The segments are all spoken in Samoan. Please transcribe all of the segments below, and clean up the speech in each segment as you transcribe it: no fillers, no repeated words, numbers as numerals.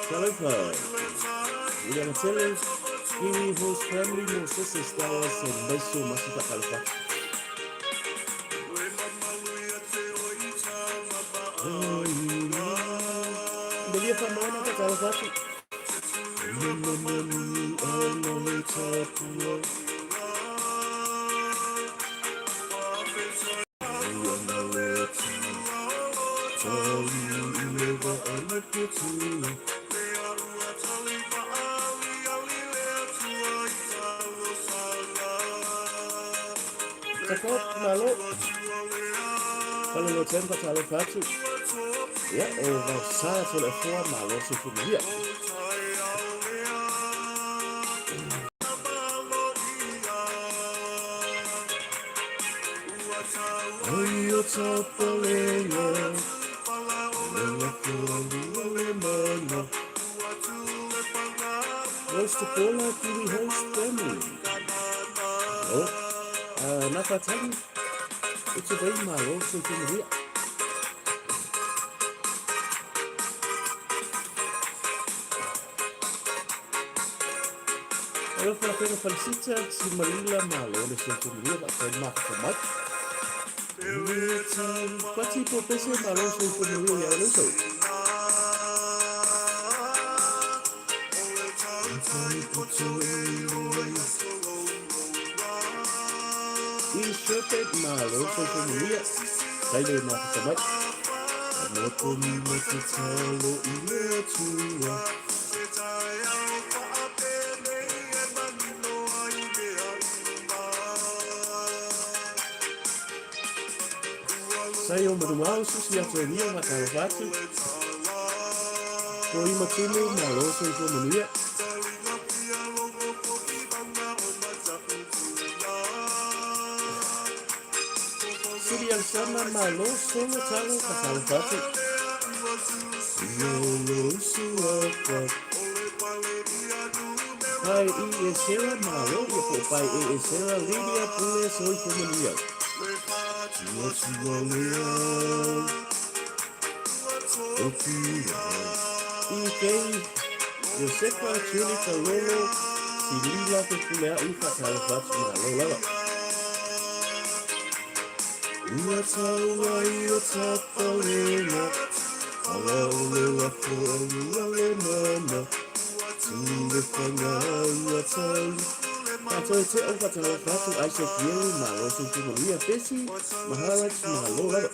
Talofa, William Tele, Kiwi Host Family, Mosese Stars, and Maiso Masi Fatalofa. Belia whamaona ka talofa atu. Jacob Malo. Palolo Ten ka talofa atu. Ia, o Vaosa Toleafoa Malo Soifua. Ai o tapalenga, le mana. Rose to Paula, Kiwi Host Family. Oh, Nafatali, it's a very malo, so it's Alofa fena falsita si malila malo le soifua manuia faafetai mafata mai. Pati po pese malo soifua manuia ia le uso. I Shepherd malo soifua manuia. Kai le mafata mai. Moto mi mo te talo i le atua. Sai o Manuao susi atu e nia whakalofa atu. Ko ima tunu malo soifua manuia. Siri Alexander malo solo talo whakalofa atu. Pai i e Sarah malo ia po pai e e Sarah Lydia Pule soifua manuia. I kei Iosefa Julie Kalolo Silila te pule au whakalofa atu malo lava. Ua tau ai o tapalenga, ala o le lafo alua le mana, tu le whanga ua tau. Tātou e te au whakalofa atu Isaac Yeru malo soifua manuia Bessie Maharaj malo lava.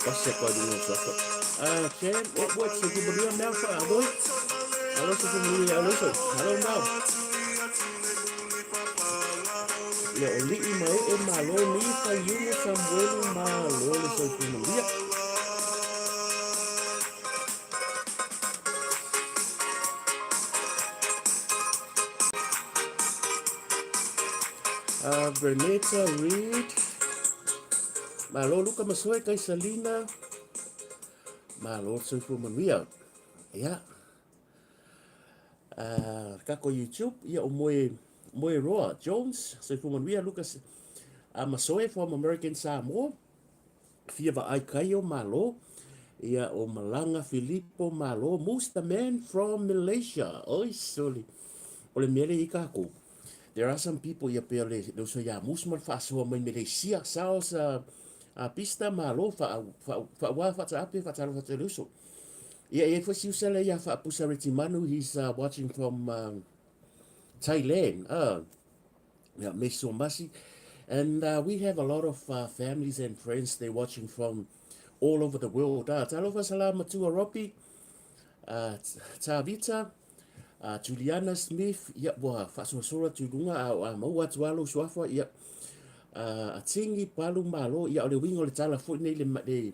Pasi ako ai lunga o suafa. Cam Edwards, soifua manuia mea whaadoi. Alo soifua manuia ia Aloso. Hello now. Ia o lii ma e e malo ni whaiumu Samuelu malo le soifua manuia. Bernetta Reid. Malo Luka Masoe kai Salina. Malo soifua manuia. Ia. Kako YouTube ia o Moe Moe Roa Jones soifua manuia Lucas Masoe from American Samoa. Fia vaai kai o Malo. Ia o Malanga Filipo Malo Moose the man from Malaysia. Oi soli. O le mea le i kākou. There are some people ia pei o le uso ia Mus ma le faasoa mai Meleisia, Saos a Pista malo faauā faataape faatalofa atu i le uso. Ia e i ai foi si uso lea ia Faapusa Retimanu, he's watching from Thailand. Yeah, Meso Masi. And we have a lot of families and friends they're watching from all over the world. Talofa salama tua Robbie, Tavita, Juliana Smith, ia ua faasoasoa atu i luga a, a maua atu lava lou suafa, ia a Tingi Palu Malo, ia o le uiga o le tala foi nei le, le,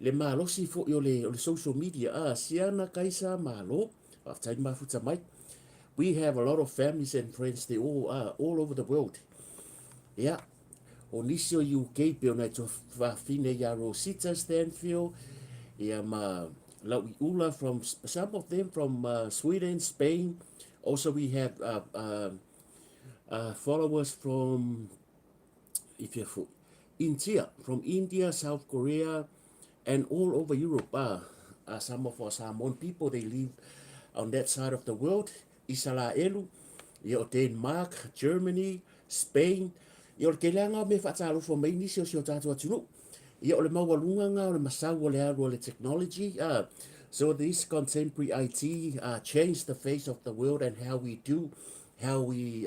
le malosi foi o le, o le social media, a Siana Kaisa Malo, faafetai le mafuta mai. We have a lot of families and friends, they all are all over the world. Ia, o nisi o UK pei ona e tuafafine ia Rosita Stanfield, ia ma Lauiula from some of them from Sweden, Spain. Also we have followers from if you India, from India, South Korea, and all over Europe. Some of our Samoan people, they live on that side of the world. Isalaelu, ia o Denmark, Germany, Spain, ia o le tele lava o mea faatalofa mai nisi o si o tatou atunuu. Ia o le maualuga lena o le masau o le alu o le technology. So this contemporary IT changed the face of the world and how we do, how we,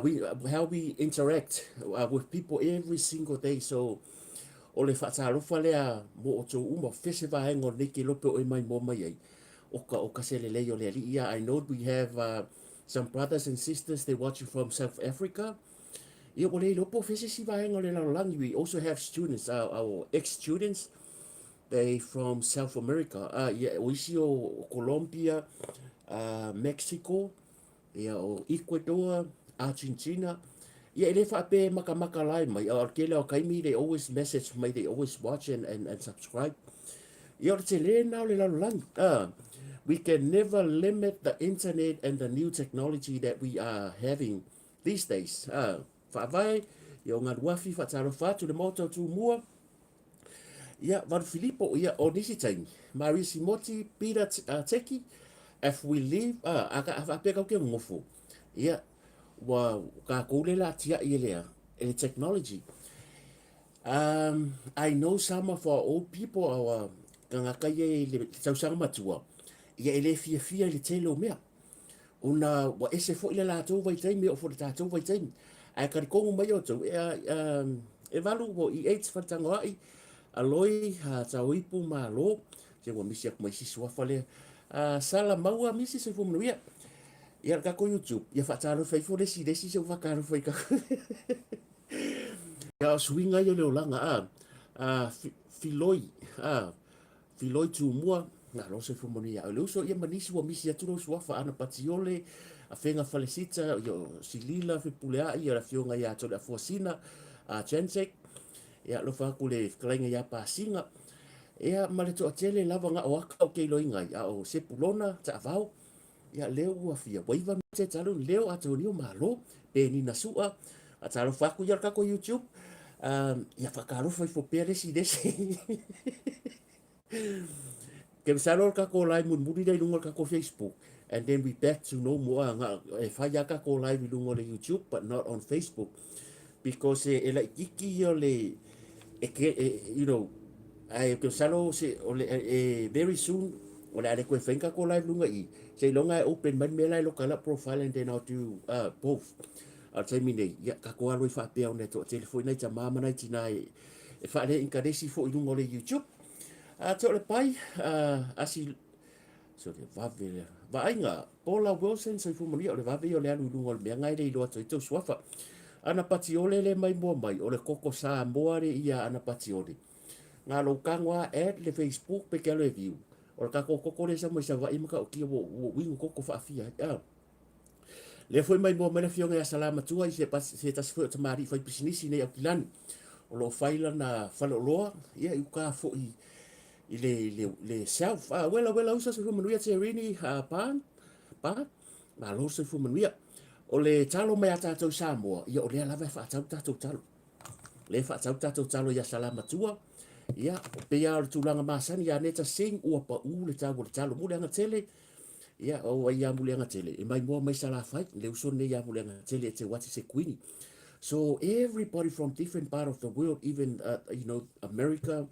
we, how we interact with people every single day. So o le faatalofa lea mo outou uma, o fea se vaega o lenei kelope o e maimoa mai ai, o ka, o ka se lelei o le alii ia. I know we have some brothers and sisters, they watching from South Africa. Ia, ua le iloa po o fea se isi vaega o le lalolagi. We also have students, our ex-students, they from South America. Ia, o isi o Colombia, Mexico, ia o Ecuador, Argentina. Ia, e le faapea e makamaka lae mai, a o le tele o taimi, they always message mai, they always watch and subscribe. Ia, o le tele lena o le lalolagi. We can never limit the internet and the new technology that we are having these days. Faavae, ia o Galuafi, faatalofa atu le Maota o Tumua. Ia, Valu Filipo, ia, o nisi taimi, Maria Simoti, Peter Teki, if we leave, a, a faapea kau ke ngofo, ia, ua kākou le la tiai e lea, e le technology. I know some of our old people, our tagata ia i le tausaga matua, ia e le fiafia i le tele o mea. Ona ua ese foi le latou vaitaimi, e oo foi i le tatou vaitaimi. Ae talitonu mai outou, e, e valu ua i AIDS faletagoai, Aloi, Taoipu, Malo, se ua misi atu ma isi suafa lea. Sala Maua, misi soifua manuia. Ia le tatou YouTube, ia faatalofa ifo le isi i le isi, se ua faatalofa i tatou. Ia o suiga ia o le olaga, a, a, Filoi, a, Filoi Tumua, malo soifua manuia. O le uso ia ma nisi ua misi atu lou suafa, Ana Patiole, Afega Falesita, ia o Silila Fepuleai, ia le afioga ia Toleafoasina, a Jansek, ia alofa atu le fetalaiga ia Pasiga, ia ma le toatele lava na o aka o ke iloiga ai, a o Sepulona Taavao, Ia lea ua fia waiva me te talu leo Antonio Malo Penina Su'a a talofa atu ia le tatou YouTube ia faatalofa ifo pea le isi i le isi. Ke masalo o le tatou live mulimuli lea i luga o le tatou Facebook and then we back to no more na e fai lava tatou live i luga o le YouTube but not on Facebook because e laitiiti ia o le e ke e, you know ae ou te masalo se o le e very soon o le a le toe fai ni tatou live luga i seiloga e open mai le mea la e loka ai lau profile and then I'll do both. A o le taimi nei, ia tatou alu ai faapea ona e toatele foi nai tama ma nai tina e e faale inkaresi foi i luga o le YouTube. A te o le pai asi So le vave lea. Vaaiga, Paula Wilson, soifua manuia, o le vave ia o le alu i luga o le mea ngai le iloa atu ai tou suafa. Ana Patiole le mai mua mai, o le koko Samoa le ia Ana Patiole. Nga lou tago a add le Facebook pe ke alu e view. O le tatou koko lea sa mai Savaii ma ta'utia ua ua uiga koko faafia ai. Ah. Lea foi mai mua mai le afioga ia Salamatua i se, se tasi foi o tamalii fai pisinisi nei Aukilani. O lo o fai lana faleoloa, ia i uka foi i le, le, le self. Ah, wela, wela, usa soifua manuia Terini, ah, pa, pa, malo soifua manuia. O le talo mai a tātou Samoa, ia o lea lava e faatau tātou talo. Lea e faatau tātou talo ia Salamatua, ia, o pei lava o le tulaga masani ia Neta Singh, ua pau le tau o le talo. Mo le aga tele, Ia, o ai ia Muliagatele, e maimoa mai Salafai, le uso lenei ia Muliagatele e te wati se kuini. So everybody from different part of the world, even you know, America,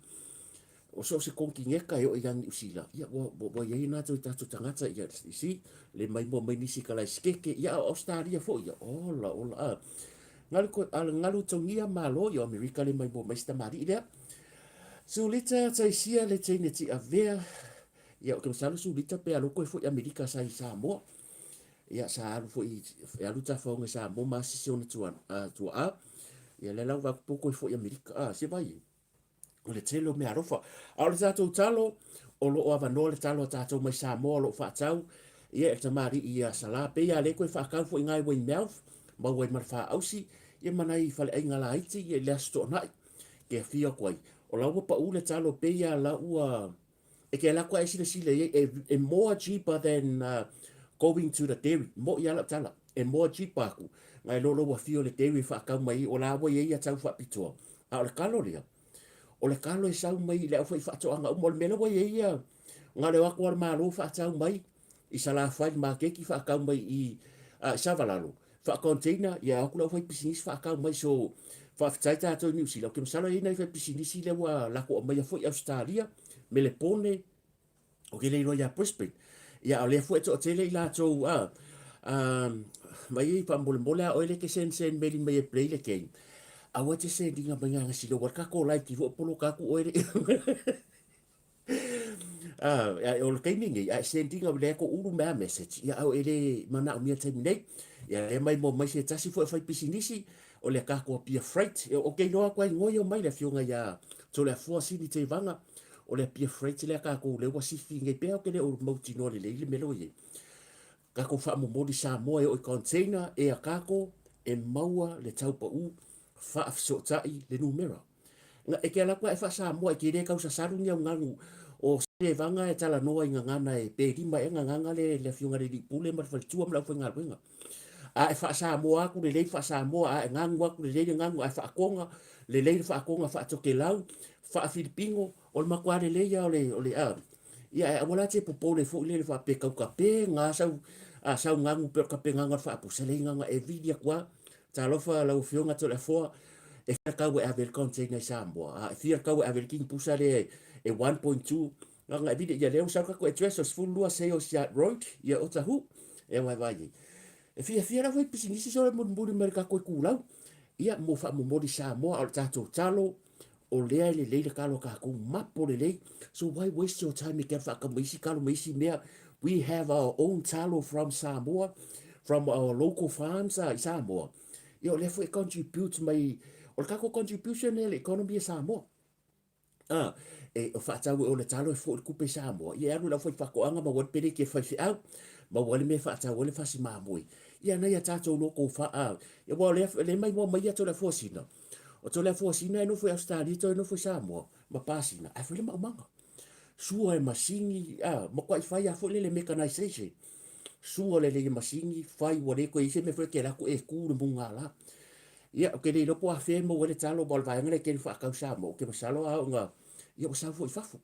o so o se konkineka e o i Niu Sila. Ia, ua, ua, ua iai nā tau tātou tangata, ia, you see, le maimoa mai nisi ka lai skeke, ia, o Australia fo, ia, ola, ola, a. Ngalu, ko, a, ngalu tongia malo, ia, Amerika le maimoa mai si tamari lea. Sulita taisia le teine ti avea, Ia, ou te masalo Sulita pe alu koe foi Amerika sa i Samoa. Ia, sa alu foi, e alu tafaoga i Samoa ma asisi ona tua, tuaa. Ia, lea la ua vaai atu koe foi Amerika. Ah, se vai e. O le tele o mea alofa. A o le tatou talo, o lo o avanoa le talo a tatou mai Samoa o lo o faatau. Ia, e le tamalii ia Salā. Pei a le koe faakau foi ngai Weymouth, maua ai ma le faausi, ia ma nai faleaiga laiti, ia i le Aso Toonai. Ke afio atu ai. O la ua pau le talo, pei a la ua E ke ala aku a e silasila i ai, e, e more cheaper than going to the dairy. Mo i ala tala, e more cheaper aku. Ngai lolo ua fio le dairy e whaakau mai, o la ua i ai a tau whaapitoa. A o le kalo lea, o le kalo e sau mai i le au whai whaatoanga uma, o le mea la ua i ai ia, ngā leo aku a le malo whaatau mai, i Salafai le makeki whaakau mai i, i Savalalo. Wha-container, ia aku lau whai pisinisi whaakau mai, so whaafetai tātou i New Zealand. Ke masalo e nei whai pisinisi lea ua lako a mai a foi Australia, Melepone, o ke leiloa ia Brisbane. Ia, o lea foi e toatele i latou, a, mai ei whamolemole a oe le ke sen sen meli mai e play le game. Aua te sendinga mai ngā ngasi loa, ka ko like ki fo polo ka ku oe le. Ah, o le taimi nei, a e sendinga lea ko ulu mea message, ia au e le manaomia taimi nei. Ia lea mai mo mai se tasi foi fai pisinisi, o le kako a Pia Freight. E, o ke iloa aku ai ngoi o mai le afioga ia Toleafoa Sini Tevaga, o le Pia Freight lea kākou lea ua sifi nei pea o ke le o mautinoa lelei le mea lea ua i ai. Kākou faamomoli Samoa e o i container e a kākou e maua le taupau faafesootai le numera. Nga, e ke ala aku a e faa-Samoa e ke le kausasalu ni au gagu o Tevaga e talanoa i gagana e pe lima ea gagaga le, le afioga le alii pule ma le faletua ma le aufaigaluega. A e faa-Samoa aku lelei faa-Samoa, a e gagu aku lelei le gagu, a e faakoga lelei le faakoga faa-Tokelau, faa-Filipino, o le matua lelei ia o le, o le, a, ia e aua la te popole foi lele faapea kau kape, nga sau, a, sau gagu pe o le kape gaga o le faapusa lei gaga e vili aku a. Talofa lau Afioga Toleafoa, e fia kau e ave le container i Samoa, a e fia kau e ave le king pusa lea e 1.2, gaga e vili, ia lea ua sau le tatou address o 12 Sales Yard Road, ia Otahuhu, e vaevae ai. E fiafia la fai pisinisi sole mulimuli mai le tatou itulau, ia mo faamomoli Samoa, a o le tatou talo, o lea e lelei le kalo a kākou, mapo lelei. So why waste your time e ke alu whaakau mai isi kalo mai isi mea. We have our own talo from Samoa, from our local farms i Samoa. Ia o lea foi e contribute mai, o le kākou contribution e le economy e Samoa. Ah, e o whaatau e o le talo e fo i le kupe i Samoa. Ia e alu lau whai whakoanga ma wale pere ki e whai whiau, ma wale me whaatau wale whasi māmoi. Ia nei a tātou local wha, ah, ia wa lea, le mai mua mai ia tō lea fuasina. O Toleafoa Sina e nofo i Australia, toe nofo i Samoa, ma Pasina, ae foi le maumaga. Sua e masini, a, makuai fai a foi lele mechanization. Sua lele i masini, fai ua le koe i se mea foi ke lako e ku le munga la. Ia, o ke le lopo a whea mo wele talo ma o le vaenga le keri whaakau Samoa, o ke masalo a o ngā, ia o sau foi fafo.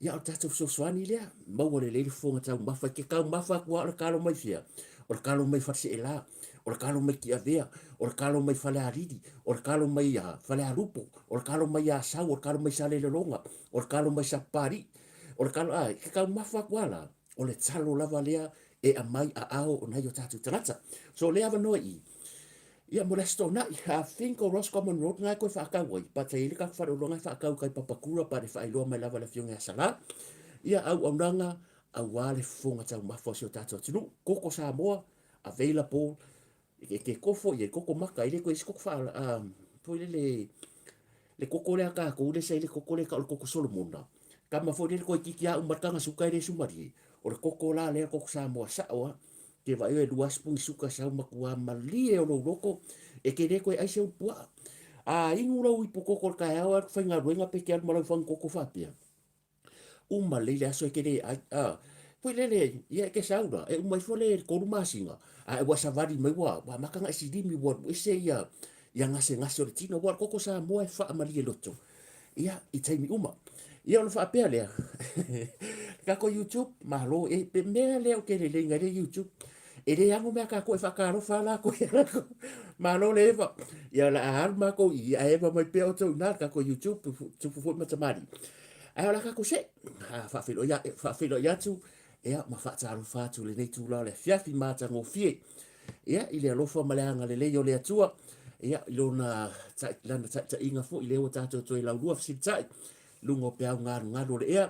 Ia, o le tatou fesoasoani lea, maua lelei le fofoga taumafa, ke taumafa atu lava o le kalo mai fea? O le kalo mai Faleseelā, o le kalo mai Tiavea, o le kalo mai Falealili, o le kalo mai Falealupo, o le kalo mai Asau, o le kalo mai Salelologa, o le kalo mai Sapapalii, o le kalo, ā, ke taumafa atu lava la, o le talo lava lea e aumai aao o nai o tatou tagata. So, o lea avanoa i i, Ia, mo le Aso Toonai, I think o Roscommon Road nga e koe whaakau ai. But e i le kaku whare o longa e whaakau kai Papakura, but e whaailoa mai lava le afioga ia Salā. Ia, auaunaga, auā le fofoga taumafa o si o tātou atunuu. Koko Samoa, available, e ke kofo, ia, koko maka, e le koe isi koko wha, foi lele, le koko lea kākou, le sa i le koko lea ka o le koko Solomona. Kama foi lele koe kiki a uma kanga suka e le sumarie. O le koko la lea koko Samoa sao a. Ke vai e lua sipuni suka sau makua malie o lou loko, e ke le koe ai se upuaa. A inu lau ipu koko le taeao e alu faigaluega pe ke alu ma lau fagu koko faapea. Uma lelei le aso e ke le ai, a, foi lele, ia e ke sau la, e uma ifo le tolu masina, a e ua savali mai ua, ua amata ona e silimi ua alu ese ia, ia gasegase o le tino, aua o le koko Samoa e faamalie loto. Ia, i taimi uma. Ia, ona faapea lea, le tatou YouTube, malo, e pe mea lea ou te lelei nai le YouTube. E le ano mea tatou e faatalofa a latou ia latou. Malo le Eva. Ia, o le a alu matou i i, ae eva mai pea outou i ina le tatou YouTube, tupu foi ma tamalii. Ae o le a tatou see, faafeiloai atu, ia, ma faatalofa atu i lenei itula o le afiafi matagofie. Ia, i le alofa ma le agalelei o le Atua, ia, i lona, lana taitaiga foi, lea ua tatou toe laulua fesilitai, luga o peau galugalu o le ea,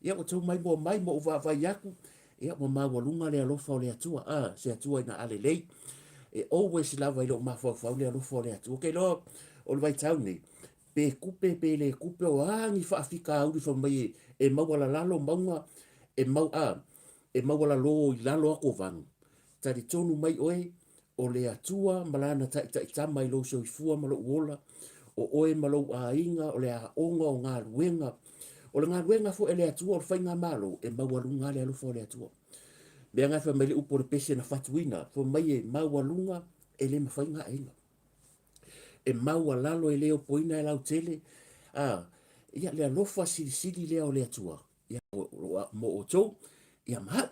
ia, ua tou maimoa mai ma ou vaavaai atu, ia, ua maualuga le alofa o le Atua, a, se Atua ina a lelei. E always lava i lou mafaufau le alofa o le Atua. Ou te iloa o le vaitau nei, pe kupe pe le kupe, o a ni faafitauli fai mai e, e maualalalo mauga, e mau, a, e maualalo i lalo atu o vanu. Talitonu mai oe, o le Atua ma Lana taitaitama i lou soifua ma lou ola, o oe ma lou aiga, o le aoga, o galuega. O le galuega foi a le Atua, o le faigamalo, e maualuga lava le alofa o le Atua. Mea na fai mai le upu o le pese na fatuina, fai mai e maualuga e le mafai ona aena. E maualalo e le opoina e lautele, a, ia le alofa silisili lea o le Atua. Ia, mo outou, ia ma au.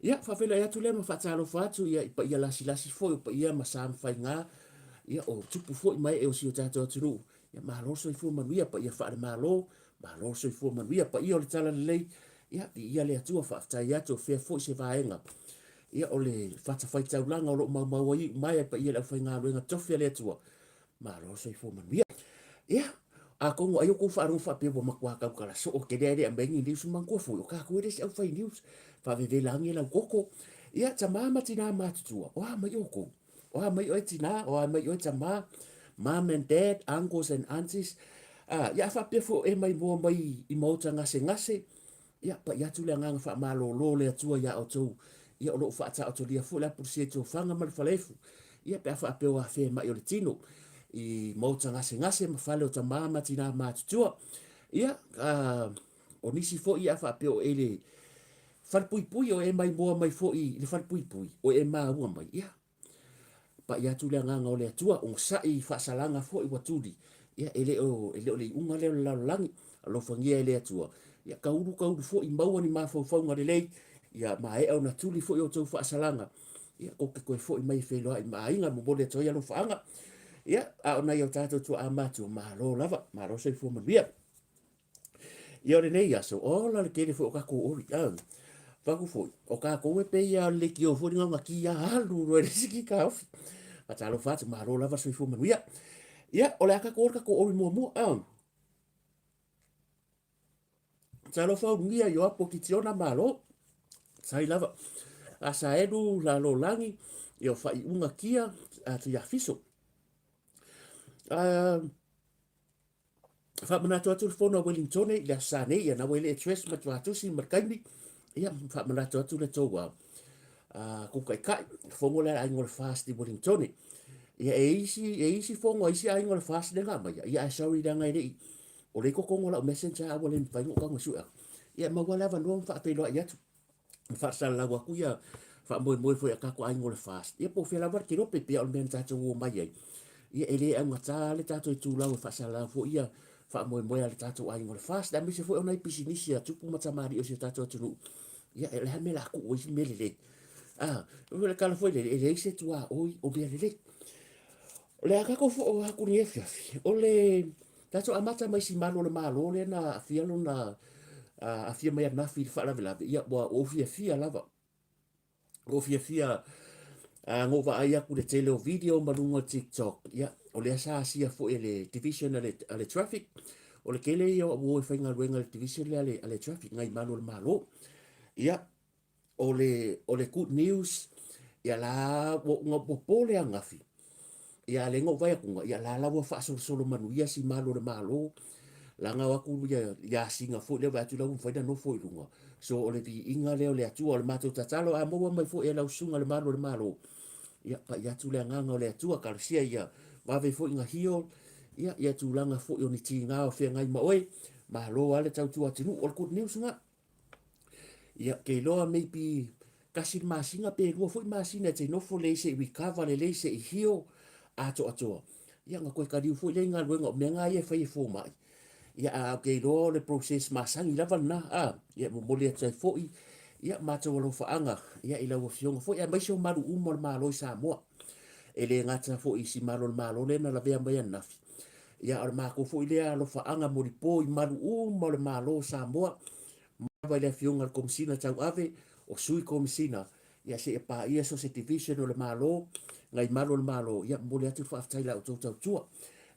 Ia, faafeiloai atu lea ma faatalofa atu ia, i paia lasilasi foi, o paia ma sa ma faiga, ia, o tupu foi ma ee o si o tatou atunuu. Ia, malo le soifua manuia, paia faale-Malo, malo le soifua manuia, paia o le Talalelei, ia, viia le Atua, faafetai atu, o fea foi se vaega. Ia, o le fatafaitaulaga o lo o maumau ai iu mai, paia i le aufaigaluega tofi a le Atua, Malo le soifua manuia. Ia, atonu ai outou faalogo faapea ua matua tautala soo tele ae le aumai ni news manatua foi o tatou e le se aufai news. Faavevela ane lau toto. Ia, tama ma tina matutua, o a mai outou? O a mai oe tina, o a mai oe tama, mom and dad, uncles and aunties. Ah, ia a faapea foi o e maimoa mai i maota gasegase, Ia, pai atu le agaga faamalolo o le Atua iā outou. Ia, o lo o faataotolia foi le apulusia i tofaga ma le falaefu. Ia, pe a faapea o afea mai o le tino i maota gasegase ma fale o tamā ma tinā matutua. Ia, a, o nisi foi ia a faapea o e le falepuipui, o e maimoa mai foi i le falepuipui, o e maua mai, ia, Pai atu le agaga o le Atua, onosai i faasalaga foi ua tuli, ia e le o, e le o le iuga lea o le lalolagi, alofagia e le Atua. Ia kaulu kaulu foi maua ni mafaufauga lelei, ia maea ona tuli foi outou faasalaga, ia kou te toe foi mai e feiloai ma aiga, momoli atu ai alofaaga. Ia, a o nai o tatou tuaa matua, malo lava, malo soifua manuia. Ia o lenei aso, ola le tele foi o tatou ori. Ah, Paku foi, o tatou e pei a le leitio foi le gauna ki a alu loa i le isi ki taofi. Faatalofa atu, malo lava le soifua manuia. Ia, o le a tatou o le tatou ori muamua. Ah. Talofa ulugia Ioapo Kitiona malo. Sai lava. Asaelu lalolagi, ia o faaiuga kia a Tuiafiso. Ah, Faamanatu atu le fono a Wellingtone i le aso Sa nei, ia na ua e le address ma tuatusi ma le taimi, ia faamanatu atu le tou a kou taitai, le fono lea a le aiga o le FAST i Wellingtone. Ia e isi, e isi fono a isi aiga o le FAST lea na aumaia, ia ae sorry leaga e le i, o lea i totonu o lau messenger a ua le mafai ona ou tago e sue atu. Ia e maua le avanoa ma faafeiloai atu. Ma faasalalau atu ia faamoemoe foi a tatou aiga o le FAST, ia po o fea lava le kelope, pei o le mea na tatou omai ai. Ia e le augata le tatou itulau e faasalalau foi ia faamoemoe a le tatou aiga o le FAST, aemaise foi o nai pisinisi a tupu ma tamalii o si o tatou atunuu. Ia o le a le mea o le a tuu ai se mea lelei. Ah, o le tala foi lele, e leai se tuaoi o mea lelei. O le a tatou foo atu i lenei afiafi, o le tatou amata mai si malu o le Malo lea na aafia lona aafia mai ananafi i le faalavelave, ia ua ou fiafia lava. Ua ou fiafia na ou vaai atu i le tele o video ma luga o TikTok, ia o lea sa asia foi e le division a le traffic, o le tele ia o au o e faigaluega i le division lea a le traffic, nai malu o le Malo. Ia, o le, o le good news, ia la, ua, ua po le angafi, ia le na ou vaai atu, ia la la ua faasolosolo manuia si malu o le Malo, laga o atu ia, ia asiga foi lea, vaai atu la ua mafai ona nofo i luga. So o le viiga lea o le Atua, o le matou tatalo, a maua mai foi e lau susuga le malu o le Malo, ia pai atu le agaga o le Atua, talosia ia vave foi na heal, ia, ia tulaga foi o ni tiga o feagai ma oe, malo lava le tautua atunuu, o le good news na. Ia, ou te iloa maybe tasi le masina pe lua foi masina e te nofo lelei se i recover lelei se i heal atoatoa. Ia, ona toe kaliu foi lea i galuega, o mea na ia e fai e fomai. Ia, a ou te iloa o le process masani lava lena, a, ia e momoli atu ai foi, ia, matou alofaaga, ia, i lau Afioga foi, aemaise o malu uma o le Malo i Samoa. E le gata foi i si malo o le Malo lea na lavea mai ananafi, ia, a o le matou foi lea alofaaga molipo i malu uma o le Malo o Samoa, mai lava i le Afioga i le Komesina Tauave, o Sui Komesina, ia seia paia so o se division o le Malo, nai malu o le Malo, ia momoli atu le faafetai i la outou tautua.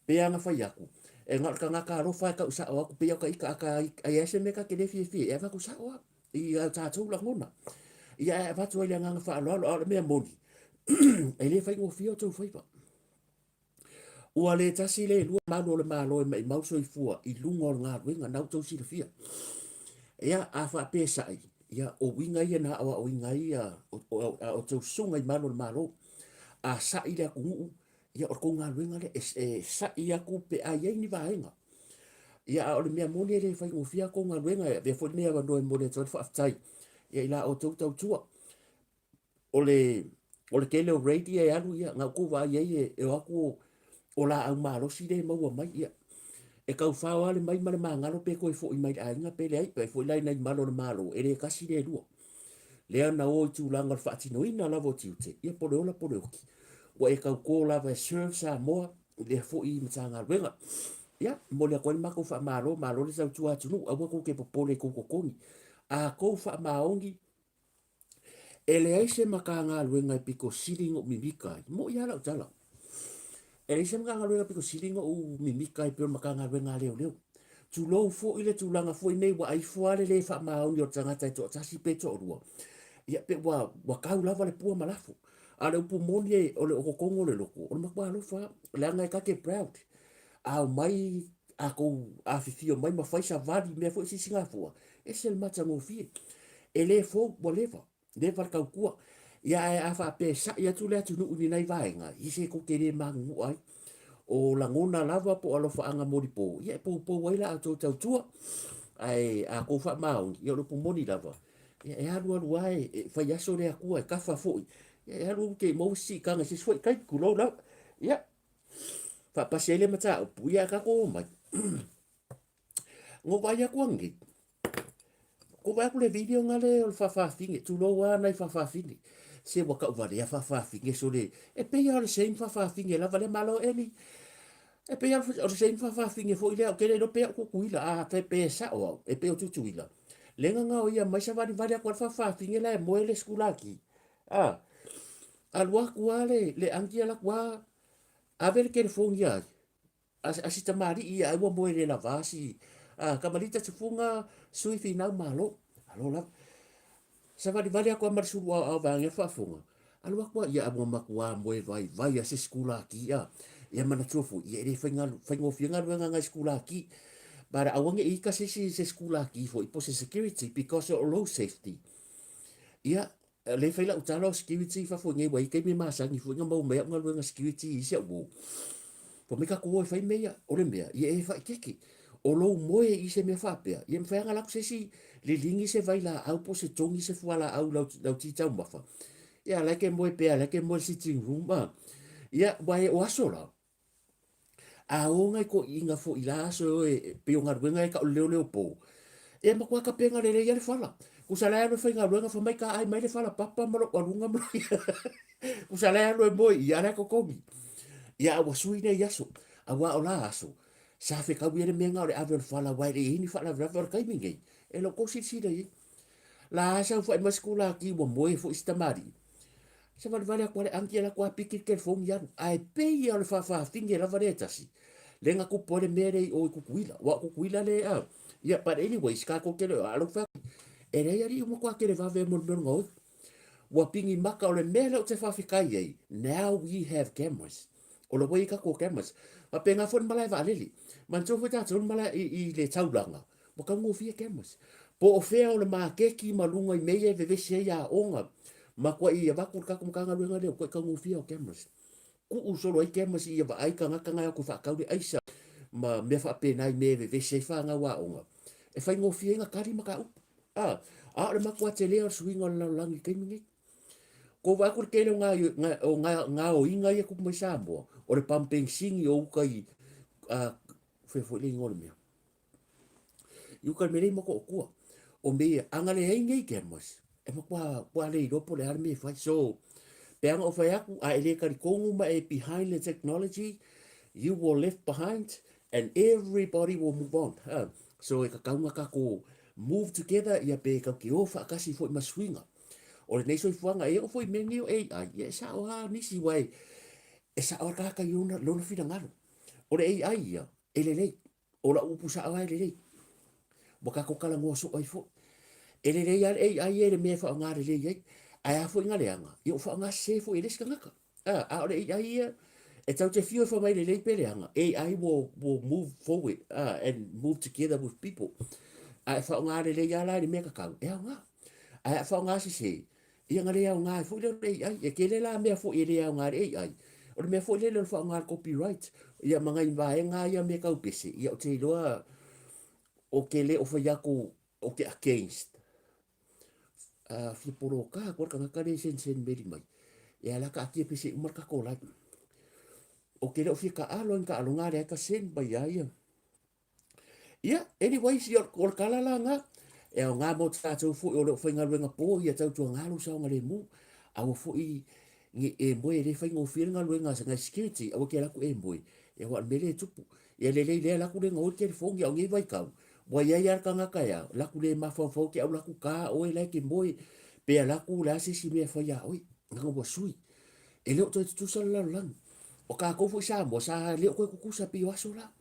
Pei lava ona fai atu, e na o le tagata alofa e tau sao atu, pei lava o ta ita a ta ai lava se mea ta te le fiafia ai, e avatu sao lava i a tatou lagona. Ia ae avatu ai le agaga faaaloalo, a o le mea moni, e le faigofie outou faiva. Ua le tasi le lua malu o le Malo e maimau soifua i luga o le galuega na outou silafia. Ia, a faapea e sa'i, ia, o uiga ia na aoaoina ai a outou susuga i malu o le Malo. A sa'i le atunuu, ia, o le tou galuega lea, e sa'i atu pe a i ai ni vaega. Ia, a o le mea moni e le faigofie a outou galuega, e avea foi lenei avanoa e momoli atu ai le faafetai ia i la outou tautua. O le, o le tele o raid ia e alu, ia, na outou vaai ai e, e o atu o, o laau malosi lea e maua mai, ia, e tau fao lava le mai ma le magalo pe toe foi mai i le aiga pe leai. Vaai foi la i nai malu o le Malo, e le tasi le lua. Lea na o i tulaga o le faatinoina lava o tiute, ia po o le ola po o le oti. Ua e tauto lava e serve Samoa i lea foi Matagaluega. Ia, momoli atu ai le matou faamalo, malo le tautua atunuu, aua tou te popole i tou totogi. A tou faamaoni E leai se Matagaluega e pito sili ona ou mimita ai. E moni lava lau tala. E leai se Matagaluega e pito sili ona ou mimita ai pei o le Matagaluega a Leoleo. Tulou foi le tulaga foi nei ua aifo lava le le faamaoni o le tagata e toatasi pe toalua, ia pe ua, ua tau lava le pua ma lafo. A o le upu moni o le totonu o le lotu, o le matua alofa lava, leaga e ta te proud. A omai a tou afifio mai ma fai savali mea foi sisigafua, ese le matagofie. E le fou, ua leva, leva le tautua. Ia ae a faapea e sa'i atu le atunuu i ni nai vaega, ia se tou te le magu'u ai. O lagona lava po o alofaaga molipo, ia e poupou ai la outou tautua. Ae a tou faamaoni, ia o le upu moni lava, ia e alu alu lava e fai aso le Atua e kafa foi, ia e alu alu te i maua se siitaga i se isi foi taimi, tulou lava. Ia, faapasi ai le mataupu, ia ae tatou omai. Na ou vaai atu ananei, ou vaai atu le video na le o le faafafine, tulou lava nai faafafine, se ua tauvalea faafafine sole, e pei lava o le same faafafine lava lea, malo Eli, e pei lava o le same faafafine foi lea, ou te le iloa pe au Tutuila, a pe sao au, e pei o Tutuila, lea na gaoia mai savalivali atu lava le faafafine la e moe le sikulaki, a, alu atu lava le aunty alu atu lava ave le telefoni ia ia, a si tamalii ia ai ua moe le lava si a kamalii tasifuga sui finau malo alo lava savalivali atu lava ma le sulu aoao vaeane le faafofoga alu atu lava ia ua matua moe vaivai a se sikulaki a ia manatua foi ia e le faigofie galuega nai sikulaki but aua ne i ita se isi se sikulaki foi po o se security because o lou safety ia O lea e fai lau tala o security i fafo i nei, ua i ai taimi e masani foi na maua mai ai au galuega security i isi au uo. Fai mai tatou o e fai mea ia, o le mea, ia e faaeteete. O lou moe i se mea faapea, ia e mafai lava ona alu atu se isi liligi se vailaau po o se togi se fualaau i lau ti taumafa, ia la e te moe pea, la e te moe i le sitting room a. Ia, aua o aso la, A o nai toeaiina foi i la aso e o e pei o galuega e tau o le leoleo po, e matua tapena lelei lava le fala. Tusa la e alu e faigaluega fai mai taai mai le fala papa ma lou aluga ma tusa la e alu e moe i i a o la e totogi. Ia a ua sui nei aso, aua o la aso sa fetaui ai le mea lena o le ave o le fala aua e le i ai ni faalavelave. O le taimi nei, e le o tou silasila i ai. La saofai mai sikulaki ua moe foi si tamalii. Savalivali atu lava le aunty alu atu lava piki le telefoni alu. Ae pei lava o le faafafine lava lea e tasi, lea na tupu ai le mea lea i o i Tutuila. Aua o Tutuila lea a, ia but anyways, tatou te le o, a o lou fai atu, e leai alii ua matua televave mo le mea o le gaoi. Ua pigi maka, o le mea lea ou te faafetai ai, now we have cameras. O la ua i ai tatou cameras. Faapena foi le malae vaalele. Manatua foi tatou le malae i le taulaga, Ua taugofie cameras. Po o fea o le maketi ma luga i mea ia e vevesi ai aoga, matuai avatu le tatou Matagaluega lea, ua taugofie au cameras. Tuu solo ai cameras ia vaai tagata na e o atu e faatau le aisa ma mea faapena i mea e vevesi ai fanau aoga, e faigofie ai ona tali mataupu. A, a o le matua tele o le suiga o le lalolagi i le taimi nei. Kou vaai atu le tele o gaoiga ia e tupu mai Samoa, o le pamu penisini o uta i, fea foi le igoa o le mea? I uka le mea lea i Motootua. O mea ia, a na leai nei cameras, e matua ua le iloa po o le a le mea e fai. So, pe ana ou fai atu, a e le talitonu ma e behind the technology, you will left behind and everybody will move on. Ha. So e tatau na tatou move together ia pe tatou te o faatasi foi ma suiga. O lenei soifuaga e oo foi i mea nei o AI, ia e sao lava nisi aua e sao lava le tagata i ona, lona finagalo. O le AI ia, e lelei. O lau upu sao lava e lelei. Ua tatou talanoa soo ai foi. E lelei lava le AI ia i le mea e faaaoga lelei ai. Ae a foi na leaga, ia ua faaaoga sese foi e le isi tagata. A, a o le AI ia, e tatou te fiu e fai mai lelei pe leaga, AI will, will move forward and move together with people. A e faaaoga lelei lava la i le mea tatau, e aoga. Ae a faaaoga sese, ia na le aoga ai foi lea o le AI. E tele la mea foi e le aoga i le AI. O le mea foi lele o le faaaoga o le copyright, ia ma nai vaega ia mea tau pese, ia ou te iloa ou te le o fai atu ou te against. A fia poloka atu le tagata lea e seniseni meli mai, ia la taatia pese uma le tatou live. Ou te le o fia taalo i ni taaloga lea e ta send mai ai ia. Ia, anyways, ia, o le tala la na, e aoga mo tatou foi o lo o faigaluega po ia tautuaga lou saogalemu. Aua foi ne i e moe, e le faigofie le galuega a nai security, aua e te alu atu e moe, ia aua o le mea lea e tupu. Ia lelei lea alu atu le gaoi le telefoni, a o nei vaitau, ua i ai lava le tagata e a, alu atu le mafaufau te alu atu ta oe la e te moe, pe alu atu o le a se isi mea e fai ia oe, leaga ua sui. E le o toe tutusa le lalolagi. O tatou foi Samoa, sa le o toe tutusa pei o aso la.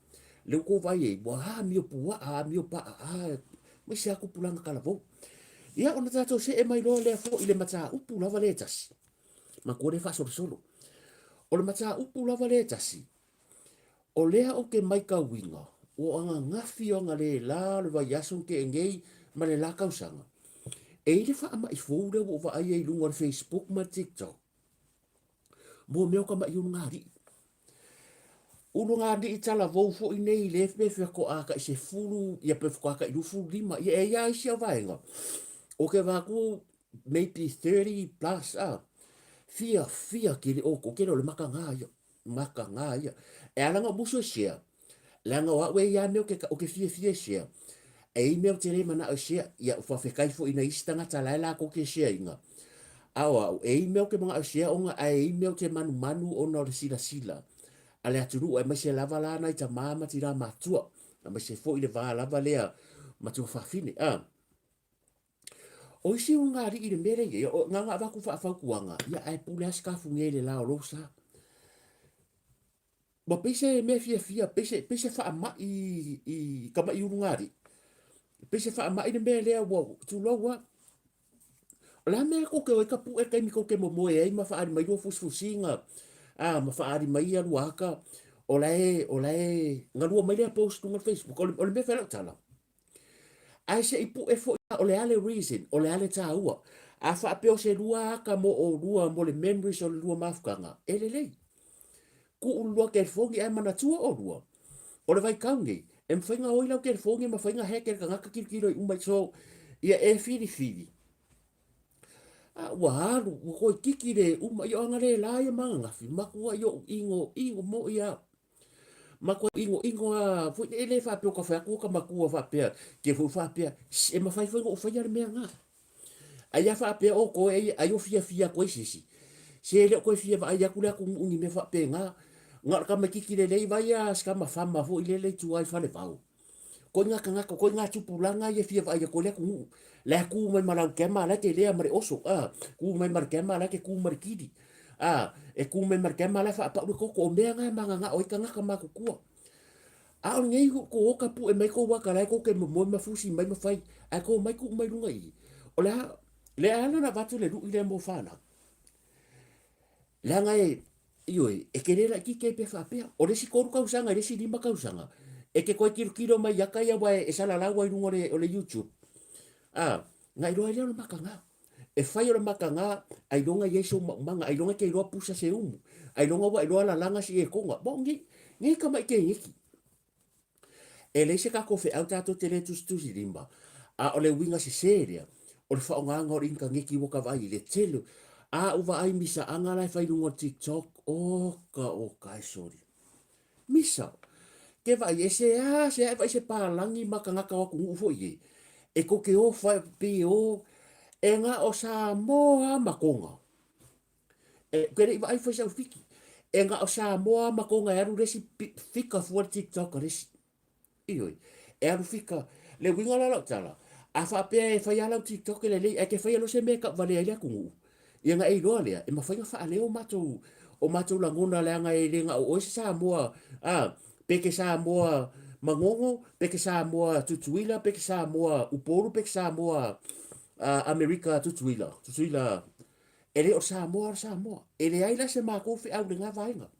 Lea ua tou vaai ai, ua amio puaa, amio paa, aemaise lava tupulaga talavou. Ia, ona tatou see mai loa lea foi i le mataupu lava lea e tasi. Matua lea faasolosolo. O le mataupu lava lea e tasi, o lea ou te maitauina, ua ananafi o analeila o le vaiaso na tea nei ma le la tausaga, e i ai le faamai fou lea ua ou vaai ai i luga o le Facebook ma le TikTok, Mo mea o ka maʻi ulugalii. Ulugalii talavou foi nei le pe faatoa tai sefulu ia pe faatoa tai 25 ia e i ai isi au vaega o ke vaai atu maybe 30 plus a fia fia tele o ko tele o le makaga ia makaga ia e ala na ou musu e share leaga o au e i ai mea o ke fiafia e share e i ai mea ou te le manao e share ia faafetai foi i nai isi tagata la e latou te share ina a o au e i ai mea ou te manao e share ona ae i ai mea ou te manumanu ona o le silasila a le atunuu aemaise lava la nai tama ma tina matua aemaise foi le va lava lea matua fafine a O isi ulugalii i le mea lea e i ai, na ona avatu faafautuaga, ia ae pule lava si kafugia i le la o lou sa. Ua pei se mea fiafia, pei se, pei se faamai i ka maʻi ulugalii. Pei se faamai le mea lea ua tulou lava. O le a mea tou te o ai tapuʻe i taimi tou te momoe ai ma faaali mai lua fusifusiga, a, ma faaali mai ia lua ata, o la e, o la e galua mai lea post i luga o le Facebook. O le, o le mea e fai ai lau tala, Ae se i pue foi o le a le reason, o le a le taua. A faapea o se lua aka mo olua mo le memories o le lua mafutaga, e lelei. Tuu le lua telefoni ae manatua olua, o le vaitau nei, e mafai ona oi lau telefoni e mafai ona hack e le tagata tilotilo i uma so ia e filifili. A ua alu, ua toeititi le uma, ia o analeila ia ma ananafi, matua i ou ino ino moi a. Matua inoino lava foi e le faapea o ka fai atu o ka matua faapea, ke foi faapea, e mafai foi ona ou faia le mea na. Ai a faapea outou e ai o fiafia atu ai se isi, se le o toe fia vaai atu le atunuu i ni mea faapena. Na o le tamaititi lelei vai a si tama fama foi lele i tua i Falevao. Koe ngā tagata, koe ngā tupulaga ia e fia vaai atu ai le atunuu. La e kū mai ma lau kema, la e te lea ma le oso, a, kū mai ma le kema, la e te kū ma le kili. A, e kū mai ma le kema, la e faapau le koko, o mea ngā e magagao ai tagata matutua. A o lenei ko o ka puʻe mai kou aka la e kou ke momoe ma fusi mai ma fai, ae kou mai kuʻu mai luga i i. O le a, le a ala ona avatu le luʻi lea mo whanau. Leaga e, ioe, e tele laitiiti ai pe faapea. O le isi 3 tausaga i le isi 5 tausaga, e te toe tilotilo mai ia aka ia aua e salalau ai i luga o le, o le YouTube. A, na iloa ai lea o le makaga. E fai o le makaga, ailoga i ai sou maumaga, ailoga e te iloa pusa se umu, ailoga ua iloa lalaga si etoga. Mo nei, nei tamaʻi tegeneki. E leai se tatou feau tatou te le tusitusi lima, a o le uiga sese lea, o le faaaogaina o le initaneti ua ka vaai i le tele. A ou vaai i misaaga la e fai i luga o le TikTok, oka oka e soli. Misa. Ke vaai, e seasea e vaai se palagi ma tagata o atunuu foi e, e tou te o fai, pei e o, e na o Samoa lava ma Toga. E, ou te le i vaai fai sau fiki. E na o Samoa lava ma Toga e alu le isi fika fua le TikTok a le isi. Ioe. E alu fika. Le uiga la o lau tala, a faapea e fai lava lau TikTok e lelei, ae te faia loa se mea e tauvalea ai le atunuu, ia ona e iloa lea, e mafai ona faaleo matou, o matou lagona leaga e le na o oe se Samoa, a, pe te Samoa Manono, pe te Samoa Tutuila, pe te Samoa Upolu, pe te Samoa Amerika Tutuila, Tutuila, e le o le Samoa o le Samoa. E leai la se matou feau i lena vaega.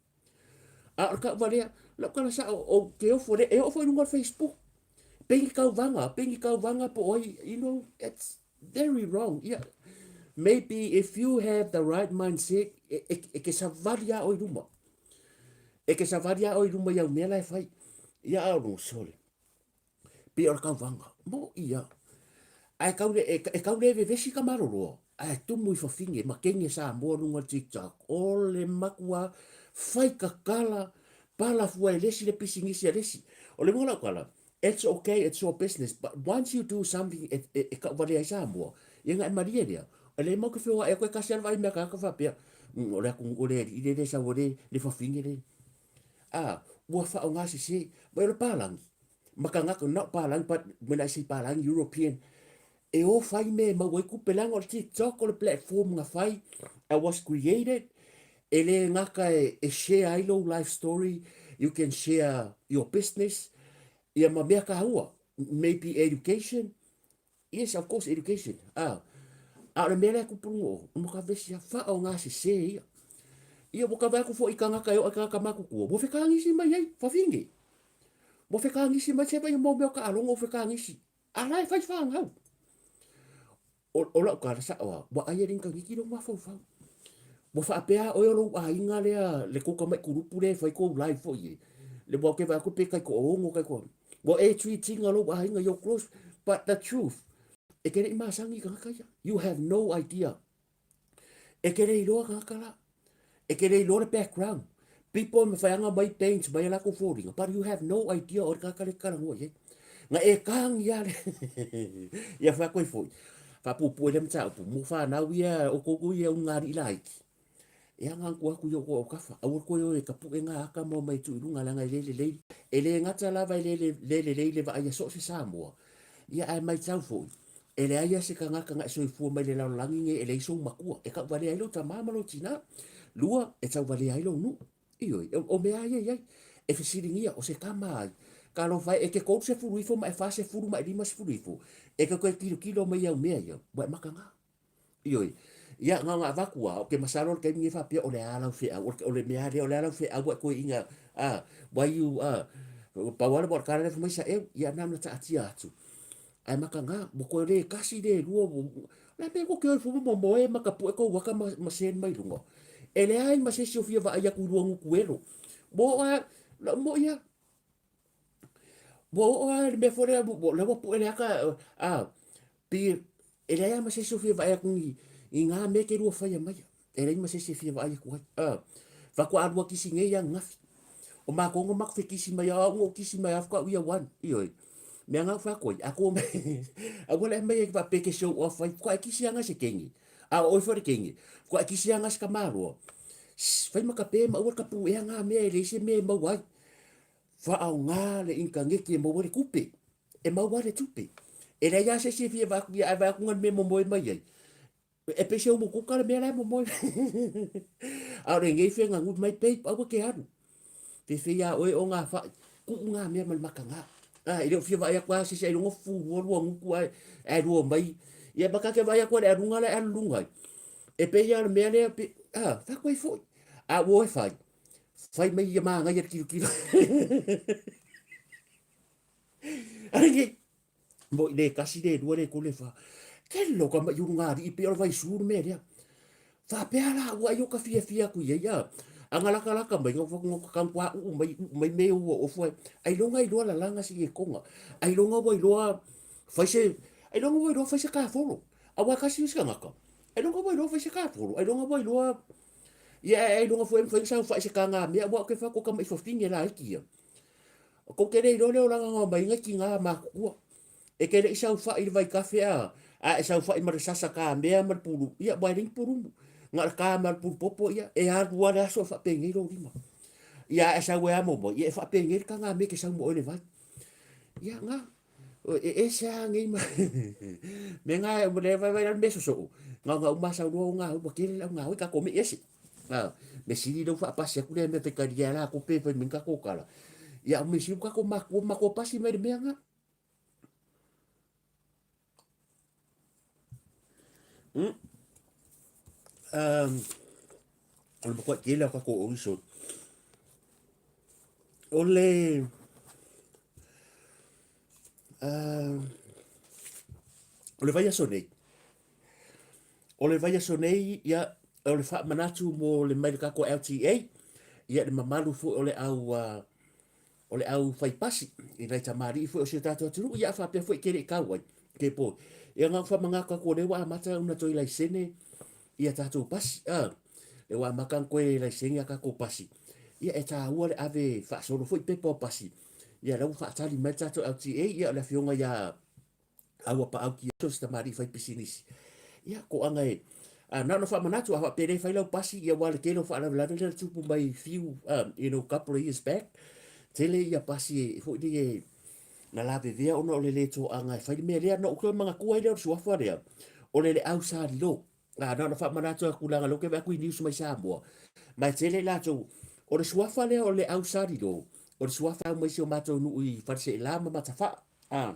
A o le tauvalea, lau tala sao, ou te ofo, e oo foi i luga o le Facebook, pei ni tauvaga, pei ni tauvaga po o ai, you know, it's very wrong. Yeah. Maybe if you have the right mindset, e, e, e ke savali a oe i luma. E ke savali a oe i luma i au mea la e fai. Ia a o no, sole. Pei o le tauvaga, mo ia. Ae tau le, e, e tau le vevesi ka maloloa, ae tumu i fafine ma kenge Samoa luga o le TikTok. O le matua fai kakala, pala fua e le isi le pisinisi a le isi. O le uiga o lau tala, it's okay, it's your business, but once you do something e, e, e tauvalea ai Samoa, ia na e malie lea. E le mau ke feoai atu e kasi a le vaai mea tagata faapea, mm, o le atunuu o le alii le le sau le, le fafine le. A, ua faaaoga sese, mai o le palagi, ma tagata, not palagi, but when I say palagi, European, e o fai mea e maua ai tupe, leaga o le TikTok o le platform na fai, I was created, e le gata e, e share ai lou life story, you can share your business, ia ma mea taua, maybe education, Yes, of course, education. Ah, a o le mea lea kupu luga o, o ka vesi a whaonga se se ia. Ia, ua ka vae aku foi i kangaka e o ai kangaka makutua. Ua whekaangisi mai ai, whawhinge. Ua whekaangisi mai, se vai mo mea o ka alongo o whekaangisi. A la e whai whāngau. O, o lau kala sa oa, ua ai e ringa ngiki lo mafaufau. Ua faapea oe o lou aiga lea, le kou kamaʻi kulupu lea e fai kou live foi e. Le ua ke vae aku pe kai ko ongo kai ko. Ua e treatinga lou aiga your close, but the truth, e ke leʻi masangi i kangaka ia. You have no idea. E ke le iloa kangaka la. E ke le iloa le background. People me whaianga mai paint mai a lakou foliga, but you have no idea o le kangaka le kalagoa iai. Nga e kangi a le ia whai koe foi. Whapupue le mataupu, mo whanau ia o koukou ia un ngā laiki. E anga anku aku i o koe o kafa. Aua koe oe ka puʻe ngā aka moa mai tu i lunga leaga e le lelei. E le gata lava e le le lelei le vaai a so o se Samoa. Ia ae maitau foi, e leai lava se tagata na e soifua mai le lalolagi nei e leai sou makua. E tauvalea ai lou tama ma lou tina. Lua, e tauvalea ai lou nuu. Ioe, o mea a ia i ai. E fesiligia, o se tama ai. Talofa e, e te 30 ifo ma e 40 ma e 50 ifo. E te toe tilotilo mai au mea ia, ua e makaga. Ioe. Ia, na ona avatu a, o ke masalo o le taimi nei faapea o le a lau feau, o le mea lea, o le a lau feau a e koe inga, a, why you, a, pau lava le wa o le kala lea fai mai sa eu, ia na ona taatia atu. Ae makaga, ua koe le kasi le lua, la mea ko ke oi fua mo moe ma ka pue kou waka ma, ma sen mai lunga. E leai ma se si o fia vaai aku i lua nguku elo. Mo a, la mo ia, Ua oo lava i le mea foi lea, o lea ua pue le aka, a, pei e leai lava ma se isi o fia vaai atu i, i ngā mea ke lua whaia mai. E leai ma se isi e fia vaai atu ai. A, faatoa alua kisi nei a ngafi. O mākou nga maku kisi mai, a o kisi mai a whakau ia one. Ioi. Mea ngā whakoi, a ko mai, a wala e mai e ki peke show off, whai, whaka e kisi anga se kengi. A oi whare kengi, whaka e kisi anga se kamāroa. Whai maka pē ma ua kapu e ngā mea e leise mea e mau ai. Whaaoga le intaneti e maua le tupe, e maua le tupe. E leai lava se isi e fia vaai atu ia ae vaai atu le mea e momoe mai ai. E pei se umu kuka le mea la e momoe. A o lenei whenga nui mai pei aua ke alu. Whewhei a oe o ngā whai, kuu ngā mea ma le makanga. A, i leo fia vaai atu a se se ai longo fu rua rua nguku ae, ae rua mai. Ia maka ke vaai atu a le alunga le alu lunga ai. E pei a le mea lea, pe, a, whakoe foi. A ua e whai. Whai mai ia māngai a kirokiro. Ariki, mo i le kasi le lua le kole wha. Ke loka mai uru ngā rii pe o vai sūru mea rea. Wha pea la ua i o ka fia fia ku ia ia. Anga laka laka mai ngā whakunga ka kang kwa uu mai uu mai me ua o fua. Ai longa i loa la langa si e konga. Ai longa ua i loa whai se, ai longa ua i loa whai se kāwhoro. A wā kasi usi ka ngaka. Ai longa ua i loa whai se kāwhoro. Ai longa ua i loa Ia e ai lunga fue mfai sa fa se ka nga mea wa ke fa ko ka mai fafine la iki ia. Kou te le iloa le olaga na omai ai tina matutua. E te le i saofai i le vaitafe a, a e saofai ma le sasa tamea ma le pulu, ia aua e leai ni pulumu. Na o le ta ma le pulu popo, ia e alu lava le aso e faapenei lou lima. Ia a e sau e amo mai, ia e faapenei le tagamea e te sau ma oe i le vai. Ia na, e ese lava nei ma mea na e lea vaivai la le mea sosoo, na ona uma lava sau loa ona ua tele le au gaoi tatou mei ese. A, mea sili lea ua faapasi atu lea mea faitalia ai latou pe fai mai ni tatou tala. Ia a o mea sili ua tatou matutua ma matou pasi mai le mea lena. O le matuai tele o tatou oiso. O le o le vaiaso nei, o le vaiaso nei, ia, o le faamanatu mo le mai le tatou LTA, ia le mamalu foi o le au o le au fai pasi i nai tamalii foi o si o tatou atunuu, ia a faapea foi e te le i tau ai, ke po. Ia na ona faamanatu atu o lea ua amata ona toe laisene ia tatou pasi, a, lea ua amata ona toe laisene a tatou pasi. Ia e taua le ave faasolo foi pepa o pasi. Ia lea ua faatali mai le tatou LTA, ia o le afioga ia Auapaau Kiaso, si tamalii fai pisinisi. Ia, koaga e, a, na ona faamanatu, a faapea le fai lau pasi, ia aua le tele o faalavelave lea na tupu mai few, you know, couple of years back, tele ia pasi e, foi nei e, na lavevea ona o le le toaga e fai le mea lea. Na ou toe manatua ai lea o le suafa lea, o le Leau Salilo. A, na ona faamanatu atu leaga o lea ou te vaai atu i news mai Samoa, ma e tele i latou, o le suafa lea o le Leau Salilo, o le suafa au mai si o matou nuu i Faleseela ma Matafaa. A,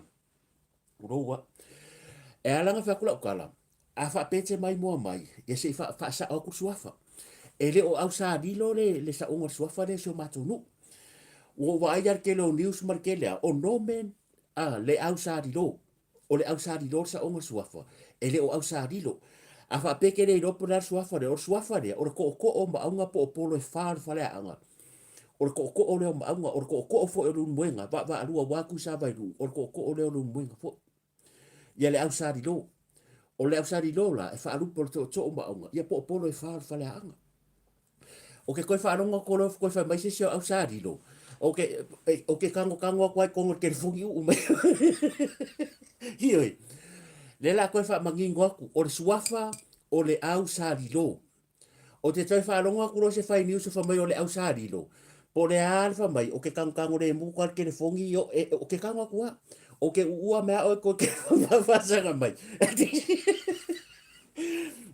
Roua. E ala ona fai atu lau tala, a faapea e te maimoa mai, ia se i faasao atu le suafa. E le o Ausalilo le, le saoga o le suafa lea i si o matou nuu. Ua ou vaai lava i le tele o news ma le tele lava, o Norman, a, le Ausalilo. O le Ausalilo le saoga o le suafa, e le o Ausalilo. A faapea e te le iloa po o le a le suafa lea, o le suafa lea, o le tootoo o Maauga po o Polo e fa o le faleaoga. O le tootoo lea o Maauga, o le tootoo foi o Leulumoega, vaavaalua aua Tuisavailuu, o le tootoo lea o Leulumoega foi. Ia le Ausalilo. O le Ausalilo la, e faalupe o le tootoo o Maauga, ia po o Polo e fa o le faleaoga. O ke toe faalogo atu loa toe fai mai se isi o Ausalilo, o ke, o ke tagotago atu ai i totonu o le telefoni uu mai. Ioe. Lea la toe faamanino atu, o le suafa o le Ausalilo. Ou te toe faalogo atu loa se fai news fai mai o le ausalilo, po o le a le fai mai, ou te tagotago lemu atu lava le telefoni, ou te tago atu lava. Ou te uua mai lava oe toe faasaga mai.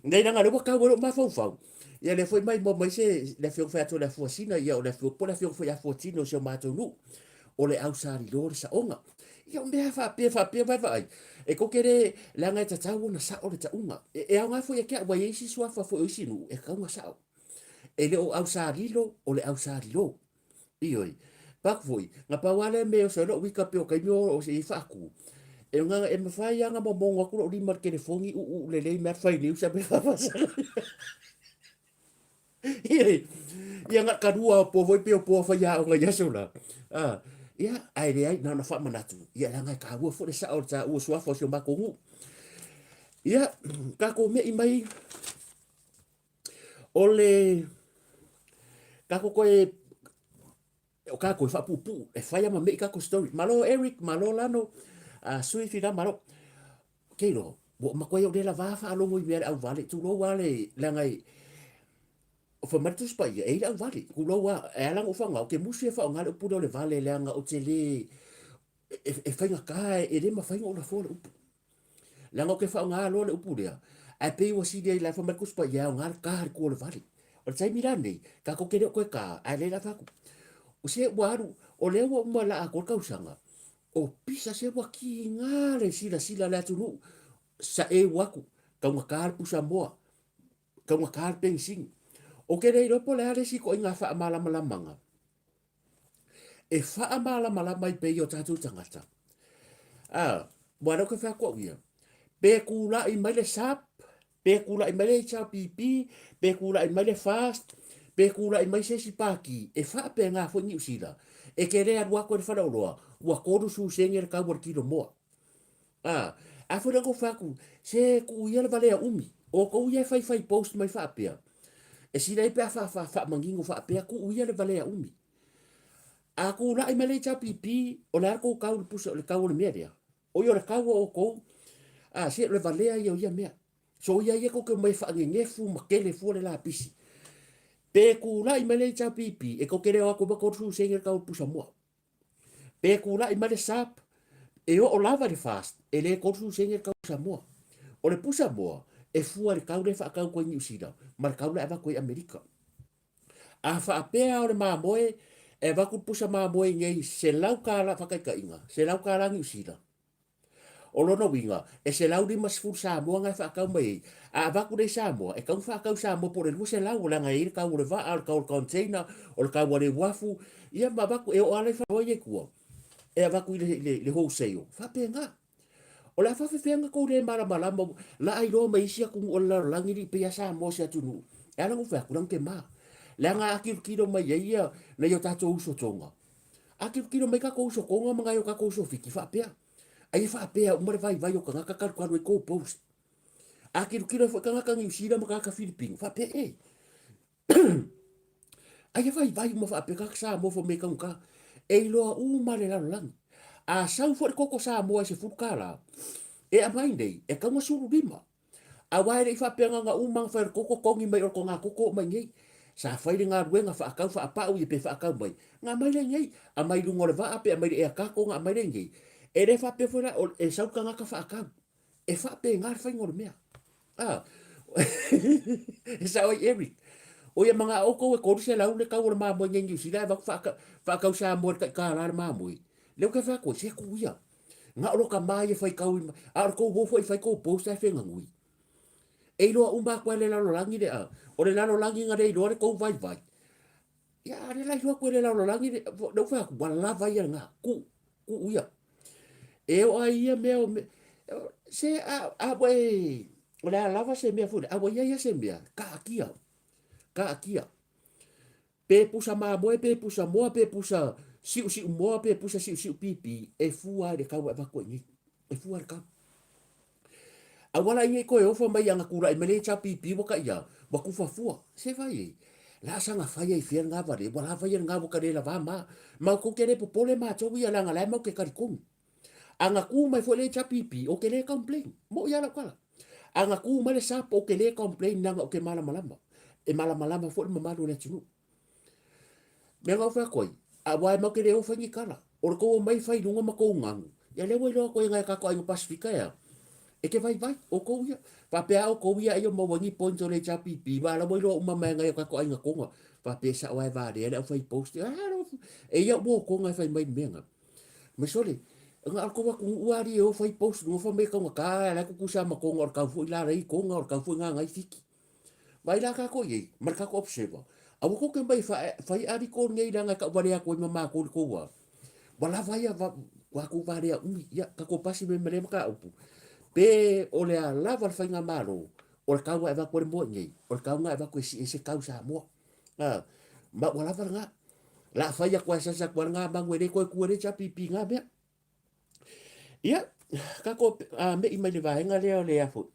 Nei leaga o lea ua tau ai lou mafaufau. Ia lea foi maimoa mai se le afioga fai atu o le Afuasina, ia o le afioga po o le afioga foi ia Afuatino o si o matou nuu. O le ausalilo le saoga. Ia o mea faapea faapea vaevaai, e tou te le, leaga e tatau ona sao le tauga. E, e aoga foi ia te au, ua i ai isi suafa foi o isi nuu e tatau ona sao. E le o ausalilo, o le ausalilo. Ioe. Pak foi, na pau lava lea mea e oso ai lou ika pei o taimi o se i faatu. E nga e mafai lava ona momono atu lou lima i le telefoni uu lelei mea fai news a me faafasala. Ia na kalua o po foi pei o po faiaoga i aso la. Ah, ia, ae leai, na ona faamanatu. Ia, leaga e taua foi le sao o le taua suafa o si o matou nuu. Ia, tatou me'i mai o le tatou toe o tatou e faapuupuu, e fai lava ma me'i tatou story. Malo Eric, malo Lano, Sui Fina, malo. Keilo, ua matuai ou le lava faalogo i mea le auvale, tulou lava le, leaga e, o fai mai le Tusi Paia, e i ai le auvale, tulou lava, e ala ona ou faaaoga, ou te musu e faaaoga le upu lea o le vale, leaga ou te le, e faigata, e le mafai ona ou lafoa le upu. Leaga ou te faaaoga loa le upu lea, ae pei ua sili ai la fai mai le Tusi Paia, e aoga le ta i le tua o le vale. O le taimi la lenei, tatou te le o toe ta, ae lea la fai atu, se ua alu, o lea ua uma la atoa le tausaga, o pisa se ua kiga le silasila a le atunuu, saeu atu, taugata le pusa moa, taugata le penisini. Ou te le iloa po o le a le isi ituaiga faamalamalamaga e faamalamalama ai pea i o tatou tagata. A, aua o lea ou te fai atu au ia, pe tulai mai le SAP, pe tulai mai le HRPP, pe tulai mai le FAST, pe tulai mai se isi pati, e faapena foi Niu Sila, e te le alu atu ai le faleoloa, ua 30 sene le tau o le kilo moa. A, a foi lea na ou fai atu, se tuu ia le valea umi, o outou ia e faifai post mai faapea, e sili ai pe a faamanino faapea, tuu ia le valea umi. A kulaʻi mai le HRPP, o le a le kou kau i le pusa, le kau o le mea lea? ʻO ia o le kau a ʻoukou, a se o le valea ia o ia mea. So ia ia kou ke omai e faangegefu ma kele fua le lapisi. Pe kulaʻi mai le HRPP, e kou ke le o aku ma 30 sene le kau o le pusa moa. Pe kulaʻi mai le SAP, e oo lava i le FAST, e le 30 sene le kau pusa moa. O le pusa moa, e fua i le kau lea e faakau atu ai Niu Sila ma le kau la e avatu ai Amerika. A faapea o le mamoe, e avatu le pusa mamoe i nei $100 faataitaiga, $100 Niu Sila. O lona uiga, e 150 Samoa na e faatau mai ai. A avatu lea i Samoa, e tatau ona faatau i Samoa po o le 200, leaga e i ai le tau o le vaa, o le tau o le container, o le tau a le uafu, ia ma avatu, e oo lava la i faleoloa ia i tua, e avatu i le, i le, i le wholesale. Faapena. O le a faafefea ona tou le malamalama, la a iloa mai isi atunuu o le lalolagi alii pei lava Samoa o se atunuu. E ala ona ou fai atu, leaga ou te ma. Leaga a tilotilo mai ai ia nai o tatou uso Tonga, A tilotilo mai tatou uso Tonga ma nai o tatou uso Fiti, faapea, ai e faapea uma le vaivai o tagata talukalu ai kou post. A tilotilo ai foi tagata Niu Sila ma tagata Filipino, faapea, e, ai e vaivai uma faapea tagata Samoa fai mai e taugata. E iloa uma le lalolagi. A sau foi le koko Samoa e $10, e aumai nei, e tatau ona 15. Aua e le i faapea na ona uma ona fai o le koko togi mai o le toga koko oo mai nei. Sa fai le galuega faatau faapau ia pe faatau mai, na aumai lea i nei. Aumai i luga o le vaa pe aumai i le ea cargo ona aumai lea i nei. E le faapea foi la e sau le tagata faatau. E faapena le faiga o le mea. A e sao ai Eric. O ia manao outou e 300 le tau o le mamoe nei i Niu Sila ae avatu faatau Samoa i le tai $1 le mamoe. Lea ou te fai atu ai, se tuu ia. Na o lo tama ia fai kau i a o le tou uo foi fai kou post ae feganui. E iloa uma atu ai le lalolagi le a. O le lalolagi na le iloa le tou vaivai. Ia a le la iloa atu e le lalolagi le le ou fai atu ua lava ia lena. Tuu, tuu ia. E oo ai ia mea o me, se a, a ua e, o le a lava se mea foi lea, a ua i ai ia se mea, taatia, taatia. Pe pusa mamoe, pe pusa moa, pe pusa siusiu moa, pe pusa siusiu pipi, e fua ai le kau e avatu ai nei. E fua le kau. Aua la i nei koe ofa mai anga kulaʻi mai le HRPP ua ka ia, ua kufa fua. Se fai e, la sanga fai ai fea nga vale, ua lava ia nga ua ka le lava ma. Ma kou te le popole matou ia leaga la e mau ke talitonu. Anga ku mai foi le HRPP, o ke le complain. Mo ia lau tala. Anga ku mai le SAP, o ke le complain nanga o ke malamalama. E malamalama foi le mamalu o le atunuu. Mea nga ou fai atu ai, aua e mau ke le o fai ni kala. O le kou omai fai i luga ma kou ganu. Ia lea ua iloa atu ai ngai a kakou aiga Pasifika ea. E ke vaivai, o kou ia. Faapea a o kou ia ai o maua ai ni points o le HRPP, ma la ua iloa uma mai e ngai o kakou aiga Tonga. Faapea e sao a e valea le au fai post. E ia ua o Tonga e fai mai le mea nga. Mai sole, nga o le kou atunuu a alii e o fai post luga fai mai e taugata a la e tutusa ma Tonga o le kau foi la lai i Tonga o le kau foi nga ngai Fiti. Vaai la kakou i ai, ma le kakou observer. Aua kou te mai fai article nei leaga e tauvalea atu ai ma matou i le tou a. Ua lava ia kakou valea umi, ia kakou pasi mai ma lea mataupu. Pe o le a lava le faigamalo, o le kau a e avatu ai le moa i nei, o le kau na e avatu e sii ai se kau Samoa. A, ma ua lava lena. La fai atu ai sasa atu ai lena manu e le toe tu e le HRPP nga mea. Ia, kakou meʻi mai le vaega lea o le a foi.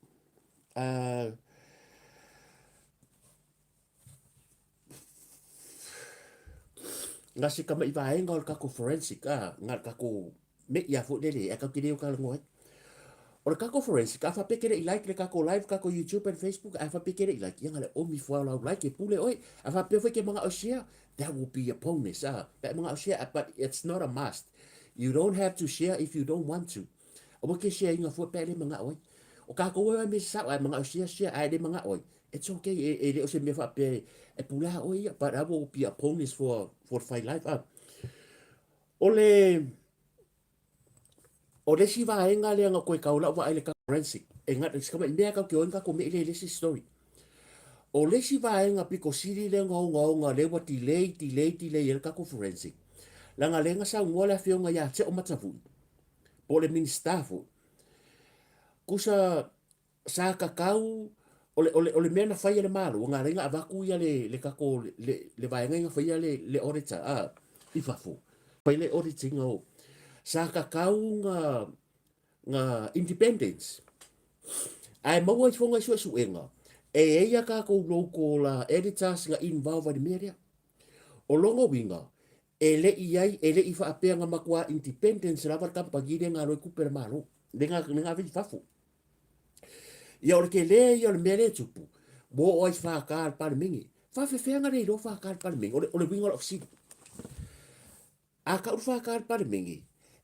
Nga se kamaʻi vaega o le kakou forensic, nga le kakou meʻi a foi lele, ae kau te le o talanoa ai. O le kakou forensic, a faapea ke le i like le kakou live, kakou YouTube and Facebook, a faapea ke le i like, ia nga le omi fua o lau like e pule oe. A faapea foi ke manaʻo e share, that will be a bonus, pe a manaʻo share, but it's not a must. You don't have to share if you don't want to. Aua ke share ina fua pe a le manaʻo ai. O kakou e me sao, a manaʻo share, share, a le manaʻo ai. It's okay, e le o se mea faapea e pulā oe ia, but that will be a bonus for the fai live. O le, o le isi vaega lea na koe kau lau vaai le forensic, e ngata, se kama i mea kau ke oe kako me ile le isi story. O le isi vaega piko sili lea nga onga onga le ua delay, delay, delay e le kako forensic. Langa le nga saungoa le afioga ia Te o Matavui, po o le Minista foi. Kusa sa kakau, o le, o le, o le mea na fai e le Malo, nga ala ai na avatu ia le, le kako, le, le vaega i na faia le, le auditor, a, i fafo. Fai le auditing o, sa kakau nga, nga independence. Ae maua ifo ngai suesuega, e i ai a kakou local editors nga involve ai le mea lea. O lona uiga, E le i ai, e le i faapea na matua independence lava le kamupani lea na alu ai tupe a le Malo, lea na, lea na ave i fafo. Ia o le tele ia o le mea lea e tupu, ua oo ai i FK a le Palemene. Faafefea na le iloa FK a le Palemene? O le, o le uiga o lau fesili. A tau le FK a le Palemene,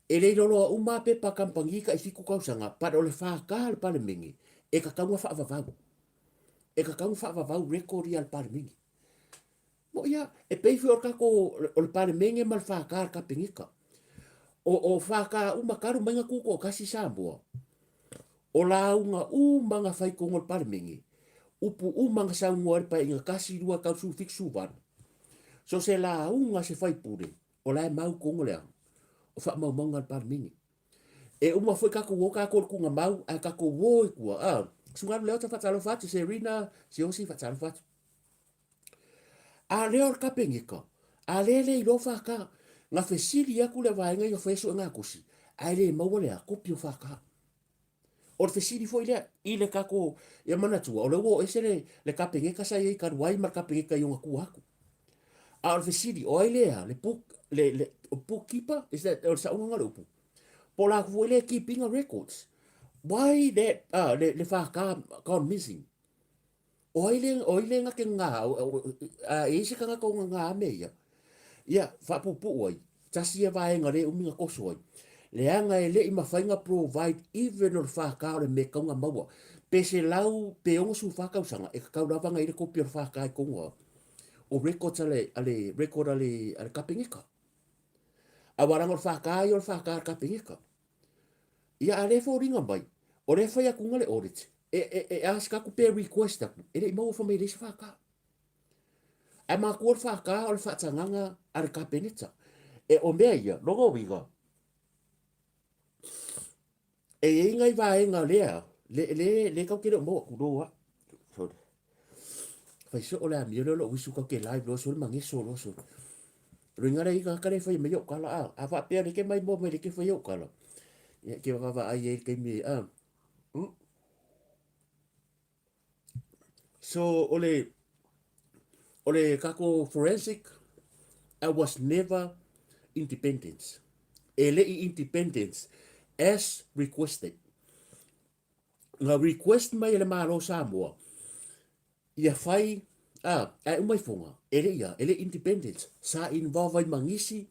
e le iloa uma lava pepa a kamupani tai 7 tausaga, but o le FK a le Palemene, e tatau ona faavavau. E tatau ona faavavau record ia a le Palemene. Moʻi a, e pei foi o le tatou, o le Palemene ma le FK a le Kapeneta. O, o FK uma talu mai na tutoatasi Samoa, o lauga uma na fai i totonu o le Palemene, upu uma na saunoa ai le Paeaiga 1, 2, 3, 17, 18, so o se lauga a se faipule, o la e mau i totonu o le a? O faamaumauga a le Palemene. E uma foi tatou o tatou i le tuugamau ae tatou o i tua, a. Susuga Alu Leota faatalofa atu, Serina Siaosi faatalofa atu. A lea o le Kapeneta, a lea e le iloa FK. Na fesili atu le vaega ia fai suegatusi, ae le maua le a, kopi o FK. O le fesili foi lea i le tatou, ia manatua, o lea ua oo ese le, le Kapeneta sa i ai talu ai ma le Kapeneta i ona tua atu. A o le fesili, o ai lea, le book, le, le bookkeeper, is that, o le saoga lena o le upu? Po o latou foi lea e keep ina records. Why that, le, le FK gone missing? O ai le, o ai le na te ngā, a e i se tangata o ngā mea ia. Ia, whaapupu ai, tasi ia vaenga le umi na koso ai. Leaga e le i mawhai na provide even o le whākā o le me kaunga maua. Pe se lau, pe ongo su whākausanga, e kakau lava nga i le kopi o le whākā i kongoa. O records a le, a le, record a le, a le kapengeka. A waranga o le whākā i o le whākā a le kapengeka. Ia a le foliga mai, o le fai atu nga le audit, e, e, e ask aku pe request aku, e le i maua fai mai e leai se FK. Ae makua o le FK o le faatagaga a le Kapeneta. E o mea ia, lona uiga, e i ai nai vaega lea, le, le, le tau te le o maua atu loa. Sorry. Fai soo le amio lea o lou uisu kau ke live loa sole mageso loa sole. Luinga le ika ka le fai mai o kala a. A fa pea le ke mai mo mai le ke fai o kala. Ia ke va va ai e ke mi a. So ole ole kako forensic I was never independence. E le i independence as requested. Na request mai e le Malo o Samoa ia fai, a, ae uma ifoga, e le ia, e le independent, sa involve ai ma nisi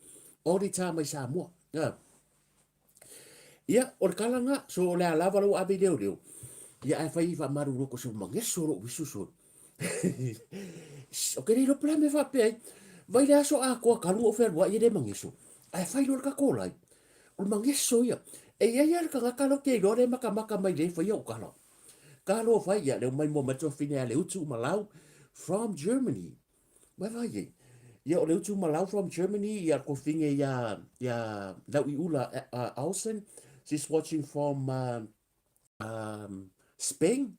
auditor mai Samoa. A. Ia, o le kala nga, so o le a lava lau ave i leoleo, ia ae fai faamalulu atu se mageso lou uisu sole. O ke le iloa po o le a mea faapea ai. Vai le aso atoa talu ou fealuai e le mageso, ae fai loa le tatou live. O le mageso ia. E i ai lava le tagata lea ou te iloa lea e matamata mai le faia ou tala. Talofa ia, lea ua maimoa mai le tuafafine ia Leutu Malau from Germany. Mai vai ai. Ia o Leutu Malau from Germany, ia le tuafafine ia, ia Lauiula Olsen, she's watching from Spain.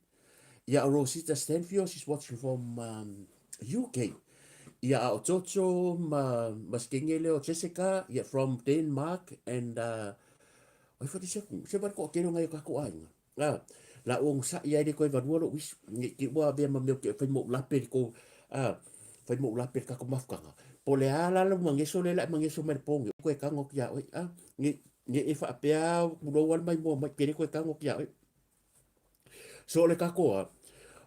Ia o Rosita Stanfield, she's watching from UK. Ia a o Toto ma, ma Skenge leo Jessica, ia from Denmark and oi whati se ku, se wari ko kero ngai o kako ainga. Ah, la o sa ia le koe valua lo wisu, nge ki ua vea ma meo ke whai mo lape ko, ah, whai mo lape kako mafukanga. Po le a la la mangeso le la mangeso mai le ponge, koe kango ki a oi, ah, nge Nge e faapea pulou ale mai mua mai pele koe tago ki a oe. So o le kako a,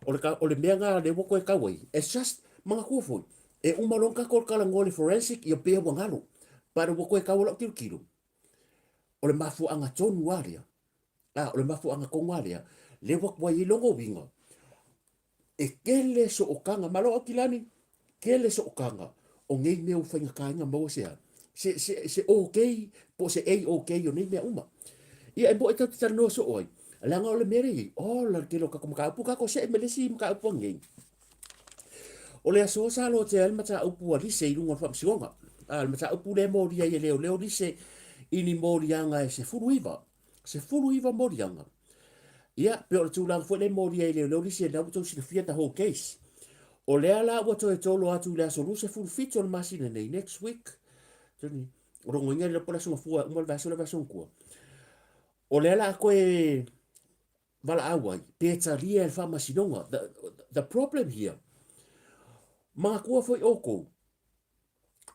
o le, o le mea ngā le ua koe kau ai, it's just, manatua foi, e uma loa kako le kala ngoa le forensic ia pea ua ngalo. But ua koe kau o lau tilotilo, o le mafuaanga tonu a lea, a, o le mafuaanga tonu a lea, le ua kuai ai logo uiga, E kele sookaga, malo Aukilani, kele sookaga o nei mea ua faigataina maua se a? Se, se, se OK po o se A-OK o nei mea uma. Ia, e moe tatou te talanoa soo ai, leaga o le mea lea e i ai, ola le tele o tatou mataupu, tatou see ma le isi mataupu anei. O le aso sa lotea ai le mataupu a Lise i luga o le faamasinoga. A, le mataupu lea e molia ai e leoleo Lise i ni moliaga e 19. 19 moliaga. Ia, pe o le tulaga foi lea e molia ai e leoleo Lise, lena ua outou silafia the whole case. O lea la ua toe tolo atu i le aso 27 o le masina nei, next week, toni, logoina le po le aso gafua, uma le vaiaso le vaiaso gafua. O lea la a koe valaau ai, pe talia e le faamasinoga. The problem here, manatua foi outou,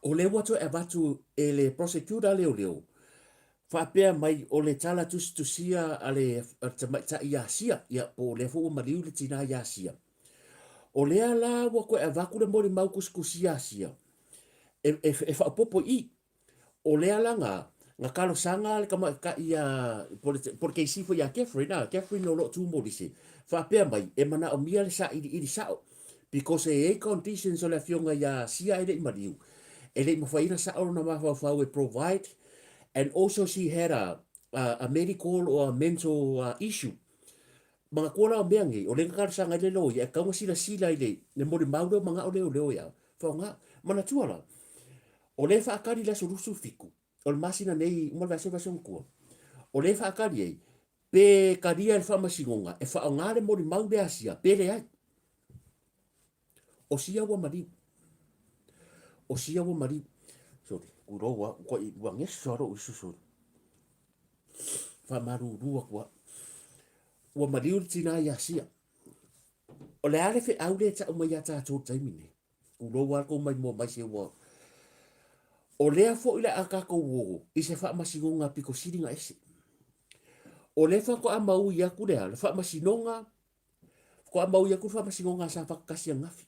O lea ua toe avatu e le prosecutor leoleo faapea mai o le tala tusitusia a le tamaitai ia Sia, ia po o lea foi ua maliu le tina ia Sia. O lea la ua toe avatu le molimau tusitusia a Sia e, e, e faaopoopo i i. O lea la na, na talosaga le tamaitai ia, po o le keisi foi ia Catherine, a, Catherine o lo o tu molise, faapea mai, e manaomia le sailiili sao, because e i ai conditions o le afioga ia Sia e le i maliu, e le i mafai ona sao lona mafaufau e provide, and also she had a, a, a medical or a mental uh, issue. Manatua la o mea nei, o lea na talosaga ai le loia, e tatau ona silasila i le, le molimau lea o manao leoleo ia faaaoga. Manatua la, o lea e faatali i le aso 27 o le masina nei, uma le vaiaso le vaiaso ona tua, o lea e faatali ai, pe talia e le faamasinoga e faaaoga le molimau lea a Sia, pe leai. O Sia ua maliu. O Sia ua maliu. Sorry, kulou a, ua, ua geso a lou isu, sorry. Faamalulu atu au. Ua maliu le tina ia Sia. O le a le feau lea e tau mai ia tatou i le taimi nei? Tulou lava le tou maimoa mai se ua... O lea foi le a tatou o i se faamasinoga pito sili ona ese. O lea faatoa maui atu le a? Le faamasinoga, faatoa maui atu le faamasinoga a Safata 1 ananafi.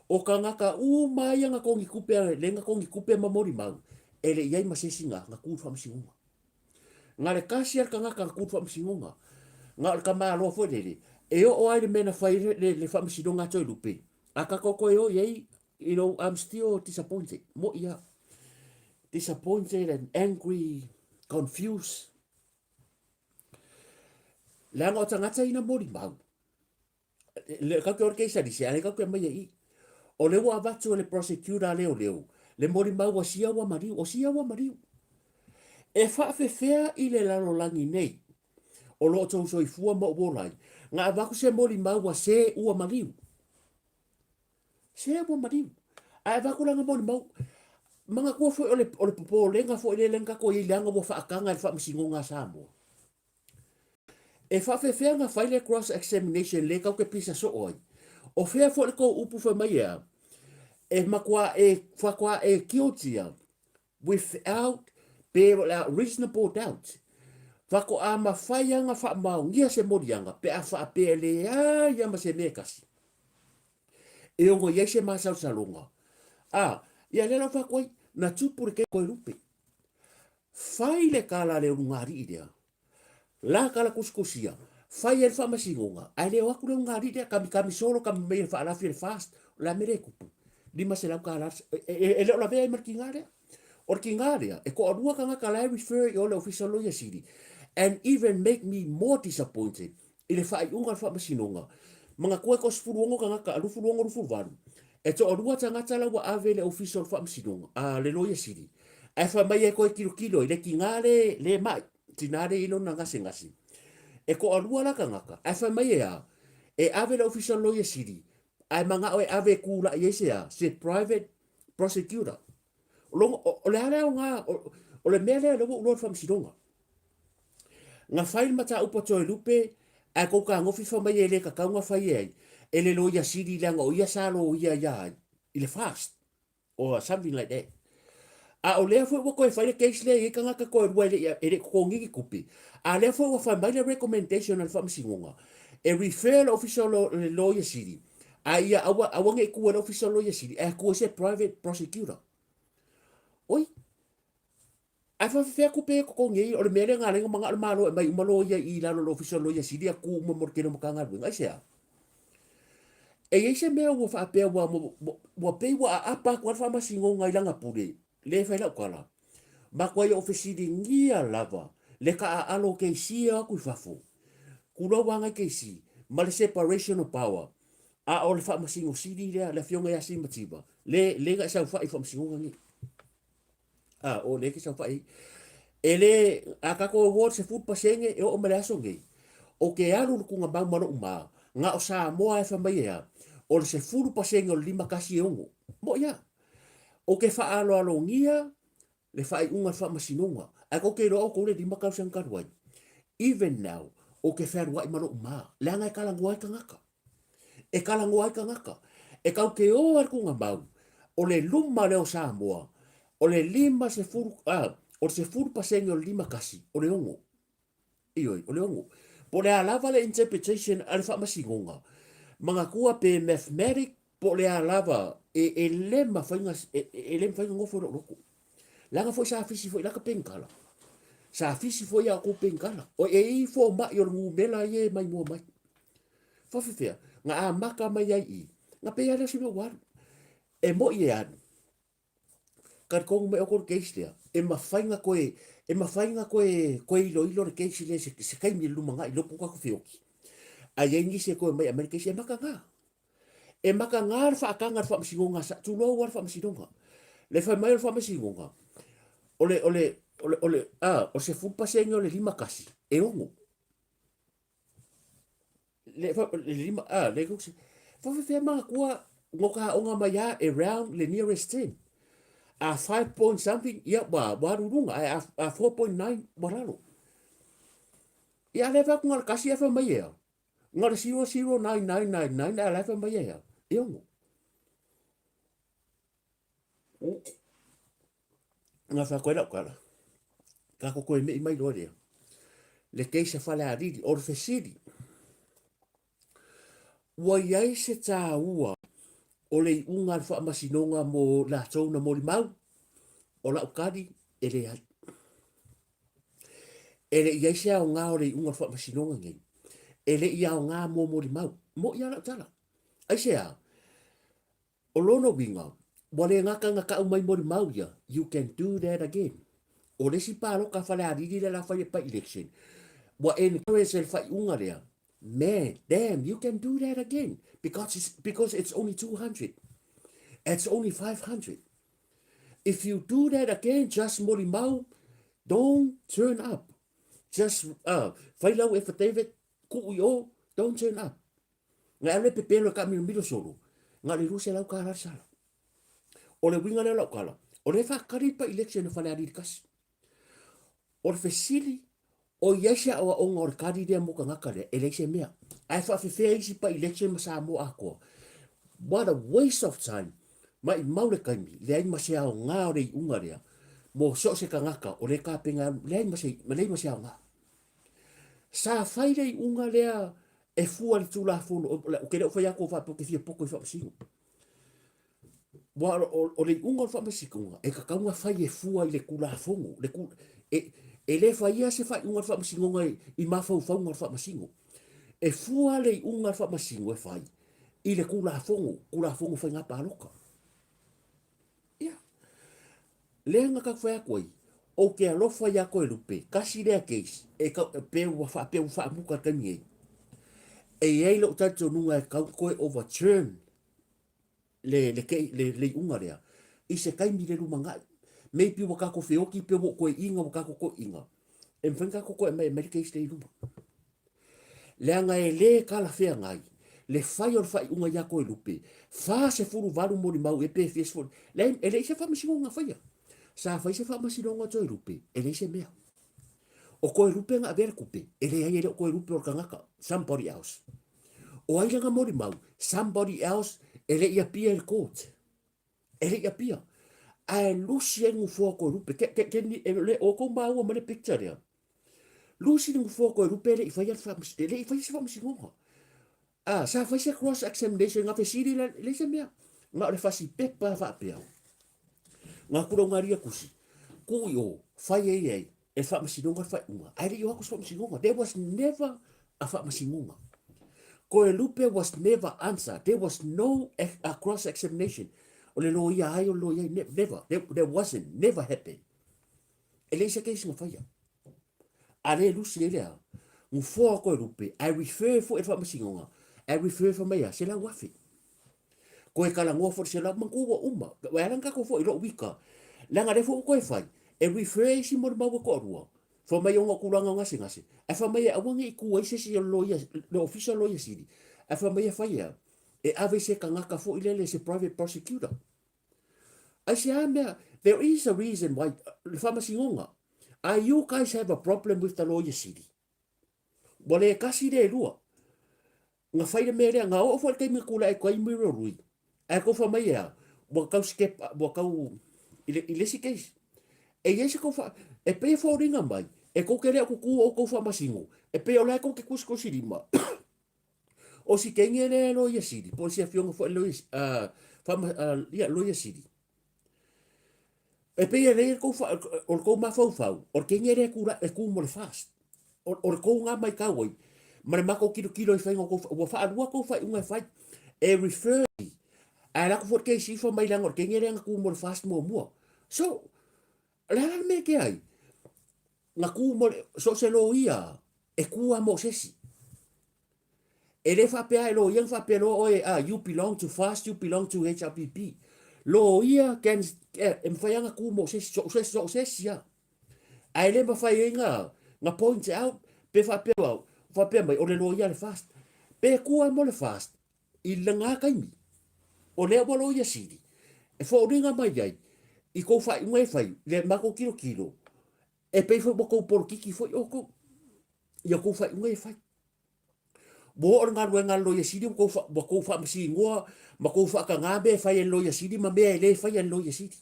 O tagata uma ia na togi tupe, le na togi tupe ma molimau, e le i ai ma se isi na, na tu i le faamasinoga. Na le tasi a le tagata na tu i le faamasinoga. Na o le tamaloa foi lele, e oo lava i le mea na fai ai le, le, le faamasinoga a Toelupe, a tatou toe o i ai, you know, I'm still disappointed. Mo'i lava. Disappointed and angry, confused. Leaga o tagata ia na molimau, Le kau ke ore keisa lise, ale kau ke mai e i. O le ua avatu e le prosecutor a leoleo, le molimau ua sia ua maliu, o sia ua maliu. E faafefea i le lalolagi nei, o lo o tou soifua ma ou ola ai, na avatu se molimau ua se ua maliu. Se ua maliu. Ae avatu lana molimau, manatua foi o le, o le popolega foi lea lea na tatou i ai leaga ua faataga e le Faamasinoga a Samoa. E faafefea ona fai le cross examination le tau te pisa soo ai? O fea foi le tou upu fai mai ea? E matua e faatoa e guilty without pe o le a reasonable doubt. Faatoa mafai ana faamaonia se moliaga pe a faapea e leai lava ma se mea e tasi e ono i ai se masalosaloga. A, ia lea la ua fai atu ai, na tupu le Toelupe. Fai le tala a le ulugalii lea, la tala tusitusia, fai ai le faamasinoga, ae le o atu le ulugalii lea, kamikami solo, kami mai e faalafi e le FAST, o le a mea lea e tupu? $500, e le o lavea ai ma le tiga lea. O le tiga lea, e toalua tagata la e refer i o le Ofisa o le Loia Sili, and even make me more disappointed i le faaiuga o le faamasinoga. Manatua e toa-16 tagata, 26, 28, e toalua tagata la ua ave i le Ofisa o le Faamasinoga, a le Loia Sili, ae fai mai e toe tilotilo i le tiga le, le mai, tina le i lona gasegase. E toalua la tagata, ae fai mai e a? E ave le Ofisa o le Loia Sili, ae manao e ave e tulai ai se a? Se private prosecutor. O, logo, o, o le a le aoga, o, o le mea lea lea ua ou iloa i le faamasinoga. Na fai le mataupu a Toelupe, ae tou tagofi fai mai e le tatau na fai e ai, e le loia sili leaga o ia sa loia ia ai, i le FAST, or something like that. A o lea foi ua toe fai le case lea e i ai tagata toelua e le i, e le i totogi ni tupe, a lea foi ua fai mai le recommendation a le faamasinoga, e refer le ofisa o le loia sili, a ia aua, aua ne i tu e le ofisa o le loia sili, ae tu e se private prosecutor. Oi, Ae faafefea tupe ia e totogi ai? O le mea lea na ala ai ona manao le Malo e aumai uma loia i lalo o le Ofisa o le Loia Sili a tu uma mo le tele o Matagaluega. Aisea? E i ai se mea ua faapea ua, ua pei ua aapa atu lava le faamasinoga i lana pule, lea e fai lau tala. Matuai ou fesiligia lava le taaalo o keisi e o atu i fafo. Tulou lava nai keisi ma le separation of power. A o le Faamasino Sili lea, le Afioga ia Simativa, le, le na e saofai i le Faamasinoga nei. A, o lea e te saofai ai. E le, a tatou award 10% e oo mai le aso nei, ou te alu i le tuugamau ma lou ma, na o Samoa e fai mai e a, o le 10% o le 5 1 e 6. Moʻi a. Ou te faaaloalogia le faaiuga o le faamasinoga, ae tou te iloa outou le 5 tausaga talu ai. Even now, ou te fealuai ma lou ma, leaga e talanoa ai tagata. E talanoa ai tagata. E tatou te o lava i le tuugamau, O le luma lea o Samoa, o le 50, a, o le 10% o le 51, o le 6. Ioe, o le 6. Po o le a lava le interpretation a le Faamasinoga, manatua pe mathematic po o le a lava, e, e le mafai ona, e, e le mafai ona nofo i lou loto. Leaga foi sa fisi foi i laka penikala. Sa fisi foi a outou penikala. O e i fomai o le numera ia e maimoa mai. Faafefea, na amata mai ai i, na pei lava lea o se mea ua alu. E moi e alu, talitonu mai outou le case lea, e mafai ona toe, e mafai ona toe, toe iloilo le case lea i se taimi i le lumanai, le iloa po o tatou feoti. Ae i ai nisi e toe omai e aumai le case, e mataga. E mataga le faataga a le Faamasinoga, tulou lava le Faamasinoga. Le fai mai o le Faamasinoga, o le, o le, o le, o le, a, o le 10% o le 51, e 6. Le, le lima, a, le kusi. Faafefea manatua no ka aoga mai a e round le nearest 10. A 5 point something, ia, ua, ua alu i luga, ae a, a 4.9, ua lalo. Ia, a le fai atu na o le kasi ae fai mai e a. Na o le 009999 ae la e fai mai e a. E ono. Na fai atu ai lau tala, tatou toe me'i mai loa lea, le case a Falealili, o le fesili, ua i ai se taua o le iuga a le faamasinoga mo latou na molimau? O lau tali, e leai. E le i ai se aoga o le iuga o le faamasinoga nei. E le i aoga mo molimau. Mo'i lava lau tala. Aisea? O lona uiga, ua le gata na tau mai molimau ia, you can do that again. O le isi paloka a Falealili lea la fai e by-election, ua encourage e le faaiuga lea, man, damn, you can do that again because it's, because it's only 200. It's only 500. If you do that again, just molimau, don't turn up. Just uh, fai lau affidavit, kuu i o, don't turn up. Ngai alu e pepelo e kaamilomilo solo, na o le 200 tala le sala. O le uiga lea o lau tala, o lea e faatali le by-election a Falealili 1. O le fesili, o i ai se aoaoga o le kali lea mo tagata lea? E leai se mea. Ae faafefea isi by-election ma Samoa atoa? What a waste of time. Maimau le taimi, leai ma se aoga o le iuga lea mo so o se tagata o lea e tapena e alu, leai ma se, leai ma se aoga. Sa fai le iuga lea e fua i le Tulafono, ou te le o fai atu faapea ou te fia poto i faamasino. Ua o le iuga o le faamasinoga, e tatau ona fai e fua i le Tulafono. Le tu, e, e le faia se faaiuga a le faamasinoga i, i mafaufauga o le faamasino. E fua le iuga a le faamasino e fai i le Tulafono, Tulafono Faiga Palota. Ia. Lea na tatou fai atu ai, ou te alofa iā Toelupe, tasi lea case, e tau, pe ua faapea ua faamuta i le taimi nei. E i ai lou talitonuga e tatau ona toe overturn le, le, le, le iuga lea i se taimi i le lumanai. Maybe ua tatou feoti pe ua ou toeaina, ua tatou toeaina, e mafai ona tatou toe aumai e aumai le case lea i luma. Leaga e le talafeagai le fai o le faaiuga ia Toelupe, 48 molimau ea pe fia sefulu, leai, e leai se faamasinoga na faia. Sa fai se faamasinoga a Toelupe, e leai se mea. O Toelupe na avea le tupe, e leai e le o Toelupe o le tagata, somebody else. O ai lana molimau? Somebody else e le i appear i le court. E le i appear. Ae lusi ai le nofoa o Toelupe. Ke, ke, ke, e le, o kou māua ma le picture lea. Lusi le nofoa o Toelupe e le i faia le faamas, e le i faia se faamasinoga. Ah, sa fai se cross examination nga fesili le, leai se mea. Na o le fasi pepa faapea. Nga kura nga ria kusi. Ku i o, fai ai ai, e faamasinoga le faaiuga. Ae le i o atu se faamasinoga. There was never a faamasinoga. Koelupe was never answer. There was no a cross examination. O le loia ai o le loia ai. Never. There, there wasn't. Never happened. E leai se case na faia. A le lusi ai lea, nofoa o Koelupe, ae refer foi e le faamasinoga, ae refer fai mai a, 100,000. Koe talanoa foi i le 100, manatua ua uma. Ua ala ona tatou foi i lou wika. Leaga lea foi ua toe fai, e refer isi molimau e toalua, fai mai ona o tulaga o gasegase, ae fai mai e aua ne i tu ai se isi o le loia, le ofisa o le loia sili, ae fai mai e fai e a? E ave i se tagata foi lele, se private prosecutor. Aisea mea, there is a reason why, le faamasinoga, are you guys have a problem with the lawyer sili? Ua le tasi le lua. Na fai le mea lea, na oo foi le taimi na tulai atu ai Muriel Rui. Ae tou fai mai e a? Ua tau step ua tau i le, i le isi case. E i ai se kou wha, e pei e fōringa mai, e kou te leo kuku o kou whamasino, e pei o la e kou te kusikusi lima. O si kenge le loia sili, po si afioga foi loia, whama, ia, loia sili. E pei e lei kou wha, o le kou mafaufau, o le kenge le kura, e ku mo le fast. O, o le kou ngā mai kau ai, ma le mako kilo kilo i whainga kou, ua whaalua kou whai unga e whai, e refer Ae la ku fo ke si fo mai langa ke ngere nga ku mo le fast mo mua. So, le ala le mea ke ai, nga ku mo le, so se lo ia, e ku a mo sesi. E le faapea e lo ia faapea lo oe, ah, you belong to fast, you belong to HRPP. Lo ia can, e, e mawhai anga ku mo sesi, so sesi, so sesi a. Ae le mawhai ai nga, nga point out, pe faapea au, faapea mai, o le lo ia le fast. Pe ku a mo le fast, I lena taimi, o lea ua loia sili, e foliga mai ai i kou faaiuga e fai, le matou tilotilo, e pei foi ua tou polokiki foi outou i a tou faaiuga e fai. Ua oo le galuega a le loia sili ua tou, ua tou faamasinoa ma tou faatagā mea e fai e le loia sili ma mea e le faia e le loia sili.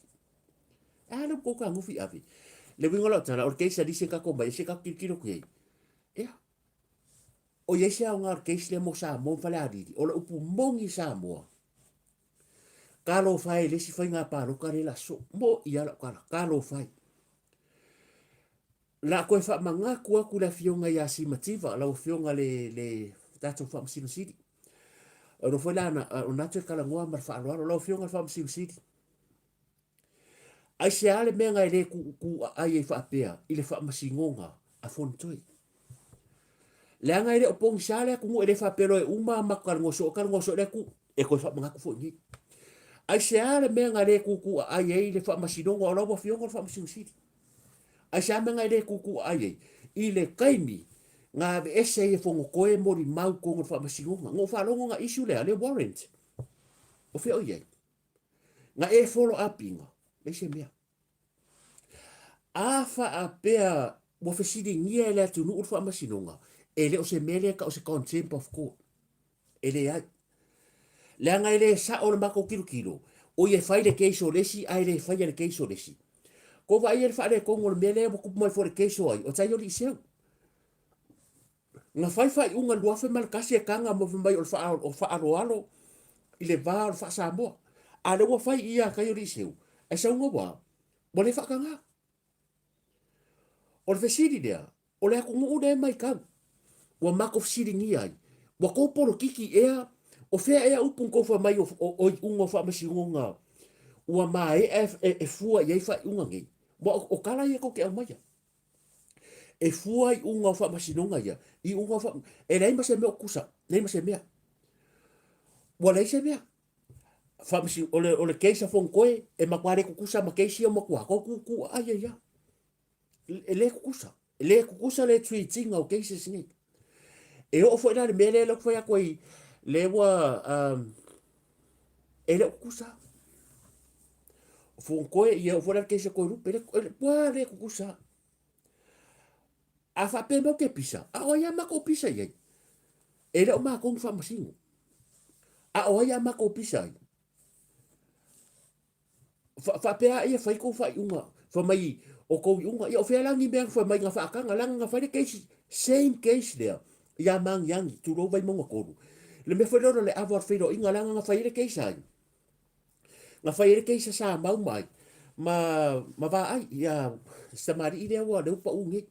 A lea ua tou fetagofi ave. Le uiga o lau tala, o le case a lisi e tatou omai ai, se tatou tilotilo atu i ai. Ia, O i ai se aoga o le case lea mo Samoa ma Falealili, o le upu moni i Samoa, talofa e i le isi faiga palota lea o le a sosoo. Mo'i lava lau tala, talofa e. O le a toe faamanatu atu i le Afioga ia Simativa, lau Afioga i le tatou Faamasino Sili. O lea foi la o lena toe talanoa ma le faaaloalo. Lau Afioga i le Faamasino Sili, Aisea le mea na e le tuutuuaai ai faapea i le faamasinoga a Fonotoe? Leaga e le o pogisa le atunuu, e le faapea loa e uma matou talanoa soo, talanoa soo le atunuu, e toe faamanatu foi nei. Aisea le mea na le tuutuuaai ai le faamasinoga o lau afioga o le Faamasino Sili? Aisea mea na e le tuutuuaai ai i le taimi na aveese ai e Fonotoe molimau i totonu o le faamasinoga? Na ou faalogo na issue lea, le warrant. O fea o i ai? Na e follow up iga, leai se mea. A faapea ua fesiligia e le atunuu le faamasinoga, e le o se mea lea e tau o se contempt of court. E leai. Leaga e le sao le matou tilotilo, o ia e fai le case o le isi ae le faia le case o le isi. Kou vaai i ai le faaletonu o le mea lea ua tupu mai foi i le case o ai? O Taioliiseu. Na fai faaiuga i le 2001 e taga ma fai mai o le faaaloalo i le va o le faa-Samoa. A lea ua fai ia Taioliiseu, ae sauga ua, ua le faatagā. O le fesili lea, o le atunuu lea e matau, ua matou fesiligia ai, ua tou polokiki ea, o fea ea upu na tou fai mai o iuga o faamasinoga ua maea e fua i ai faaiuga nei? Aua o tala ia tou te aumaia. E fua iuga o faamasinoga ia, iuga o faa... E leai ma se mea o tusa, leai ma se mea. Ua leai se mea. Faamasi, o le, o le case a Fonotoe, e matua le tutusa ma case ia o matua tou tutu aai ai lava. E le tutusa. E le tutusa le treat ina o cases nei. E oo foi la i le mea lea ou te fai atu ai, lea ua, e le o tutusa. O Fonotoe, ia oo foi la i le case a Toelupe, e le, ua le tutusa. A faapea mai ou te pisa, a o ai a matou pisa i ai? E le o matou ni faamasino. A o ai a matou pisa ai? Faapea ia fai kou faaiuga, fai mai o kou iuga, ia o fea la ni mea fai mai na faataga, leaga na fai le case, same case lea, ia Magiagi, tulou Vaimauga 3. Le mea foi lea o le ava o le feiloaiga, leaga na fai ai le case ai. Na fai ai le case a Samau ma ai, ma, ma Vaai, ia si tamalii lea ua, lea ua pau nei.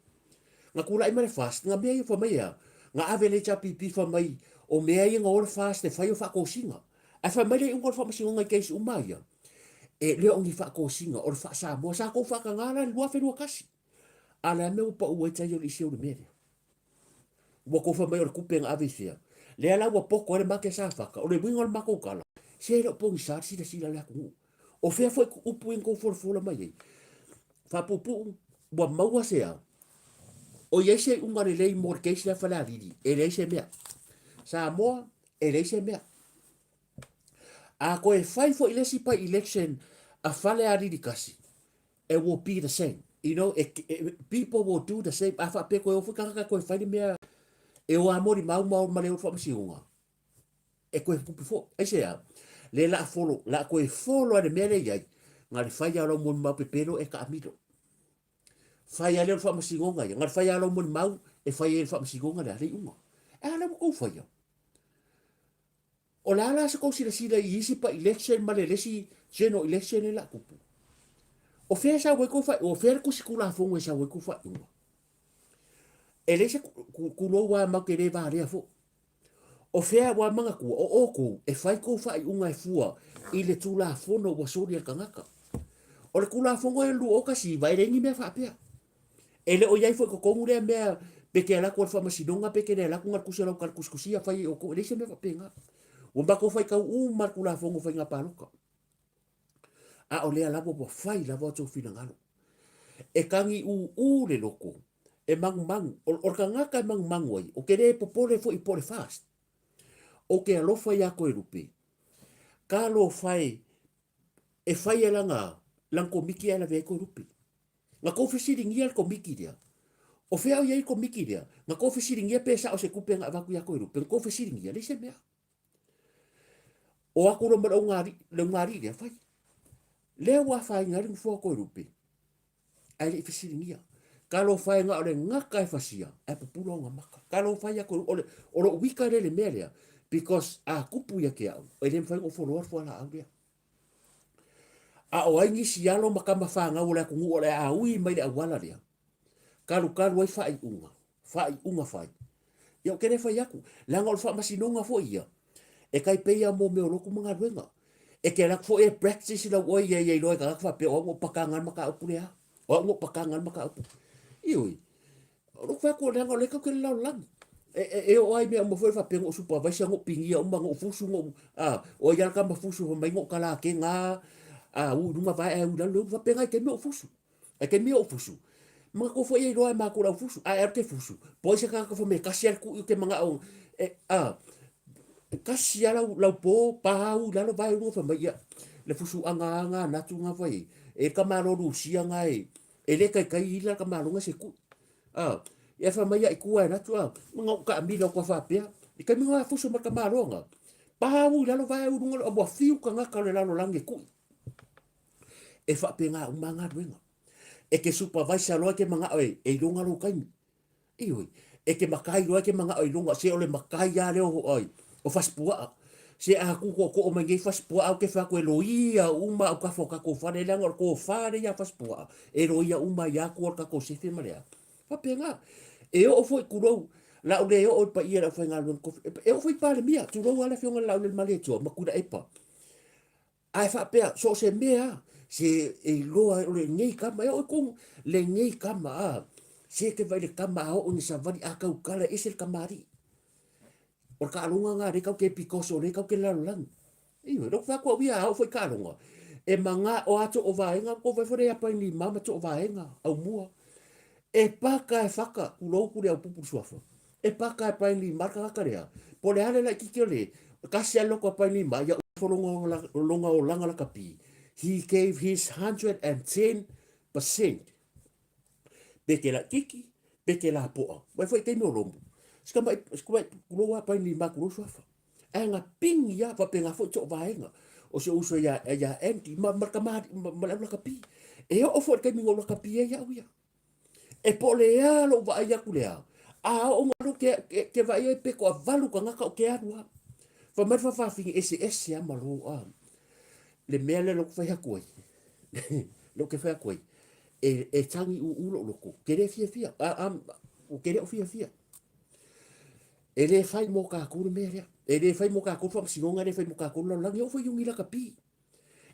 Na tulai mai le FAST, na mea ia fai mai ea, na ave le HRPP fai mai, o mea ia na o le FAST e fai o faatosina. Ae fai mai le iuga o le faamasinoga i case uma ia, e le o ni faatosina, o le faa-Samoa. Sa tou faatagā la i le 2021. A o le a mea ua pau ai tai o le isi o le mea lea? Ua tou fai mai o le tupe na ave i fea? Lea la ua poto ai le make Safata. O le uiga o le matou tala, se e le o pogisa le silasila a le atunuu. O fea foi upu ia na tou folafola mai ai? Faapuupuu, ua maua se a? O i ai se iuga lelei mo le case lea Falealili? E leai se mea. Samoa, e leai se mea. A toe fai foi le isi by election a Falealili tasi, it will be the same. You know, it, it, people will do the same. A faapea koe o foi tagata koe fai le mea e o a molimau ma o ma le o faamasinoga, e koe kupu foi. Aisea? Lea la a folo, la a toe folo a le mea lea i ai, na le fai a lau molimau pepelo e taamilo. Fai a lea o le faamasinoga ia, na le fai a lau molimau e fai ai le faamasinoga lea, le iuga. E a lea ua tou faia? O le a la se tou silasila i isi pa election ma le isi general election lea la a tupu? O fea e sau ai tou faaiuga? O fea le tusi tulafono e sau ai tou faaiuga? E leai se tulou lava matou te le valea foi. O fea ua manatua o outou e fai tou faaiuga e fua i le tulafono ua soli e le tagata. O le tulafono e 2019 e leai ni mea faapea. E le o i ai foi i totonu lea mea pe te alu atu i le faamasinoga pe te le alu atu na o le tusi o lau tala tusitusia fai e outou. E leai se mea faapena. Ua matou faitau uma le Tulafono o Faiga Palota. A o lea lava ua fai lava o outou finagalo. E tagiūū le loto, e manumanu. O, o le tagata e manumanu ai, ou te le popole foi po o le fast. Ou te alofa iā Toelupe. Talofa e, e fai e lana, lana komiti ae lavea ai Toelupe. Na tou fesiligia le komiti lea, o fea o i ai le komiti lea? Na tou fesiligia pe sao se tupe na avatu ia Toelupe? Na tou fesiligia? Leai se mea. O atu loa ma le augalii, le augalii lea, fai. Lea ua afaina ai le nofoa o Toelupe, ae le i fesiligia. Talofa e na o le gata e fasia, ae pupula ona maka. Talofa ia Toelupe, o, le, o lou wika lea i le mea lea, because a tupu ia te au, e le mafai ona ou foloa le fualaau lea. A o ai nisi alo ma tama fanau o le atunuu o le a ui mai le auala lea, kalukalu ai faaiuga, faaiuga fai. Ia ou te le fai atu, leaga o le faamasinoga foi ia, e tai pei lava mo mea o lotu ma galuega. E te alu atu foi e practice lau oe ia ia iloa e tagata faapea o au na ou pakaga le mataupu lea, o au na ou pakaga le mataupu. Ioe, O lou fai atu, leaga o lea tatou te lalolagi. E, e, e oo ai mea uma foi faapea na ou supervisor, na ou pinia uma, na ou fusu, na ou, a, o ai lava le tama fusu fai mai na ou kalakega a, ui i luga vae ae ui i lalo le ulu. Faapena i taimi o ou fusu. Ai taimi o ou fusu, manatua foi e iloa e matou le au fusu. A e alu te fusu, po o ai se tagata fai mai e tasi lava le kui ou te manao e, a, tasi lava lau, lau po, pa ui i lalo vae i luga fai mai, ia, le fusu aga a na atu na fai ai. E ka malo Lusia na e, E le taitai ila ka maloga se kui. A, ia fa mai ai kua e ratu a, nga u ka mila kua faapea. I taimi nga fusu ma ka maloga. Pa u i lalo vae u lunga ua fiu ka ngaka o le lalolagi e kui. E faapena uma galuega. E ke supervisor loa e ke manao e, e iloga lou taimi. Ioe, e te makai loa e te manao i luga, se o le makai lava lea o ai, o Fasipuaa. Se a kū tootoo mai nei Fasipuaa, ou te fai atu e loia uma autafa o tatou fale, leaga o le tofa lea ia Fasipuaa, e loia uma ai lava tua o le tatou sefe ma le a. Faapena. E oo foi, tulou, o le a ou le oo i le paia o le aufaigaluega tofi, e oo foi i Palemia, tulou lava le Afioga i le Laaulialemalietoa ma Tuilaepa. Ae faapea, so o se mea lava, se e iloa o lenei tama, e oo i tonu, lenei tama, a, se e te vaai i le tama a oo ina savali, a tautala e ese le tamalii. O le taaloga lena lea tatou te because o lea tatou te lalolagi. Ioe, lea ou te fai atu au ia, a oo foi i taaloga, e manao lava toovaega, ua tou vaai foi lea ia Painima ma Toovaega, Aumua. E paka e faka, tulou Tuliaupupu le suafa. E paka e Painima le tagata lea, po o le a le laitiiti o le, tasi lava le loto a Painima, ia ufo lona olaga lakapi, he gave his 110% pe te laitiiti, pe te lapoa. Vaai foi i taimi o Lomu, si tamai, si tamai, tulou lava Painima, tulou suafa. Ae na pigi lava, faapena foi Toovaega, o si ou uso ia, ia Andy, ma, ma le tamalii, ma, ma le au lakapi. E oo foi i le taimi na ou lakapi ai au ia. E po o le a lou vaai atu lea, a oo ina alu ke, ke, ke vaai ai pe toavalu tagata o ke alu lava. Fai mai le faafafine eseese lava ma lou a. Le mea lea lou fai atu ai, lou ke fai atu ai, e, e tagi ūū lou loto, ke le fiafia, a, a, ou te le o fiafia. E le fai mo kākou le mea lea. E le fai mo kākou le faamasinoga, e le fai mo kākou le lalolagi, e oo foi i uni lakapi.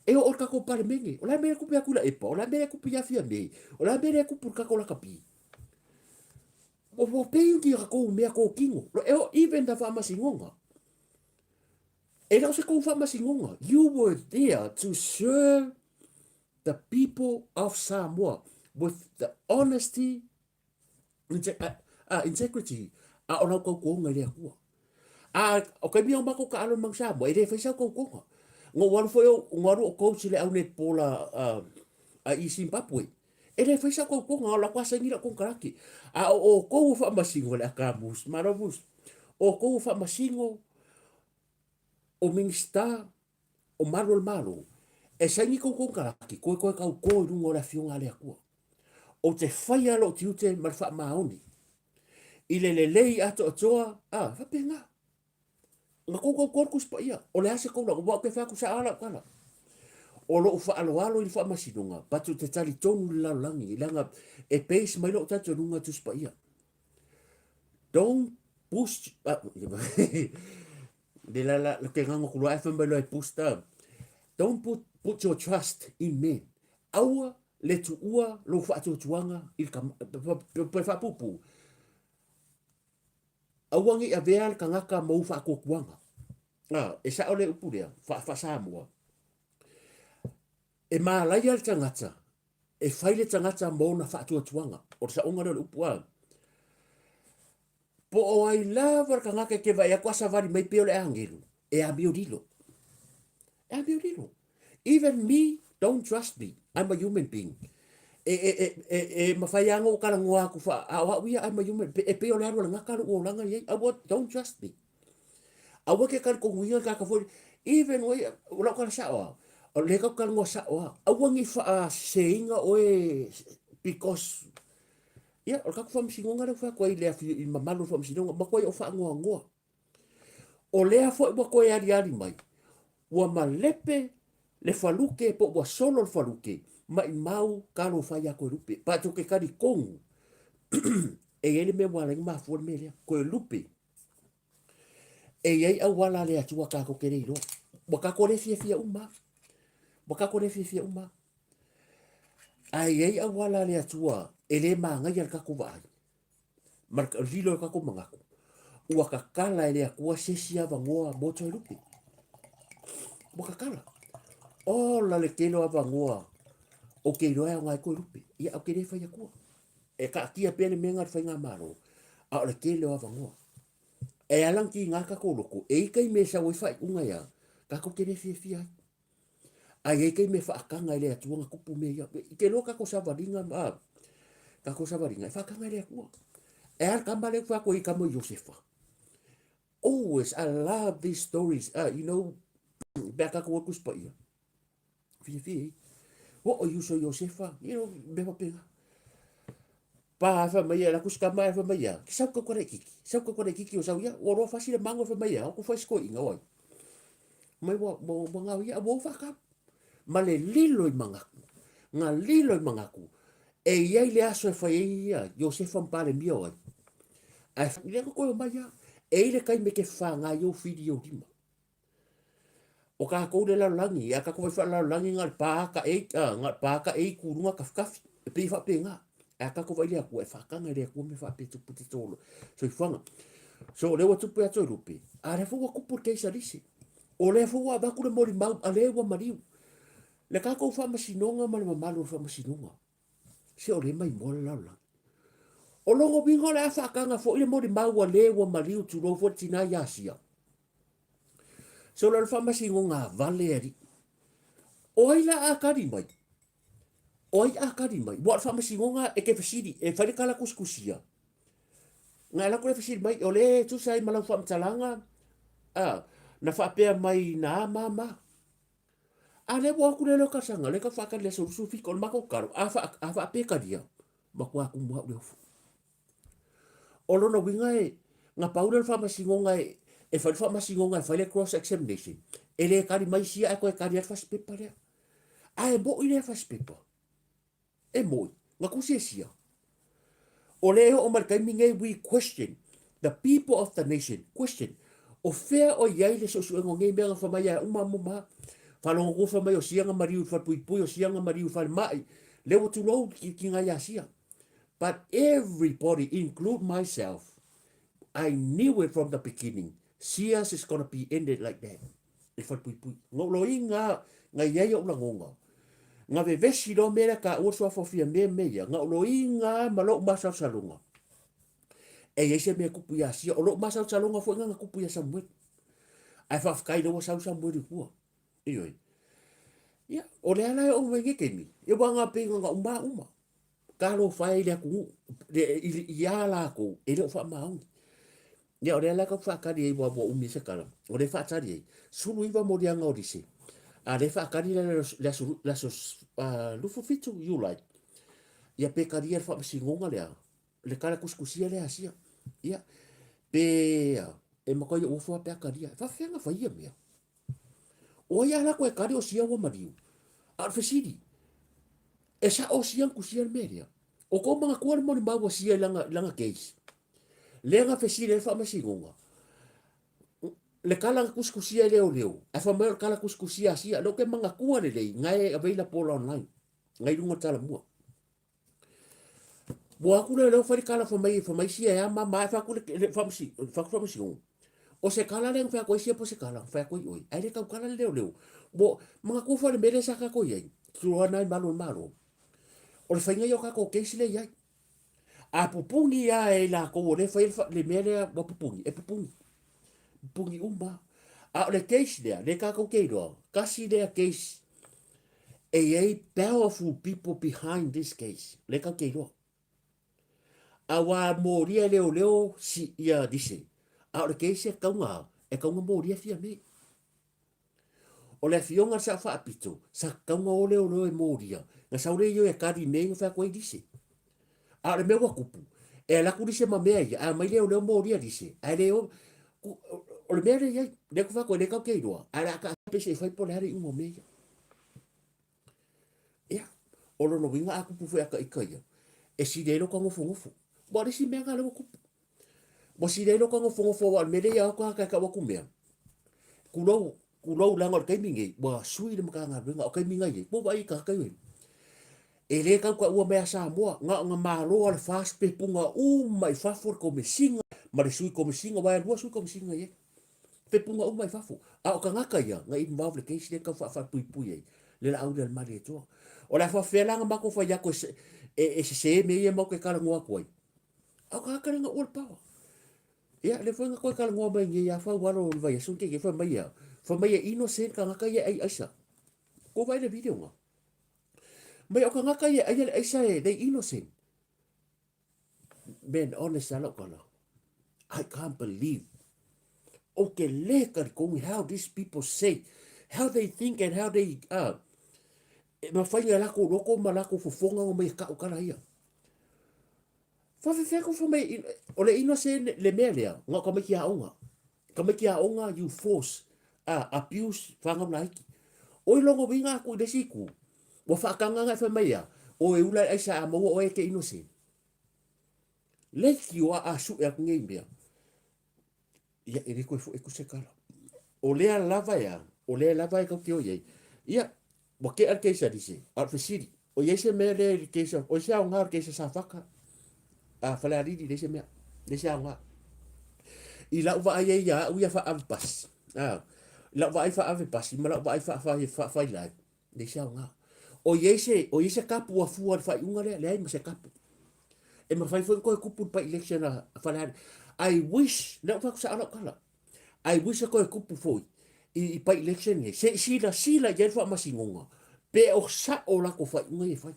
E oo i le tatou Palemene, o le a mea e tupu ia Tuilaepa, o le a mea e tupu ia Fiame, o le a mea e tupu i le tatou lakapi. Ua pei ni tatou mea totino. E oo even the faamasinoga. E le o se tou faamasinoga. You were there to serve the people of Samoa with the honesty integrity, a o lau tautoga i le Atua. A o taimi o matou taalo i le Manu Samoa, e le fai sau tautoga. Na ou alu foi au, na alu o coach i le au netball a, a, a i Zimbabwe. E le fai sau tautoga, o lau saini lau konekarate. A o outou o faamasino le aka Bruce, malo Bruce. O outou o faamasino, o Minista, O malu o le Malo, e saini kou konekaraki, koe koe kaukō i luga o le Afioga a le Atua. Ou te faia lou tiute ma le faamaoni i le lelei atoatoa, a, faapena. Na kou kaukō le Tusi Paia, o le a se kou lagona, aua ou te fai atu sa a lau tala. O lou faaaloalo i le faamasinoga, but ou te talitonu i le lalolagi, leaga e base mai lou talitonuga i le Tusi Paia. Don't push, le la la ke nganga ku loa fai mai loa e push ta. Don't put your trust in men. Aua le tuua lou faatuatuaga i le kama, pe faapuupuu. Aua ne i avea le tagata ma ou faatuatuaga. A, e sao le upu lea, faa-Samoa. E malaia le tagata, e fai le tagata ma ona faatuatuaga. O le saoga lea o le upu a. Po o ai lava le tagata e te vaai atu a savali mai pei o le agelu, e amio lilo. E amio lilo. Even me, don't trust me. I'm a human being. E, e, e, e, e mawhai lava ona ou talanoa atu wha, a o au ia, I'm a human, e pei o le alu a le gata lou olaga i ai. Aua, don't trust me. Aua ke talitonuina le tagata foi, even oe, o lau tala sao lava, o lea tatou te talanoa sao lava, aua ne i faaseseina oe because, ia, o le tatou faamasinoga lea ua fai atu ai i le i le mamalu o le faamasinoga, matuai ou faanoanoa. O lea foi ua toe aliali mai, ua malepe le faluke po ua solo le faluke, maimau talofa ia Toelupe. But ou te talitonu, e i ai le mea ua ala ai ona mafua le mea lea, Toelupe E i ai auala a le Atua tatou te le iloa. Ua tatou le fiafia uma lava. Ua tatou le fiafia uma lava. Ae i ai auala a le Atua e le manaia le tatou vaai ma le lilo o le tatou manatu. Ua tatala e le Atua se isi avanoa mo Toelupe. Ua tatala. Ola le tele o avanoa ou te iloa e aoga ai Toelupe. Ia, ou te le fai atua. E taatia pea le mea lena i le faigamalo, a o le tele o avanoa. E ala ona tiga tatou loto, e i ai taimi e sau ai faaiuga ia, tatou te le fiafia ai. Ae i ai taimi e faataga e le Atua ona tupu mea ia. I te iloa tatou savaliga ma tatou savaliga, e faataga e le Atua. E a le tama lea ou fai atu ai i tama o Iosefa. Always, I love these stories. You know, pe a tatou o i le Tusi Paia, Fiafia ai. Oo i uso Iosefa, you know, mea faapena. Pa fai mai la kusi kama fai mai ia, ki sau ka kore kiki. Sau ka kore kiki o sau ia, o roa fasi le mango fai mai ia, o ku fai sko inga oi. Mai wa wa wa ngau ia, wa fa ka. Ma le lilo i mangaku. Nga lilo i mangaku. E iai le aso e fai ai ia, Iosefa ma Palemia o ai. Ae le ko koe o mai ia, e i le taimi e te whangai o whiri o lima. O kākou le lalolagi, a kākou vai faalalolagi na o le pā ka e, na o le pā ka e i kuluga kafikafi, e pei e faapena. Ae a kākou vai le Atua, e faataga e le Atua mea faapea tupu te tolo. Soifuaga. So o lea ua tupu ia Toelupe, a lea foi ua tupu le keisalise. O lea foi ua avatu le molimau, a lea ua maliu. Le kākou faamasinoga ma le mamalu o le faamasinoga, se o lea e maimoa le lalolagi. O lona uiga o le a faataga foi le molimau a le ua maliu tulou foi le tina i Asia. So o le faamasinoga vale alii. O ai la a kali mai? O ai a kali mai? Ua o le faamasinoga e te fesili, e fai le tala tusitusia. Na e alu atu le fesili mai, o le e tusa ai ma lau faamatalaga, a, na faapea mai na a ma ma. A lea ua o atu le leo talosaga, lea tau faatali i le aso 27, o le matou tatalo, a, fa, a faapea e talia, matua tumu au le ofu. O lona uiga e, na pau lea o le faamasinoga e, e fai le faamasinoga e fai le cross examination, e le tali mai sia ae toe tali lava le fasipepa lea. Ae mo'i lea fasipepa. E mo'i, na tusi e sia. O lea e oo mai le taimi nei, we question the people of the nation, question, o fea o i ai le suesuega o nei mea na fai mai ai uma ma uma. Faalogo atu fai mai o sia na maliu i le falepuipui, o sia na maliu i le falemai, lea ua tulou ki, ki ngai Asia. But everybody, include myself, I knew it from the beginning, Sias is gonna be ended like that. I le falepuipui. Na ou loiga na i ai ou lagona. Na vevesi loa mea lea taua le suafa o Fiame me ia. Na ou loiga ma lou masalosaloga. E i ai se mea e tupu ia Sia. O lou masalosaloga foi na na tupu ia Samuelu. Ae faafetai lea ua sau Samuelu i tua. Ioe. Ia, o lea la e oo mai nei taimi, ia ua na pei na uma uma. Talofa e i le atunuu, iā lākou, e le o faamaoni. Ia, o lea la tatou faatali ai, ua umi ai se tala, o lea e faatali ai, 19 moliaga o lise. A lea e faakali la le aso, le aso 27 Iulai, ia pe kalia le faamasinoga lea, le kala tusitusia lea a sia. Ia, pe e matua ou ofo lava pe a talia. E faafefea ona fai ia mea? O ai a latou e kali o sia ua maliu? A o le fesili, e sao sia na tusia le mea lea? O tou manatua le molimau a sia i lana, i lana case? Lea na fesili ai le faamasinoga, le kala na tusitusia e leoleo, ae fai mai o le kala tusitusia a sia. Lea ou te manatua lelei, na e available online, na i luga o le talamua. Ua atu lea leo fai le kala fai mai fai mai sia e a ma ma e fai atu le le faamasi fai atu faamasinoga. O se kala lea na fai atu ai sia po o se kala na fai atu ai oe. Ae le tautala le leoleo. Ua manatua foi le mea lea sa tatou i ai, tuloana ai malu o le Malo. O le faiga ia o tatou case lea e i ai. A pupuni lava e i latou o lea e fai le mea lea ua pupuni, e pupuni. Pupuni uma lava. A o le case lea, lea tatou te iloa, tasi lea case e i ai powerful people behind this case, lea tatou te iloa. Aua molia e leoleo si ia lise, a o le case e tatau ona, e tatau ona molia Fiame. O le afioga a le Sao Faapito, sa tatau ona o leoleo e molia, na sau lea i o e kali i mea ia na fai atu ai lise. A o le mea ua tupu, e alu atu lise ma mea ia, ae omai leoleo molia lise, ae le o, o le mea lea e i ai, lea ou te fai atu ai, lea tatou te iloa, ae o le a taatia pea se i fai po o le a le iuga o mea ia. Ia, o lona uiga a tupu foi a ta ita ia, e sili ai lou ta nofonofo. Aua o le isi mea lena lea ua tupu. Ua sili ai lou ta nofonofo aua o le mea lea e o atu tagata e tau atu mea, tulou, tulou leaga o le taimi lenei, ua sui le Matagaluega, o taimi na i ai, ua vaai i tagata ia, e le tau taua mai ia Samoa, na ona malo lava le FAST pe puna uma i fafo le Komesina ma le Sui Komesina, aua e lua Sui Komesina e i ai. Pe puna uma i fafo. A o tagata ia, na involve le case lea tau faapuipui ai le laau lea a le Malietoa. O le a faafefea la ona matou fai atu e sese mea ia matou te talanoa atu ai? A o tagata lea na ua le power. Ia, lea foi na toe talanoa mai nei ia Faualo o le vaiaso na tea nei, fai mai ia, fai mai e innocent tagata ia e ai aisa. Kou vaai le video na? Mai o tagata ia e aia le aisa e they innocent. Man, honest a lau tala. I can't believe. Ou te le talitonu how these people say, how they think and how they, e mafai ngai lakou loto ma lakou fofoga ona mai e kau tala ia. Faafefea kou fai mai, o le innocent le mea lea, na o tamaiti aoga. Tamaiti aoga you force, abuse fanau laiti. Oi logo uiga aku i le isi itu, ua faataga na e fai mai ea, o e ula e aisa a maua oe e te innocent. Leitioa a sue atu nei mea, ia e le toe foi atu se tala. O lea lava e a, o lea lava e tau te o i ai. Ia, ua tea le case a Lise, a o le fesili, o i ai se mea lea i le case, o i se aoga o le case a Safata, a Falealili, leai se mea, leai se aoga. I lau vaai ai ia au ia faaave pasi, a, i lau vaai faaave pasi ma lau vaai faafai live, Leai se aoga. O i ai se, o i ai se kapu ua fua i le faaiuga lea? Leai ma se kapu. E mafai foi ona toe tupu le by-election a Falealili. I wish, lea ua fai atu sao lau tala, I wish e toe tupu foi i by-election nei, se i silasila i ai le faamasinoga pe o sao latou faaiuga ia e fai.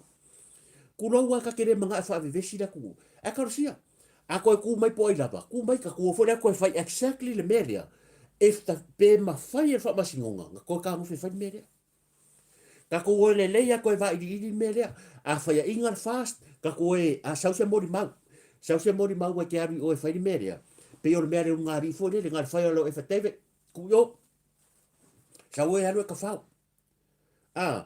Tulou lava ta te le manao e faavevesi le atunuu. Ae talosia, a toe tu mai po o ai lava, tu mai ta tua foi lea toe fai exactly le mea lea, if the, pe mafai e le faamasinoga ona toe tagofi e fai le mea lea. Tatou o lelei a toe vailiili le mea lea. A faiaina le fast, tatou o e, a sau se molimau, sau se molimau e te alu i o e fai le mea lea, pei o le mea a le ulugalii foi lele, na o le fai o lau affidavit, tuu i o. Sau oe e alu e kafao. A,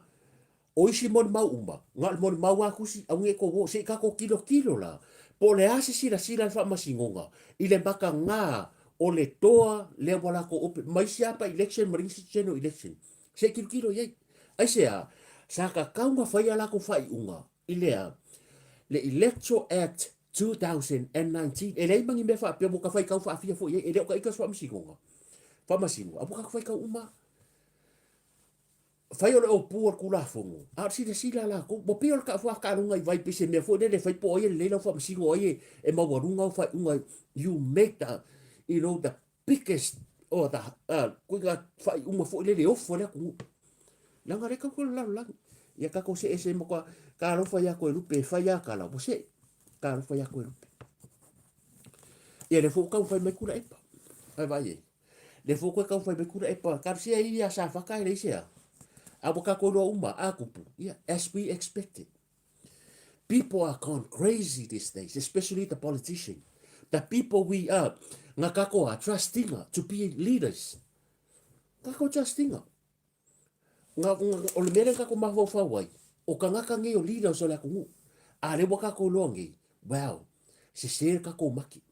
o isi molimau uma, na o le molimau lava tusi, aua ne i tou o, se i tatou tilotilo la, po o le a se silasila a le Faamasinoga i le mataga o le toa lea ua latou ope, ma isi lava by-election ma isi general election. Se i tilotilo i ai. Aisea? Sa tatau ona fai a latou faaiuga i le a? Le Electoral Act 2019. E leai ma ni mea faapea ua ta faitau faafia foi i ai. E le o ta ita se faamasinoga. Faamasino, a ua tatou faitau uma. Fai o le opu o le Tulafono, a o le silasila a latou, ua pei o le faataaloga i vai pei se mea foi lele e fai po o ai e lelei lau faamasino, o ai e maualuga au faaiuga. You make the, you know, the biggest or the koiga faaiuga foi lele e ofo ai le atunuu. Leaga lea tatou te lalolagi. Ia tatou see ese ma koa, talofa ia Toelupe e fai a tala, ua see. Talofa ia Toelupe. Ia lea foi ua taumafai mai Tuilaepa. Ai vaai ai. Lea foi ua toe taumafai mai Tuilaepa. Talosia ia Safata e leai se a. A ua kākou iloa uma, a kupu, ia, as we expected. People are gone crazy these days, especially the politician. The people we are, ngā kākou are trusting to be leaders. Kākou trusting. Ngā, ngā, o le mea lea kākou mafaufau ai, o kangaka nei o leaders o le atunuu. A le ua kākou iloa nei, well, sese le kākou maki.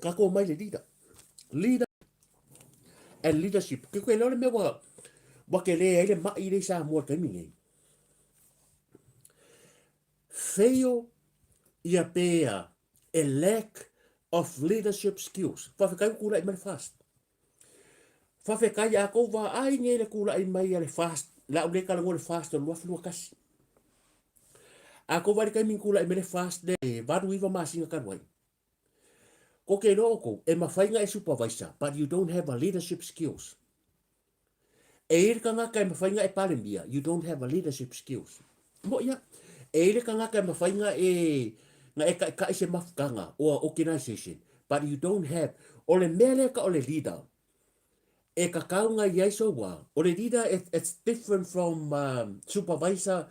Kākou mai le leader. Leader and leadership. Ke koe leo le mea ua, ua ke le ai le mai le i Samoa le taimi nei. Fail ia pea a lack of leadership skills. Whawhekai o kūlaʻi mai le fast. Whawhekai a kou wā ai nei le kūlaʻi mai a le fast. La u le kala le fast o 2021. A kou wā le taimi kūlaʻi mai le fast le 89 masina talu ai. Ko ke iloa ʻoukou, e mafai na e supervisor, but you don't have a leadership skills. E i le kangaka e mafai na e palemia, you don't have a leadership skills. Mo ia, e i le kangaka e mafai na e na e kaʻikaʻi se mafutaga or organization, but you don't have, o le mea lea ka o le leader, e kakau na iai so wa, o le leader it, it's different from um, supervisor,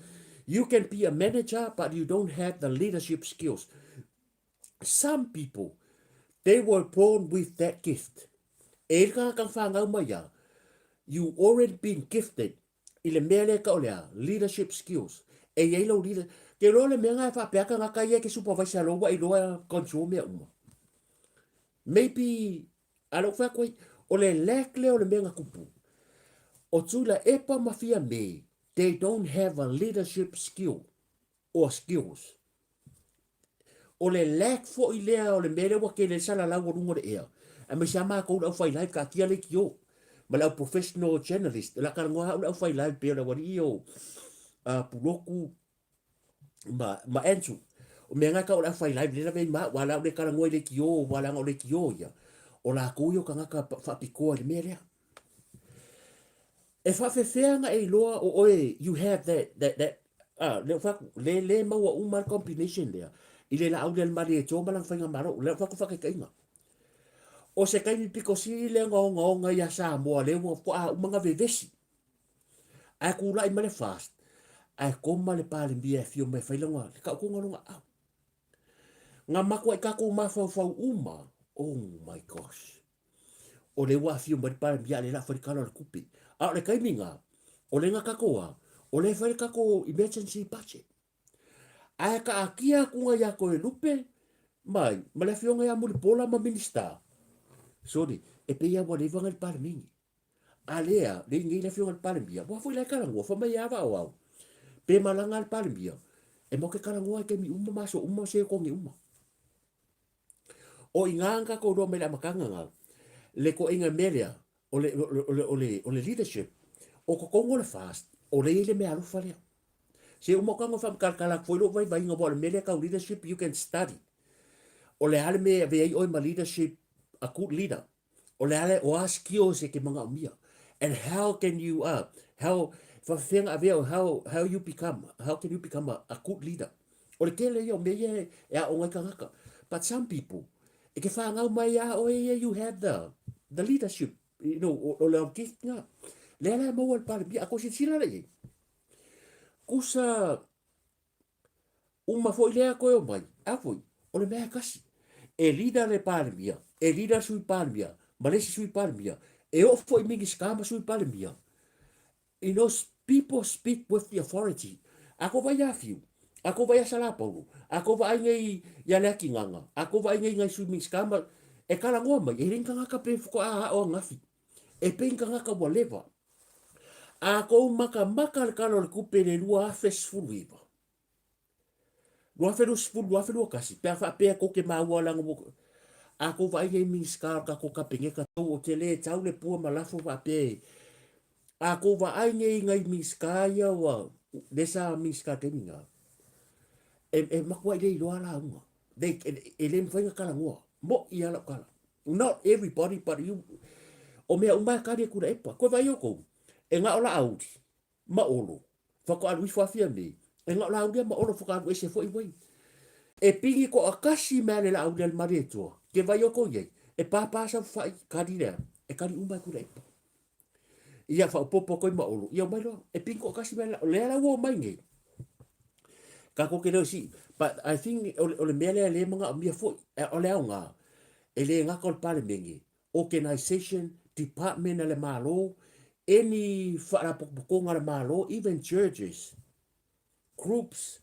you can be a manager, but you don't have the leadership skills. Some people, they were born with that gift. E i ka ka whāngau mai a, you already been gifted i le mea lea ka o le a, leadership skills. E i ai lau leader, ke loa le mea ngā e whaapea ka ngaka ia ke supervisor lo wa i loa control mea uma. Maybe, a lou whea koe, o le lack lea o le mea ngā kupu. O tūla epa mawhia me, they don't have a leadership skill or skills. O le lack foi lea o le mea lea ua tele ai salalau o luga o le ea, aemaise lava matou le aufai live taatia leitio ma le au professional journalist, o le a talanoa au le aufai live pei o le aualii ia o Pulotu ma, ma Andrew. O mea na e tau o le aufai live lea lavea i ma au, a o le a ou le talanoa i leitio aua leaga o leitio ia, o latou ia o tagata faapitoa i le mea lea. E faafefea na e iloa o oe you have that, that, that, ah, lea ua fai atu, le, le maua uma le combination lea i le laau lea le Malietoa ma lana faigamalo. Lea ua fai atu faataitaiga. O se taimi pito sili lea na ogaoga iā Samoa lea ua faatoa uma ona vevesi. Ae tulai mai le FAST, ae koma le Palemia e afio mai e fai lana, le taotoga lona aau. Na matuai tatou mafaufau uma, oh my gosh. O lea ua afio mai le Palemia a o lea o le a fai le Tala o le Tupe. A o le taimi lena, o lea na tatou a, o lea e fai le tatou emergency budget. Ae taatia atu na ia Toelupe mai ma le afioga ia Mulipola ma Minista. Sorry, e pei lava ua leva na i le Palemene. A lea, lea i nei le afioga i le Palemia, ua foi la e talanoa, fai mai e ava o au. Pe malaga le Palemia, e matou te talanoa i taimi uma ma aso uma ma sekone uma. O i ina na tatou iloa mai le amataga na, le toaiga mea lea, o le, o le, o le, o le, o le leadership, o totonu o le FAST, o lea e i ai le mea alofa lea. Se uma o tago e faamatalatala atu foi lou vaivaiga, aua o le mea lea tau leadership, you can study. O le a le mea e avea ai oe ma leadership, a good leader. O le a le, o a skills e te manaomia. And how can you, uh, how, faafefea na avea, how, how you become, how can you become a, a good leader. O le tele ia o mea ia e, e aoga ai tagata. But some people, e te whāngau mai a oe ia, you have the, the leadership, you know, o, o le gift nga. Lea la e maua le Palemia, a ko silasila la i ai. Kusa, Uma foi lea koe omai, a foi, o le mea e kasi. E leader le Palemia, e leader le Sui Palemia, ma le isi Sui Palemia, e oo foi Minisita ma Sui Palemia. You know, people speak with the authority. A kou vaai iā Fiu, a kou vaai iā Salapaulo, a kou vaai nei iā Leakigaga, a kou vaai nei i nai Sui Minisita ma, e talanoa mai, e le ni tagata pe faatoa aʻo angafi. E pei ni tagata ua leva. A kou makamaka le Tala o le Tupe i le 2019, 2020, 2021, pe a faapea tou te maua leaga ua, a kou vaai nei Minisita o le tatou Kapeneta, ou te le tau le pua ma lafo faapea e, a kou vaai nei i nai Minisita ia ua, lea sa Minisita i le taimi lena, e, e matuai le iloa lauga. They, e, e le mafai ona talanoa. Moʻi lava lau tala. Not everybody, but you, o mea uma e kali e Tuilaepa. Koe vaai outou, e na o Laauli ma Olo, faatoa alu ifo afia nei, e na o Laauli ma Olo faatoa alu ese foi wai. E pili toatasi mai le Laauli a le Malietoa, ke vaai outou i ai, e pāpā saofafai, kali lea, e kali uma e Tuilaepa. Ia faaopoopo atu ai ma Olo, ia omai loa, e pini toatasi mea la, o lea la ua omai nei. Tatou te le o sii, but I think o, o le mea lea lea e manaomia foi, o le aoga, e le gata o le Palemene, organisation, department a le Malo, any faalapotopotoga a le Malo, even churches, groups,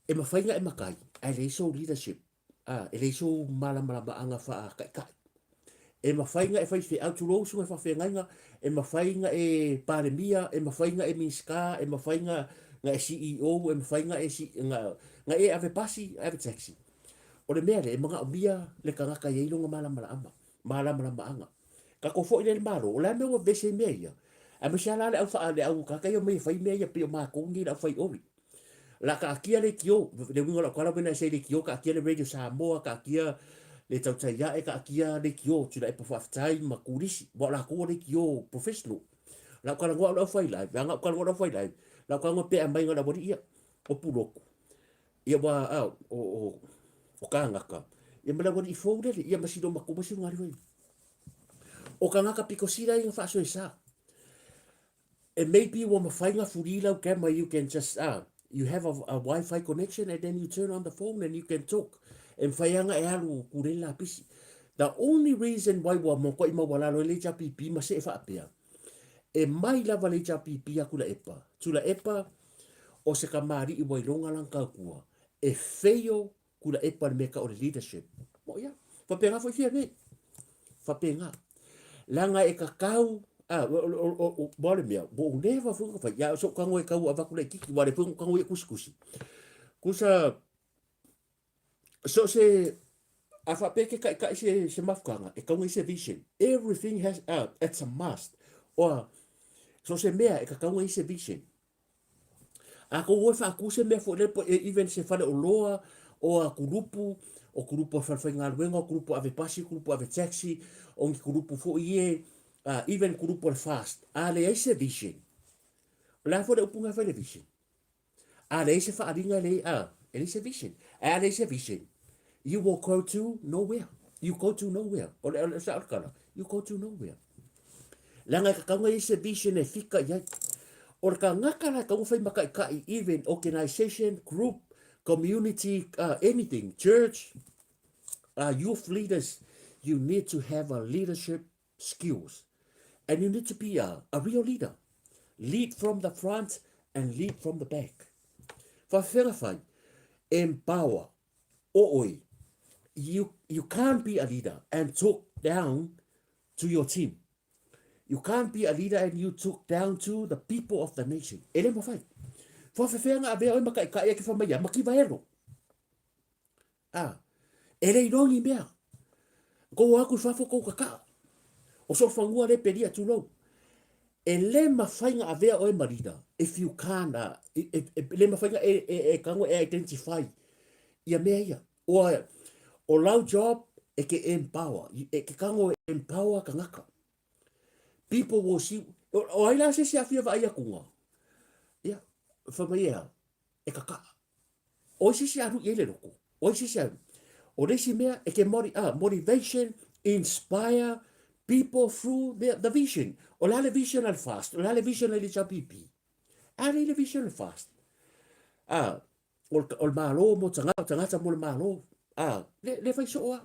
e mafai ona e matai, ae leai sou leadership. Ā, e leai sou malamalamaaga faataitai. E mafai ona e faifeau, tulou susuga i faafeagaiga, e mafai ona e Palemia, e mafai ona e Minisita, e mafai ona e CEO, e mafai ona e, ona e ave pasi, ave taxi. O le mea lea, e manaomia le tagata e i ai lona malamalama, malamalamaaga. Tatou foi lea i le Malo, o le a le mea ua vevesi ai mea ia? Aemaise lava la le au faa, le au tagata ia e omai e fai mea ia pei o matou nei le aufai ori. La taatia leitio, le uiga o lau tala when I say leitio, taatia le Radio Samoa, taatia le Tautai Ae, taatia leitio, Tuilaepa Faafetai ma Turisi, aua o latou ua leitio professional. La ou talanoa au i le aufai live, leaga ou talanoa i le aufai live, la ou talanoa pe aumai na o le aualii ia, o Pulotu, ia ua, a, o, o, o kānaka, ia ma le aualii fou lele, ia ma silo matua ma silo galiu ai. O kānaka pito sila ia na faasoesa. E maybe ua mafai na fuli lau camera you can just ah you have a, a wifi connection and then you turn on the phone and you can talk. E mafai lava na e alu kulele lapisi. The only reason why ua matuai maualalo ai le HRPP ma see faapea, e mai lava le HRPP ia Tuilaepa. Tuilaepa o se kamali'i ua iloga lana tautua e fail Tuilaepa i le mea e tau o le leadership. Moʻi lava. Faapena foi Fiame. Faapena. Leaga e tatau, a, o le mea, ua ou never foi ona fai, ia o so'u tago e tau avatu laitiiti, aua o lea foi na ou tago ia tusitusi. Tusa, so o se, a faapea e te taitai se, se mafutaga, e tatau ona i ai se vision. Everything has, it's a must. Oa, so o se mea e tatau ona i ai se vision. A kou o e faatu se mea foi lele po even se faleoloa o a kulupu, o kulupu a falefaigaluega, o kulupu ave pasi, kulupu ave taxi, o ni kulupu foi ie, even kulupu o le fast. A leai se vision, o le a foi le upu na e fai le vision? A leai se faaaliga e leai, a, e leai se vision. Ae a leai se vision, you will go to nowhere. You go to nowhere. O le, o le, o le tala, you go to nowhere. Leaga e tatau ona i ai se vision e fika i ai. O le tagata la e tatau ona fai mataitai even organisation, group, community, anything, church, youth leaders, you need to have a leadership skills and you need to be a, a real leader. Lead from the front and lead from the back. Whawhenga whai, empower, o oi. You, you can't be a leader and talk down to your team. You can't be a leader and you talk down to the people of the nation. E le mawhai. Whawhewhenga a mea oi makaikai e ke whamaia, makiwaero. A, e le iloa ni mea. Kou o aku i fafo kou kakaa. O so fanua le pelia tulou. E le mawhai nga avea oe ma leader. If you can't, e, e, e le mawhai nga e, e, e kango e identify ia mea ia. Oa, o lau job e ke empower. E ke kango e empower kangaka. People will see, o, o ai la se se awhia vaai akunga. Ia, whamai ea, e kakaa. O isi se alu i ai le loko. O isi se alu. O le isi mea, e ke mori, motivation, inspire people through the, the vision. O le a le vision a le fast, o le a le vision a le HRPP. A le le vision le fast. A, o le malo mo tagata, o tagata mo le malo. A, le, le fai soo a.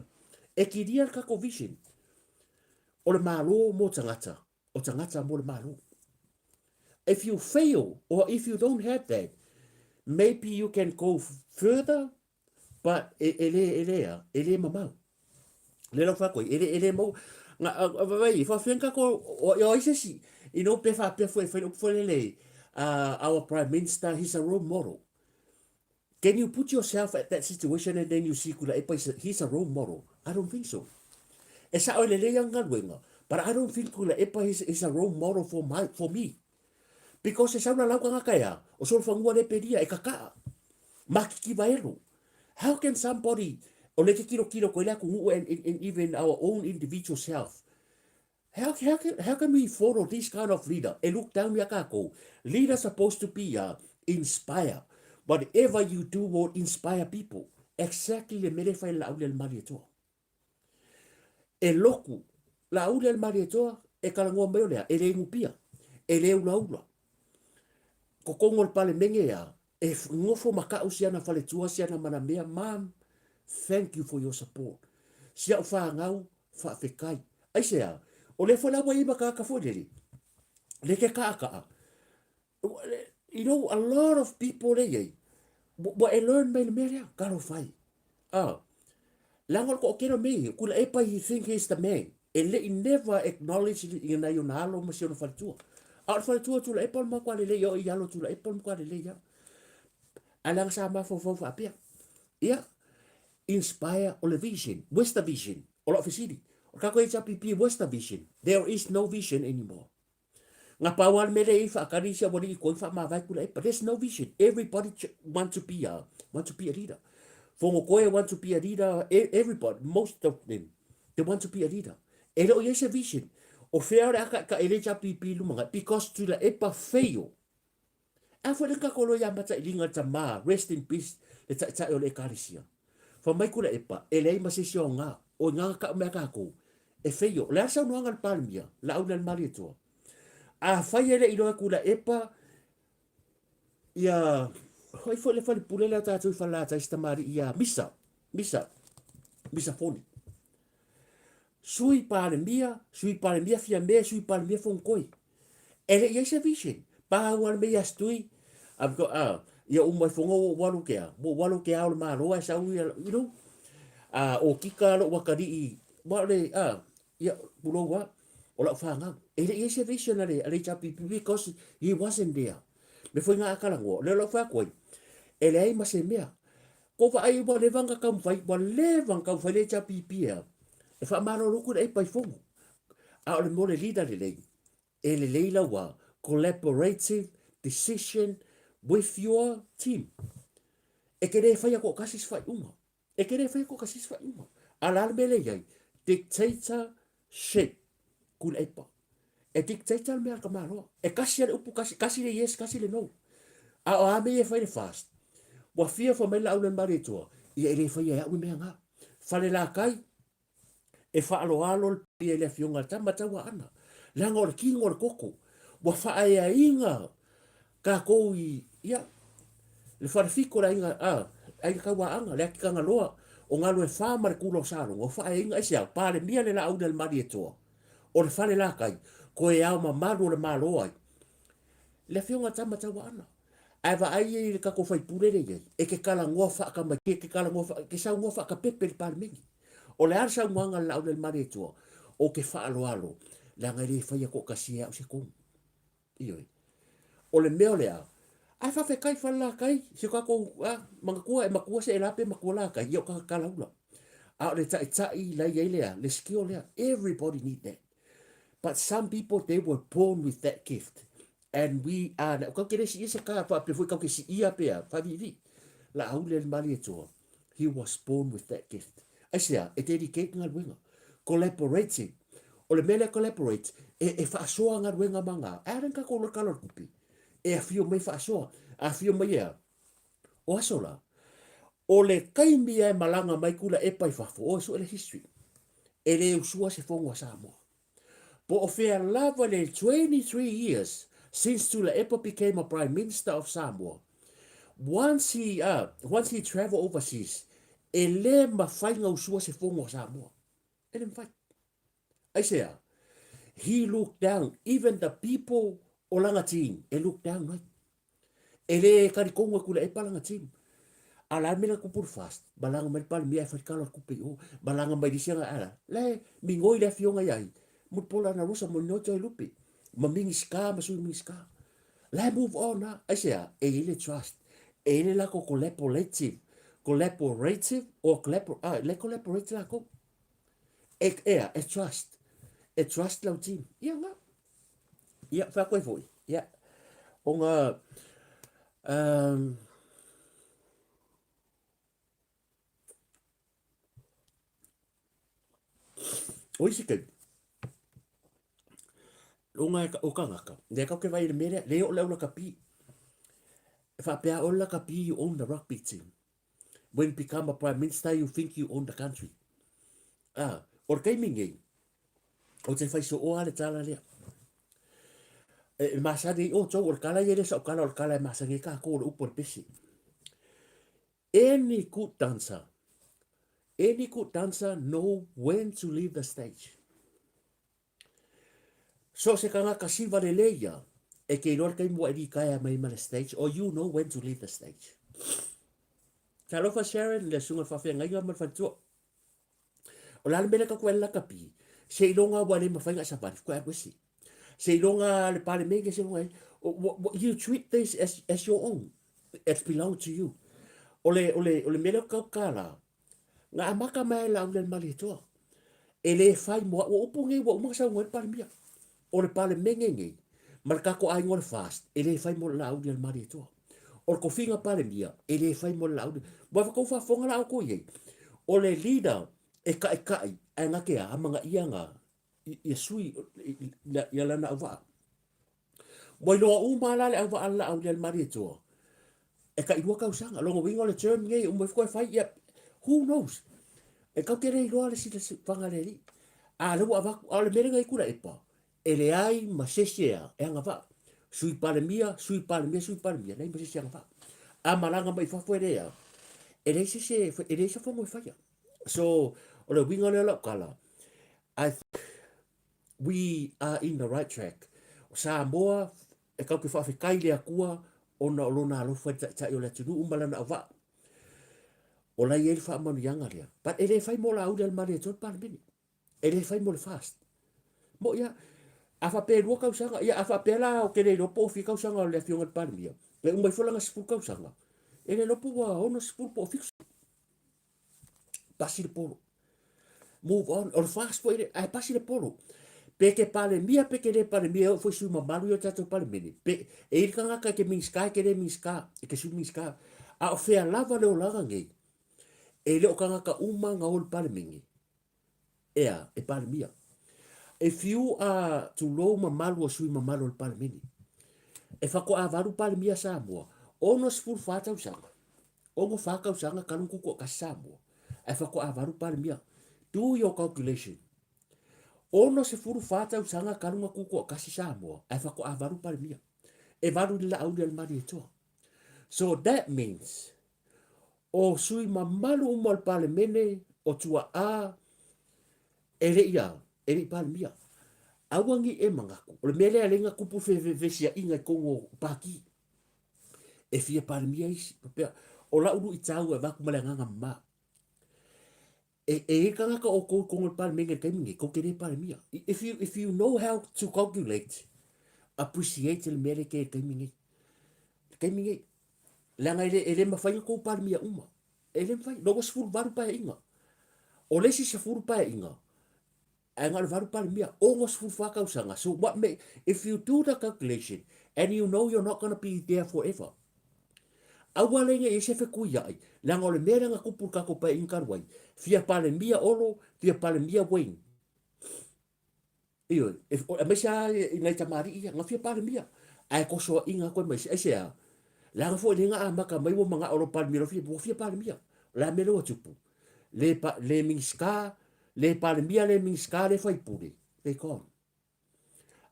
E kiria le kako vision. O le malo mo tagata, o tagata mo le malo. If you fail or if you don't have that, maybe you can go further, but e, e le, e le a, e le mamau. Le lau whakoi, e le, e le mau, nga, a, a, vai, whawhenga kako, o, o ai se si, you know, pe whapea fue, whai upu lele, our Prime Minister, he's a role model. Can you put yourself at that situation and then you see Tuilaepa is a, he's a role model? I don't think so. E sao e lelei ang galuega, but I don't think Tuilaepa is, is a role model for, my, for me. Because e sau la lau kangaka ea, o solofanua le pelia e kakaa. Makiki vaelo. How can somebody, o le ke kilo kilo koe le aku nuu and, and, and even our own individual self, How, how, can, how can we follow this kind of leader? E look down ia kākou. Leader supposed to be inspire. Whatever you do will inspire people. Exactly le mele whai la uli al mali etoa. E loku, la uli al mali etoa, E talanoa mai o le a? E le inupia, e le ulaula. Totonu o le Palemene a, e nofo ma ka'u si ana faletua si ana manamea, Mom, thank you for your support. Si a'u fanau, faafetai. Aisea? O lea foi la ua i ai ma tagata foi lele, le ke kaʻakaʻa. You know, a lot of people lea i ai, ua e learn mai le mea lea, talofa e. Ah, leaga o le toatele o mea ia, Tuilaepa he think he is the man. E le i never acknowledge i nai ona alo ma si ona faletua. A o le faletua o Tuilaepa o le matua lelei o i alo o Tuilaepa o le matua lelei lava. Ae leaga sa mafaufau faapea. Ia, inspire o le vision. Where's the vision? O lau fesili. O le tatou HRPP, where's the vision? There is no vision anymore. Nga pau a le mea lea i whaakari i si awali i koi whaamavae kula epa. There's no vision. Everybody want to be a, want to be a leader. Whangokoe want to be a leader. Everybody, most of them, they want to be a leader. E le o iai se vision. O whea o le aka ka ele HRPP lumanga. Because tula epa fail. A foi le kakolo ia Matailiga le tama, rest in peace, le taitai o le ekalesia. Fa mai kula epa, e leai ma se isi o nga, o nga ka'u mea kakou, e feio. O le a le saunoaga a le Palemia, Laauli a le Malietoa? Afai e le i loa kula epa, ia, hoi foi le falepule lea tatou i Falelatai si tamalii ia Misa, Misa, Misa Foni. Sui Palemia, Sui Palemia Fiame, Sui Palemia Fonotoe. E le i ai se vision. Pau a le mea ia Stui, I've got, ah, ia uma i fonga ua ou alu ke a, ua ou alu ke ao le Malo ae sau ia, you know, ah, o kika lou atalii, ua o le, ah, ia, pulou a, o lau fanau. E le i ai se vision a le, a le HRPP because he wasn't there. Me foi ngā akalagoa, o lea lau whai atu ai, e leai ma se mea. Ko vaai ua leva na taumafai, ua leva na taumafai le HRPP ea, e faamalolo atu i le aipa i Fono. A o le mea o le leader lelei, e lelei laua collaborative decision with your team. E te le whaia toatasi se whaiunga. E te le whaia toatasi se whaiunga. A la le mea le iai, dictatorship, Tuilaepa. E dictator le mea a le tamaloa. E kasi a le upu kasi, kasi le yes, kasi le no. A o a mea ia e fai le fast. Ua fia fai mai le Laau le Malietoa, ia e le faia e au le mea nga. Falelatai, e faaaloalo le paia i le afioga a le tama Tauaana. Leaga o le kino o le koko. Ua faaeaina tatou i, ia, le falefiko le aiga, a, aiga Tauaana, le Atikagaloa, o Galuefā ma le Kula o Salogo, ua faaeaina, aisea, Palemia le Laauli a le Malietoa, o le Falelatai, koe ao mamalu o le Malo ai, le afioga a Tama Tauaana. Ae vaai i le tatou faipule lea i ai, e te talanoa faatamai, e te talanoa, e te saunoa faakapepe i le Palemene. O le a le saunoaga a le Laaulalemalietua? Ou te faaaloalo, leaga e le faia toatasi e au se tonu. Ioe. O le mea o le a? Ae faafetai Falelatai, si o tatou a, manatua e matua se ela pe matua latai, ia o tagata laula. A o le taitai la i ai le a, le skill lea. Everybody need that. But some people, they were born with that gift. And we are, na, kau ke le siia se ka, faapea foi kau ke siia pea, faaviivii. Laaulalemalietua, he was born with that gift. Aisea, e dedicate galuega. Collaborating. O le mea lea collaborate, e, e faasoa galuega ma ngā. Ae a lena tatou loa tala o le tupe. E afio mai faasoa. Afio mai ea. O aso la. O le taimi e malaga mai Tuilaepa i fafo, o e sue le history. E le usua se fono a Samoa. Po o fea lava le 23 years since Tuilaepa became a Prime Minister of Samoa, once he, uh, once he travel overseas, e le mawhai na usua se fono a Samoa. E le mawhai. Aisea, he looked down, even the people o lana team, e look down ai. E le talitonu e Tuilaepa lana team. A la mea tupu le fast, malaga mai le Palemia e fai kala kupe i o, malaga mai lisi anga ala. Le mingoi le afioga ia ai. Mulipola ana rosa mo no toi lupe. Ma minista ma sui minista. La move on na. Aisea, e i le trust. E i le lako collaborative. Collaborative or collabor ah, le collaborate lako. E, ea, e trust. E trust lau team. Ia nga. Ia, whea koe foi. Ia. O ngā... Um, o isi kei, o ngā o kangaka, lea kau ke vai le mea lea o le au lakapi. E whaapea o le lakapi you own the rugby team. When you become a prime minister, you think you own the country. Ah, o le taimi nei, Ou te fai sooa le tala lea. E masani ai outou, o le tala ia e le o sau tala, o le tala e masani ai tatou, o le upu a le pese. Any good dancer, any good dancer know when to leave the stage. So o se tagata siva lelei ia, e te iloa le taimi ua e litaea mai ma le stage, or you know when to leave the stage. Talofa Sharon, le susuga i le faafeagaiga ma le faletua. O le a le mea lea tatou e lakapi, seiloga ua le mafai ona e savali, faatoa e alu ese. Seiloga le Palemene, seiloga e, you treat this as your own. It belong to you. O le, o le, o le mea lea ou te tautala, na amata mai e Laaulialemalietoa. E le fai mo au, o upu nei ua uma ona saunoa ai le Palemia. O le Palemene nei, ma le tatou aiga o le FAST, e le fai mo le Laaulialemalietoa. O le tofiga Palemia, e le fai mo le Laauli. Ua tou faafofoga la outou i ai, o le leader e taʻitaʻi ae na te amanaia na ia sui ia lana auvaa. Ua iloa uma la le auvaa a le Laaulialemalietoa, e tailua tausaga. Lona uiga o le term nei e uma ifo toe fai, ia, who knows? E tatou te le iloa le silasila a le Alii. A o lea ua avatu, a o le mea lea na i ai Tuilaepa, e leai ma se isi e agavaa. Sui Palemia, Sui Palemia, Sui Palemia, leai ma se isi e agavaa. A malaga mai fafo e le a, e leai se isi e leai se fono e faia. So, o le uiga lea o lau tala, I think we are in the right track. O Samoa, e tatou te faafetai i le Atua ona o Lona alofa i le Taitai o le atunuu ma Lana auvaa. O la e i ai le faamanuiaga lea. But e le fai mo Laaulialemalietoa le Palemene. E le fai mo le FAST. Moʻi lava. A faapea e lua tausaga, ia a faapea la ou te le iloa po o fia tausaga o le Afioga i le Palemia, e uma ifo lana 10 tausaga, e le iloa po ua 60 po o 70. Pasi le polo. Move on. O le FAST foi le, ae pasi le polo. Pe te Palemia, pe te le Palemia, e oo foi sui mamalu ia o tatou Palemene. Pe, e i ai le tagata e te Minisita, e te le Minisita, e te Sui Minisita. A o fea lava le olaga nei, e le o tagata uma na o i le Palemene, Ea, e Palemia. E fiu a tulou mamalu o sui mamalu o le Palemene. E faatoa valu Palemia Samoa, 64 tausaga. 64 tausaga talu ona tutoatasi Samoa, ae faatoa valu Palemia. Do your calculation. 64 tausaga talu ona tutoatasi Samoa, ae faatoa valu Palemia. E valu i le Laauli a le Malietoa. So that means, O sui mamalu uma o le Palemene, o tuaa, e le i a, e le i Palemia. Aua nei e manatu, o le mea lea e alai ona tupu fevesiaiga i totonu o Pati. E fia Palemia isi, faapea, o lau luitau e avatu ma le agaga mama. E, e i ai tagata o tou i totonu o le Palemene i le taimi nei, tou te le Palemia. If you, if you know how to calculate, appreciate le mea lea e te i le taimi nei. Le taimi nei. Leaga e le, e le mafai ona tou Palemia uma. E le mafai. Lea ua 18 paeaiga. O le isi 10 paeaiga, ae na o le 8 Palemia, 64 tausaga. So what may, if you do the calculation and you know you're not gonna be there forever, aua le ne i ai se fetuiai, leaga o le mea lea na tupu i le tatou Paeaiga talu ai, fia Palemia Olo, fia Palemia Wayne. Ioe, e, aemaise lava i nai tamalii ia, na fia Palemia, ae tosoaina atu ai ma isi. Aisea? Leaga foi lea na amata mai ua manao loa Palemia loa fia, ua fia Palemia. O le a mea lea ua tupu? Le, pa, le Minisita, le Palemia, le Minisita, le faipule, they gone.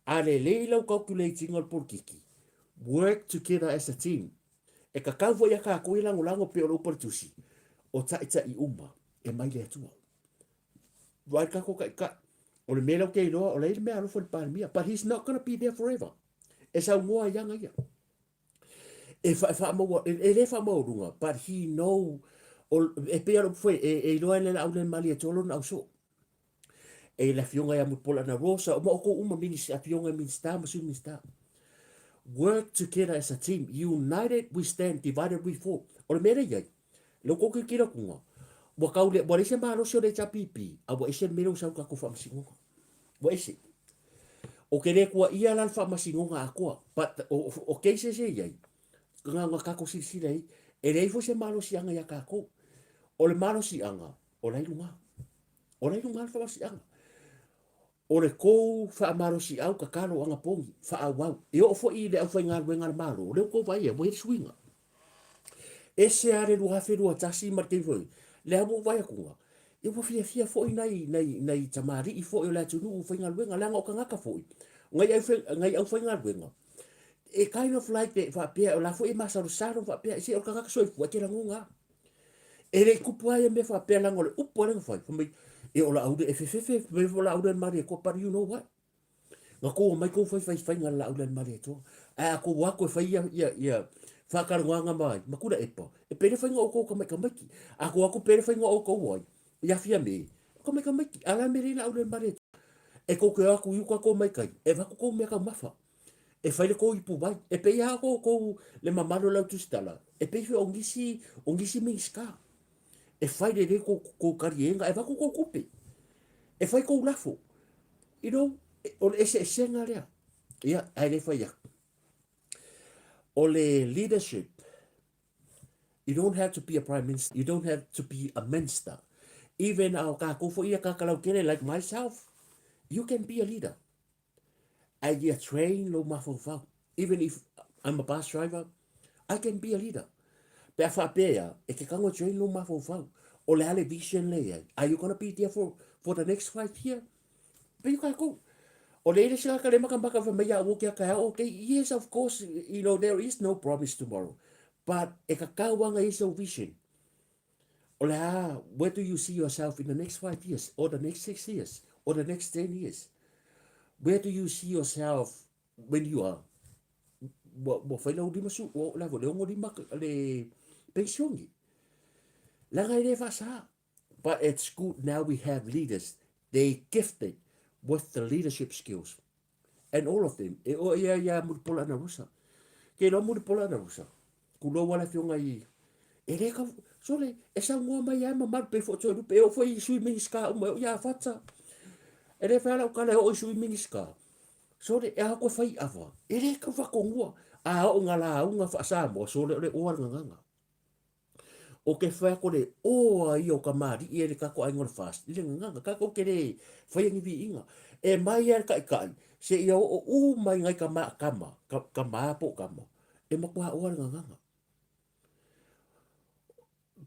A lelei lau calculate-ina o le polokiki, work together as a team. E tatau foi ia tatou ia lagolago pei o le upu a le Tusi, o taitai uma e mai le Atua. Vaai le tatou taitai. O le mea lea ou te iloa, o la e i ai le mea alofa i le Palemia, but he's not gonna be there forever. E saunoa ai ana ia. E, fa, e faamaua, e, e le faamaualuga, but he know, o, e pei lava o le upu foi, e, e iloa e le Laaulialemalietoa lona ausoo. E le Afioga ia Mulipola Rosa, ma outou uma minis, afioga i Minisita ma Sui Minisita. Work together as a team. United we stand, divided we fall. O le mea lea i ai, lea ua tou tilotilo atuga, ua tau le, ua leai se malosi o le HRPP, a ua ese le mea lea ua sau i le tatou faamasinoga. Ua ese. Ou te le tuuaia la le faamasinoga atoa, but o, o cases ia e i ai, na ona tatou silasila i ai, e leai foi se malosiaga ia tatou. O le malosiaga, o la e i luga. O la e i luga le faamalosiaga. O le tou faamalosiau tatalo anapogi, faaauau. E oo foi i le aufaigaluega a le Malo, o lea ua tou vaai ai, ua i ai le suiga. Ese lava le 2021 ma le taimi foi, lea ua ou vaai atu, Ia ua fiafia foi nai, nai, nai tamalii foi o le atunuu faigaluega, leaga o tagata foi, ngai au, ngai aufaigaluega, e kind of like e faapea, o la foi e masalosalo faapea, se o le tagata soifua e te lagona lava. E le i tupu lava ia mea faapea leaga o le upu a lea na fai, fai mai, e o Laauli e fefefe, fai mai o Laauli a le Malietoa, but you know what? Na tou omai tou fai faifaiga le Laauli a le Malietoa. Ae a tou o atu e fai ia, ia, ia faatalanoaga ma ai, ma Tuilaepa, e pei le faiga o outou tamaitamaiti. A tou o atu pei le faiga o outou ai, ia Fiame, o tamaitamaiti. A o le a le mea lea i Laauli a le Malietoa? E tou te o atu i uta tou omai i tai, e avatu tou meataumafa. E fai le tou ipuvai. E pei lava o outou le mamalu o le au tusitala, e pei foi o nisi, o nisi Minisita. E fai lelei tou, tou taliega, e avatu tou tupe. E fai tou lafo. You know, o le eseesega lea. Ia, ae le fai atu. O le leadership, you don't have to be a prime minister, you don't have to be a minister. Even a o kākou foi ia kāka lautele like myself, you can be a leader. Ae ia train lou mafaufau. Even if I'm a bus driver, I can be a leader. Pe a faapea ia, e te tago e train lou mafaufau. O le a le vision le i ai? Are you gonna be there for, for the next 5 year? Pei o kākou. O le le sika ka le makamaka fai mai ia ua kia kai okay, yes, of course, you know, there is no promise tomorrow. But e kakau anga i so vision. O le a, where do you see yourself in the next 5 years, or the next 6 years, or the next 10 years? Where do you see yourself when you are ua, ua fai lau lima su, ua lava le 65 le pensione. Leaga e le faasa. But it's good now we have leaders. They gifted with the leadership skills. And all of them. E o ia ia Mulipola Anarosa. Ke iloa Mulipola Anarosa. Kulou ala fionga i e le ka sole e saunoa mai ai mamalu pe fo toe lupe e o foi i sui minista uma e o ia fata. E le whai lau kala e o i sui minista. Sole e a koe whai awa. E le ka whakonua. A o ngā lāunga wha-Samoa sole o le oa nganganga. O ke whai ako le oa ia o ka māriʻi e le kako aiga o le fast i le gagaga kako ke le whai angi viiga e mai a le kaʻikaʻi se ia oo u mai ngai ka ma kama ka, ka ma po kama e matua oa le gagaga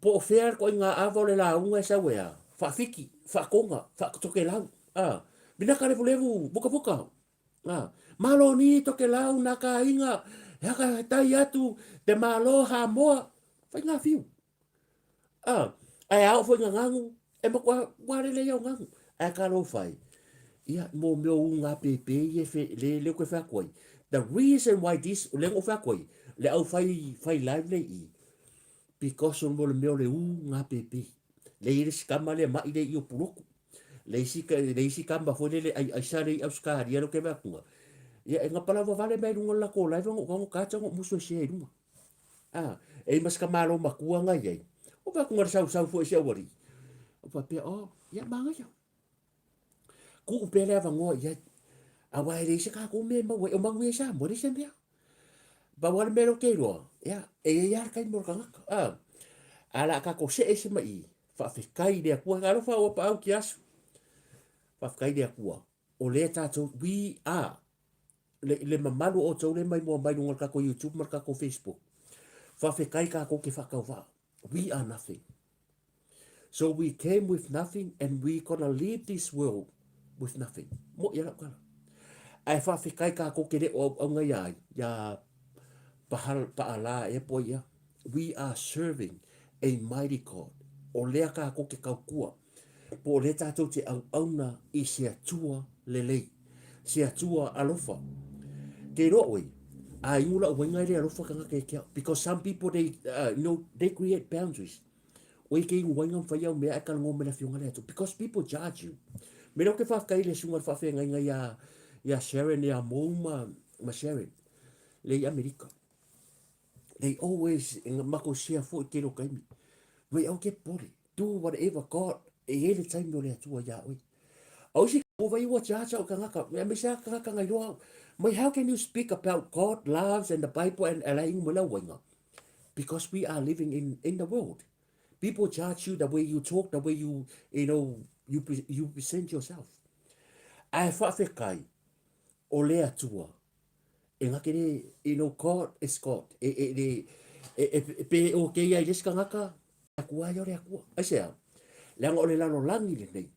po o fea le koʻi ngā ava o le lauga e sau e a whaafiki, whaakonga, whaatokelau a mina ka levulevu bukabuka A, Malo ni Tokelau nā kāinga, he haka he tai atu te Malo Hāmoa, whai ngā whiu. A, ai ao foi ngā ngangu, e makoa wā rele ia o ngangu. Ai ka lo whai, ia, mō meo u ngā pēpē i e whe, le, le koe whea koe. The reason why this, le ngo whea koe, le au whai, whai live le i, because o mō le meo le u ngā pēpē. Le i le sikama le mai le i o puloku. Le isi, le isi kama foi lele ai aisa le i Australia lo ke mea kunga. Ia e ngapa lava vale mai lunga la ko live ngo ngo ka ngo musu se i lunga. Ah, e mas ka malo makua ngai ai. O pa kunga sau sau foi se awari. O pa pe o, ia manga ia. Ku pe le ava ngoa ia. A wa e le isi ka ko me mau e o mangu e sa mo le se mea. Pau lava le mea lea ou te iloa, ia, e i ai lava le taimi o le tagata, a. A o le a tatou see ese mai i, faafetai i le Atua, talofa ua paau ki aso. Faafetai i le Atua, o lea tatou, we are, le, le mamalu o outou lea e maimoa mai luga o le tatou YouTube ma le tatou Facebook. Faafetai tatou te faatauvaa. We are nothing. So we came with nothing and we gonna leave this world with nothing. Mo ia lau kala. Ae whawhekai kākou ke le o au au ngai ai, ia pahal, paala e po ia. We are serving a mighty God. O lea kākou ke kaukua. Po o lea tātou te au auna i se atua lelei. Se atua alofa. Ke roa oi, a ingu lau wainga le alofa kanga ke kia. Because some people, they, you know, they create boundaries. Oe ke ingu wainga mwhai au mea e kala ngō mena whionga le atu. Because people judge you. Me rau ke whawhekai le sunga le whawhengai ngai a, ia Sharon ia mou ma, ma Sharon. Le i Amerika. They always, mako share fo i te ro kaimi. Mai au ke pore. Do whatever God, e e le taimi o le atua ia oe. Au si ko vai ua judge au kangaka, me me sa kangaka ngai roa. Mai how can you speak about God loves and the Bible and ala ingu mo lau wainga? Because we are living in, in the world. People judge you the way you talk, the way you, you know, you, you present yourself. Ae whawhekai o le atua, e ngakere, you know, God is God. E, e, e, e, e, e, pe o ke ia i le sikangaka, akua ia o le akua. Ai se au. Leaga o le lalolagi lenei,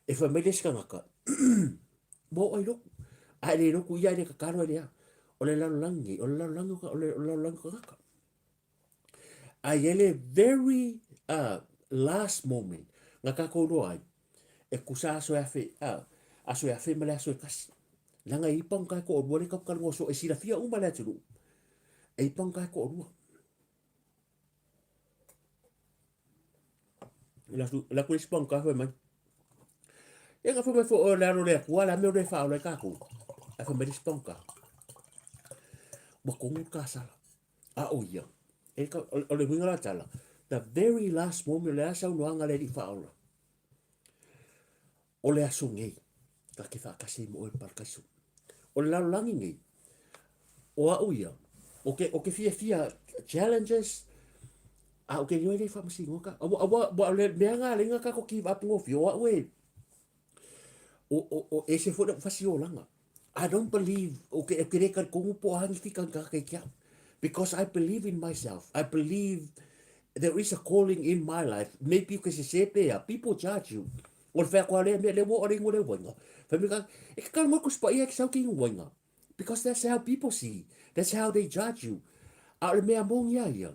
e fai mai le isi tagata, Ua oo ai loku, a e le loku ia e le tatalo e le a. O le lalolagi nei, o le lalolagi o le lalolagi o tagata. A i ai le very last moment na tatou iloa ai, e tusa aso e afe, aso e afe ma le aso e tasi. Leaga e i ai pagota e toalua lea tatou te talanoa soo, e silafia uma e le atunuu, e i ai pagota e toalua. E alu atu le isi pagota fai mai, ia na fai mai foi o le alo o le Atua, o le a le mea ua le faaola ai tatou? Ae fai mai le isi pagota, ua tonu le kasala. A o ia, o le uiga o la tala, the very last moment, o le a le saunoaga a le Alii Faaola? O le aso nei, ta te faatasi ai ma oe i le parakaiso. O le lalolagi nei, o au ia, o ke, o ke fiafia challenges, a o ke iloa e le faamasinoga ka, aua, aua, aua o le mea na ala ai na tatou give up gofie, o au e, o, o, o ese foi la'u fasiolaga. I don't believe, o ke, o ke le talitonu po o a ni fika ni tagata i ke au. Because I believe in myself. I believe there is a calling in my life. Maybe o ke sese pe a, people judge you. O le whea koa lea mea, le ua o le ingoa le uainga. Whai me ka, e ke kala moku spa ia ke sau ki uainga. Because that's how people see. That's how they judge you. A o le mea moni a ia,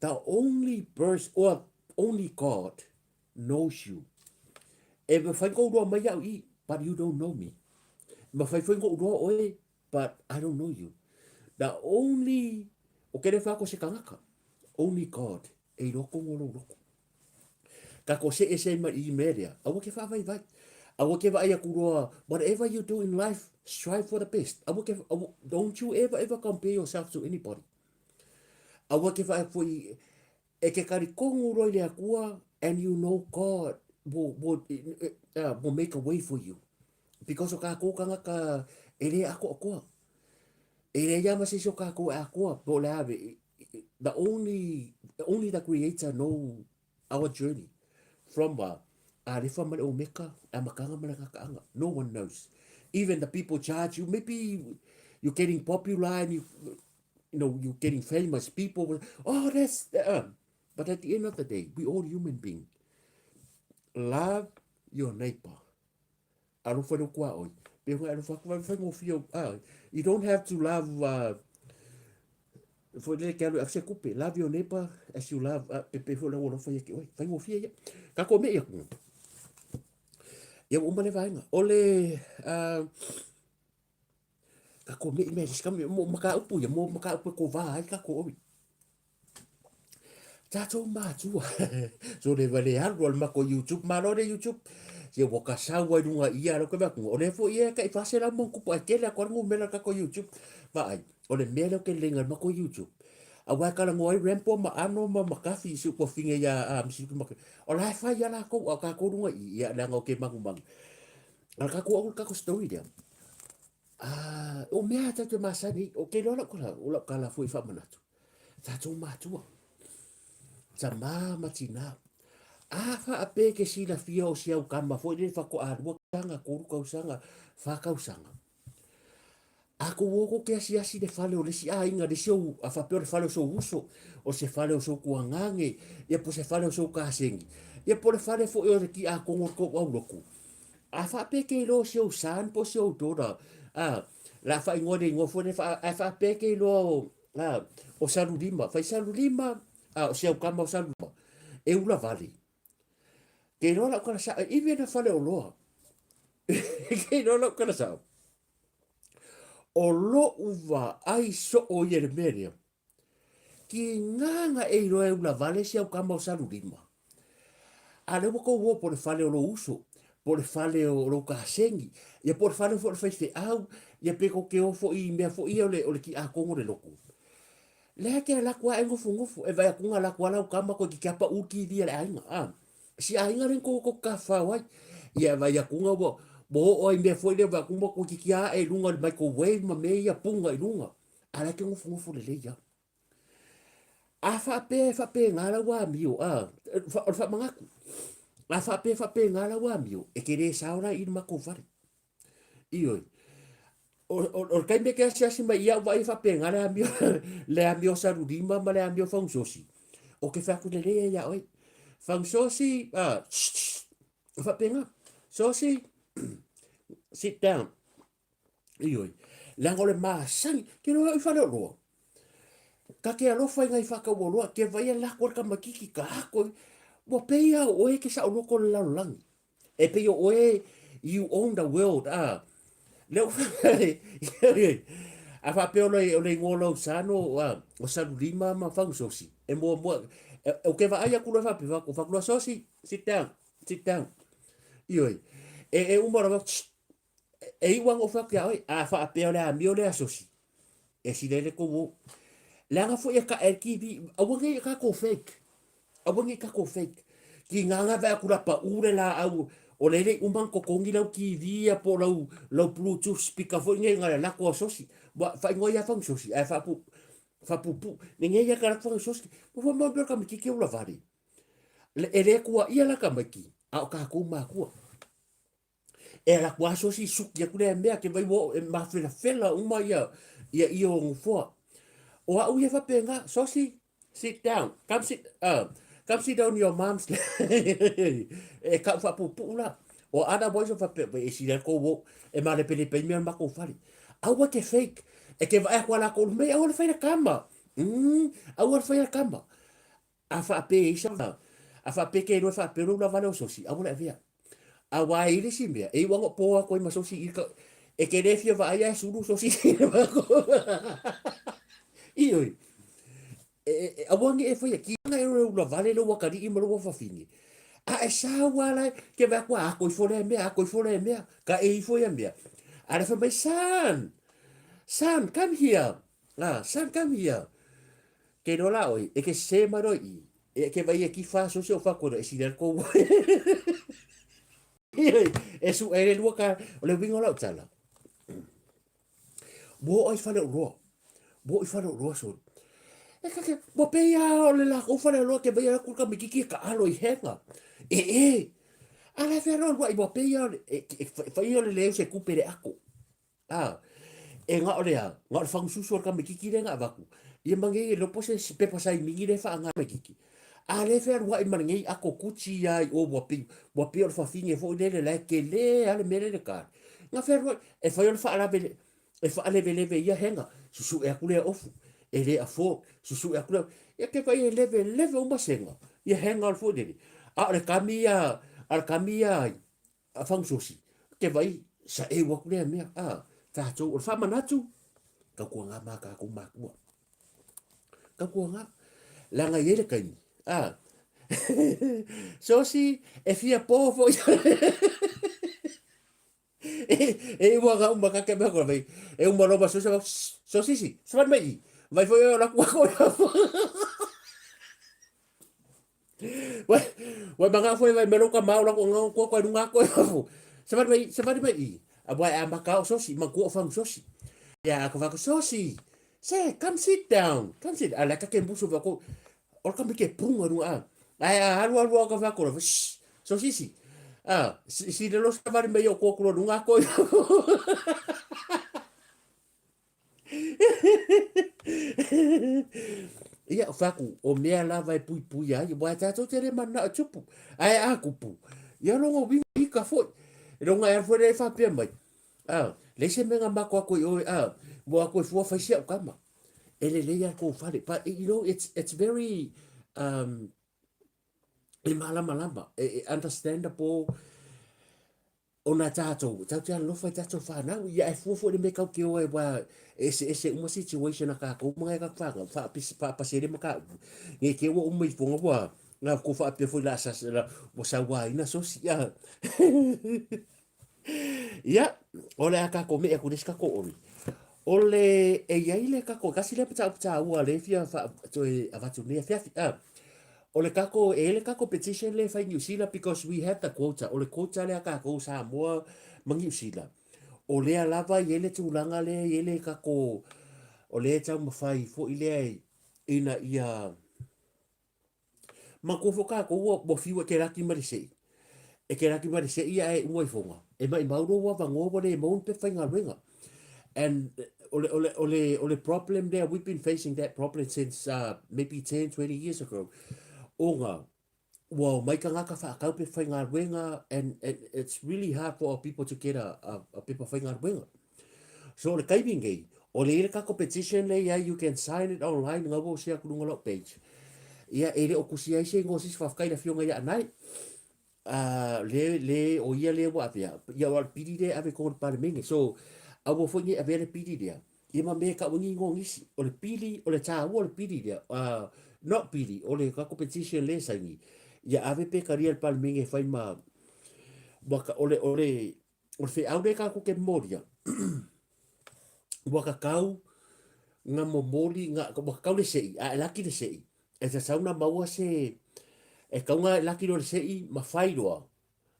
the only person, or only God knows you. E mawhai kou roa mai au i, but you don't know me. Mawhai foi kou roa oe, but I don't know you. The only, o kere whako se kangaka, only God, e iloa kongo lou loko. Ka ko se ese ma i mea aua ke whaavaivai. Aua ke vaai aku roa, whatever you do in life, strive for the best. Aua ke, aua, don't you ever, ever compare yourself to anybody. Aua ke vaai foi, E ke karikongu roa i le Atua and you know God will, will, will make a way for you. Because o kākou kangaka e le akoakoa. E leai lava ma se isi o kākou e akoa po o le a the only, only the creator know our journey from Alefa ma le Omeka, amataga ma le gataaga. No one knows. Even the people charge you, maybe you're getting popular and you, you know, you're getting famous. People will, oh, that's, but at the end of the day, we all human being. Love your neighbor. Alofa le kua oi. Pe hunga alofa ku whai ngofia. You don't have to love, foi le ke alu se kupe. Love your neighbor as you love, pe pe foi le alofa ia ke oi. Whai ngofia ia. Ka ko me ia ku. Ia uma le vaenga. O le, Ka ko me me ka me mo makaupu ia mo makaupu ko vā ai ka ko oi. Tātou mātua. So le vale alu al mako YouTube, malo le YouTube. Ia ua ka sau ai lunga ia alo ke vakunga. O le fo ia ka i fase la mo kupu ai kele ako ngu mela ka ko YouTube. Va ai. O le mea leo ke lenga mako YouTube. A wai kala ngoi rempo ma ano ma makafi si ko finge ia a misi ku maka. O la fa ia la ko ka ko lunga ia la ngo ke mangu mangu. A ka ko ka ko story dia. Ah, o mea tātou e masani, o ke loa lau kala, o lau kala foi whaamanatu. Tātou mātua, ta mā ma tinā. A whaape ke silafia o si au kama foi le whako a rua kausanga, koru kausanga, wha kausanga. A ko o ko ke asiasi le fale o le si aiga, le si au, a whapea o le fale o sou uso, o se fale o sou kuangange, ia po se fale o sou kasengi. Ia po le fale foi o le ki a kongo ko au loku. A faapea ke iloa o si ou son po o si ou daughter, a, la faaigoa le igoa foi lea, fa, ae faapea ke iloa o, a, o Salulima, fai Salulima, a, o si au kama o Salulima, e ula vale. Ke iloa lau kala sao, e iwi ana faleoloa. Ke iloa lau kala sao. O lo'u vaai soo ia i le mea lea, Ki ngānga e iloa e ula vale si au kama o Salulima. A lea ua kou o po le fale o lou uso, po le fale o lou kasengi, ia po le fale foi o le faifeau, ia pe kou ke o foi i mea foi ia o le, o le kiakono o le loku. Lea ke alaku ae nofonofo, e vaai atu nga alaku a lau kama koe ki ke apa u TV a le aiga, a. Si aiga le kou kou kawhau ai. Ia e vaai atu nga ua, ua oo ai mea foi lea vaai atu ma koe ki kia ae i lunga o le microwave ma mea ia punga i lunga. A la ke ngofongofo lelei ia. A faapea e faapena lau amio, a, o le faamanatu. A faapea e faapena lau amio, e te le sao la i le matou fale. Ioe. O, o, o le taimi e te asiasi mai ia au vaai e faapena le amio, le amio salulima ma le amio fausosi. O ke fai atu lelei ai ia oe. Fausosi, ah, faapena. Sosi, sit down. Ioe. Leaga o le masani, ke loa i faleoloa. Ka ke alofa i ngai whakauoloa, ke vai a lako le kamakiki ka ako. Ua pei a oe ke sa oloko le lalolagi. E pei o oe, you own the world. Ah. Leo a whapea o le, o le ingoa lau sano, ah, o Salulima ma Fangusosi. E mua mua, e, o ke vaai aku loa whapea, whaku, whaku sosi, sit down, sit down. Ioi. E, e uma rawa, E iu ana ofe atu ia oe, a faapea o le amio lea sosi. E silele kou o. Leaga foi e ka e TV, aua nei e kako fake. Aua nei kako fake. Ki ngā ngā vea kura pa ure la au, o le lei umang kokongi lau TV a po lau, lau Bluetooth speaker foi nei ngā lako a sosi. Wa, wha ingoa ia whang sosi, ai wha pu, wha pu pu. Ne ngei ia ka lako whang sosi. Mo wha mau ka miki ke ula vare. Le, e le kua ia la ka maiki, a o kākou mākua. E ala aku aso si suki aku lea mea ke vai ua e mafelafela uma ia ia ia o nofoa. O a'u ia faapena, Sosi, sit down, come sit, uh, come sit on your mom's e ka'u faapuupuu la. O otherwise o faapea, e sili ai kou o, e malepelepe ai mea o le makou fale. Aua ke fake, e ke vaai aku a lakou, mei aua le fai le kama. Aua le fai le kama. A faapea i sa, a faapea ke iloa e faapea lou lava lea o sosi, aua le avea. Auā e i le isi mea, e iu anga o pō atu ai ma sosi i ka, e ke le fia vaai ae sulu sosi i le mako. Ioi, e, e, e, aua nge e whaia, ki anga e rore ula vale lou akalii ma lou afafine. A e sau ala e, ke vea kua ako ifo lea mea, ako ifo lea mea, ka e ifo ia mea. A le whai mai, son, son, come here. Ah, son, come here. Kei roa la oe, e ke sese mai roa i, e ke vai e ki wha sosi o wha koe e siri ko E su e le lua ka, o le winga o lau tala. Mo ai whare o roa. Mo i whare o roa so. E ka ke, mo pe ia o le la ko whare o roa ke vai a ka mikiki ka alo i henga. E e, ala whare o roa i mo pe ia e, e, whai o le leu se kupere ako. A, e nga o le a, nga o le fangususu o le kamikiki le nga avaku. Ia mange i lopo se pepa sai mingi le wha nga kamikiki. A le whea rua i mana ngei ako kuchi ia i o wa pi, wa pi o le whawhinge fo i lele lai ke le ale mele le kare. Nga whea rua, e whai o le wha alawe le, e wha aleve leve ia henga, susu e aku lea ofu, e le a fo, susu e aku lea, ia ke whai e leve leve uma senga, ia henga o le fo i lele. A o le kami ia, a le kami ia, A Fausosi, ke vai sa eu aku lea mea, a, tātou, o le whaamanatu, kau kua ngā mā kākou mākua. Kau kua ngā. Leaga i e le kaimi. A, Sosi, e fia pō fo e, e ua ngā uma kake mea kora vai. E uma loma sosi, sosi si, sawani mai i. Vai fo e o laku ako. Wai manga foi vai melo ka mau la ko ngau ko ko runga ko fu. Se vai se vai mai i. A wai a maka o sosi ma ko fang sosi. Ya ko va ko sosi. Se come sit down. Come sit. Ala ka ke mbuso va ko o ka me ke punga runga. Ai a alu alu ka va ko. Sosi si. Ah, si si le lo sa vai mai o ko ko runga ko. Ia, o whaku, o mea lava e puipui ai, wai tātou te re mana o tupu, ai a kupu. Ia rongo winga ika foi, ronga e foi re whapea mai. Ah, le se menga mako ako i oe, ah, mo ako e fua whaisia o kama. E le leia ko whare. But, you know, it's very, e malamalama, e, e understandable, Ona tātou, tātou te alofa i tātou whānau, ia e fua foi le mea kau ke oe wā eseese uma situation a kākou ma ngai ka whānau, whaapasere ma ka upu. Nge ke ua uma i fonga wā, ngā ko whaapea foi la asas, la, wa sa wā ina sosi, ia. Ia, ole a kākou me aku les kako ori. Ole e iai le kako, kasi le pata upata ua le fia wha, toe avatu nei a fiafi, ah. O le kako, e le kako petition le fai New Zealand because we have the quota. O le quota lea kākou Samoa ma New Zealand. O lea lava i ele tulaga lea i ele kako, o lea taumafai foi lea ina ia matua foi kākou ua, ua fiu e ke laki ma le se'i. E ke laki ma le se'i ae uma ifoga. E maimau lou avanoa ua le maua ni pepa faigaluega. And o le, o le, o le, o le problem there, we've been facing that problem since uh, maybe 10, 20 years ago. Ona, Ua omai tagata faatau pepa faigaluega and it's really hard for our people to get a pepa faigaluega. So o le taimi nei, o le i le tatou petition lea i ai, you can sign it online, ngau o share ku lunga lau page. Ia e le o kusi ai se ingoa o se isi faafetai i le afioga ia Anae. Le, le, o ia lea ua avea, ia o le pili lea e ave i totonu o le Palemene. So, aua foi ne i avea le pili lea, ia ma mea e tau ai ni igoa o nisi. O le pili, o le taua o le pili lea, not pili, o le tatou petition lea e saini, ia ave pe talia e le Palemene e fai ma, ma o le, o le, o le feau lea tatou te momolia, ua tatau na momoli, na, ua tatau le sei, a e laki le sei, e tatau na maua se, e tatau na laki loa le sei ma fai loa,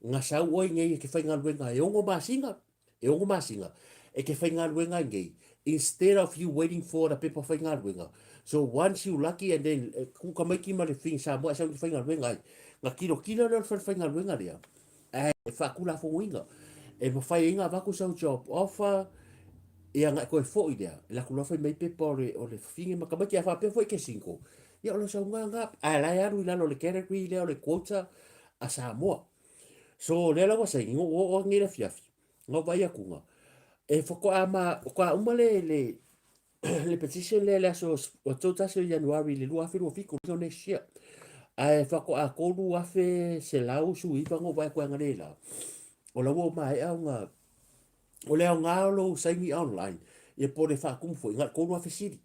na sau oe nei e te faigaluega e ono masina, e ono masina, e te faigaluega ai nei, instead of you waiting for the pepa faigaluega. So once you lucky and then ku tamaiti ma le thing Samoa e sau i te faigaluega ai, na tilotilo lea o le fale faigaluega lea, ae faatulafonoina, e mafai ai ona avatu sau job offer, ia na e toe foi lea, e latou loa fai mai pepa o le, o le fafine ma tamaiti, a faapea foi e te single, ia o lau saunoaga lena, ae la e alu i lalo o le category lea o le quota a Samoa. So lea la ua saini, na ou oo atu nei i le afiafi, na ou vaai atu na, e faatoa ma, faatoa uma le, le, le petition lea i le aso 31 o Ianuari i le 2027, so next year. Ae faatoa 3,119 na ou vaai atu ai analeila, o la ua maea ona, o le aoga o lou saini online, ia po o le faatumu foi, na o le 3,000 sili.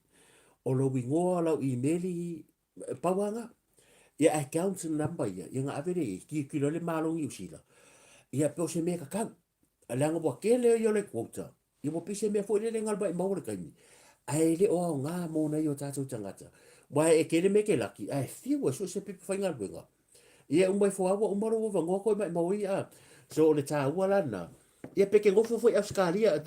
O lou igoa, lau imeli, pau lava na. Ia account number ia, ia na ave lea i ai, tilotilo ai le Malo o Niu Sila, ia pe o se mea tatau. Leaga ua tele ia o le quota, ia ua pei se mea foi lele na maumau le taimi, ae le o aoga mo nai o tatou tagata. Aua e tele mea e te laki, ae fiu e sue se pepa faigaluega. Ia e uma ifo lava ua uma lou avanoa toe maumau ai a. So o le taua la lena, ia pe te nofo foi i Ausetalia,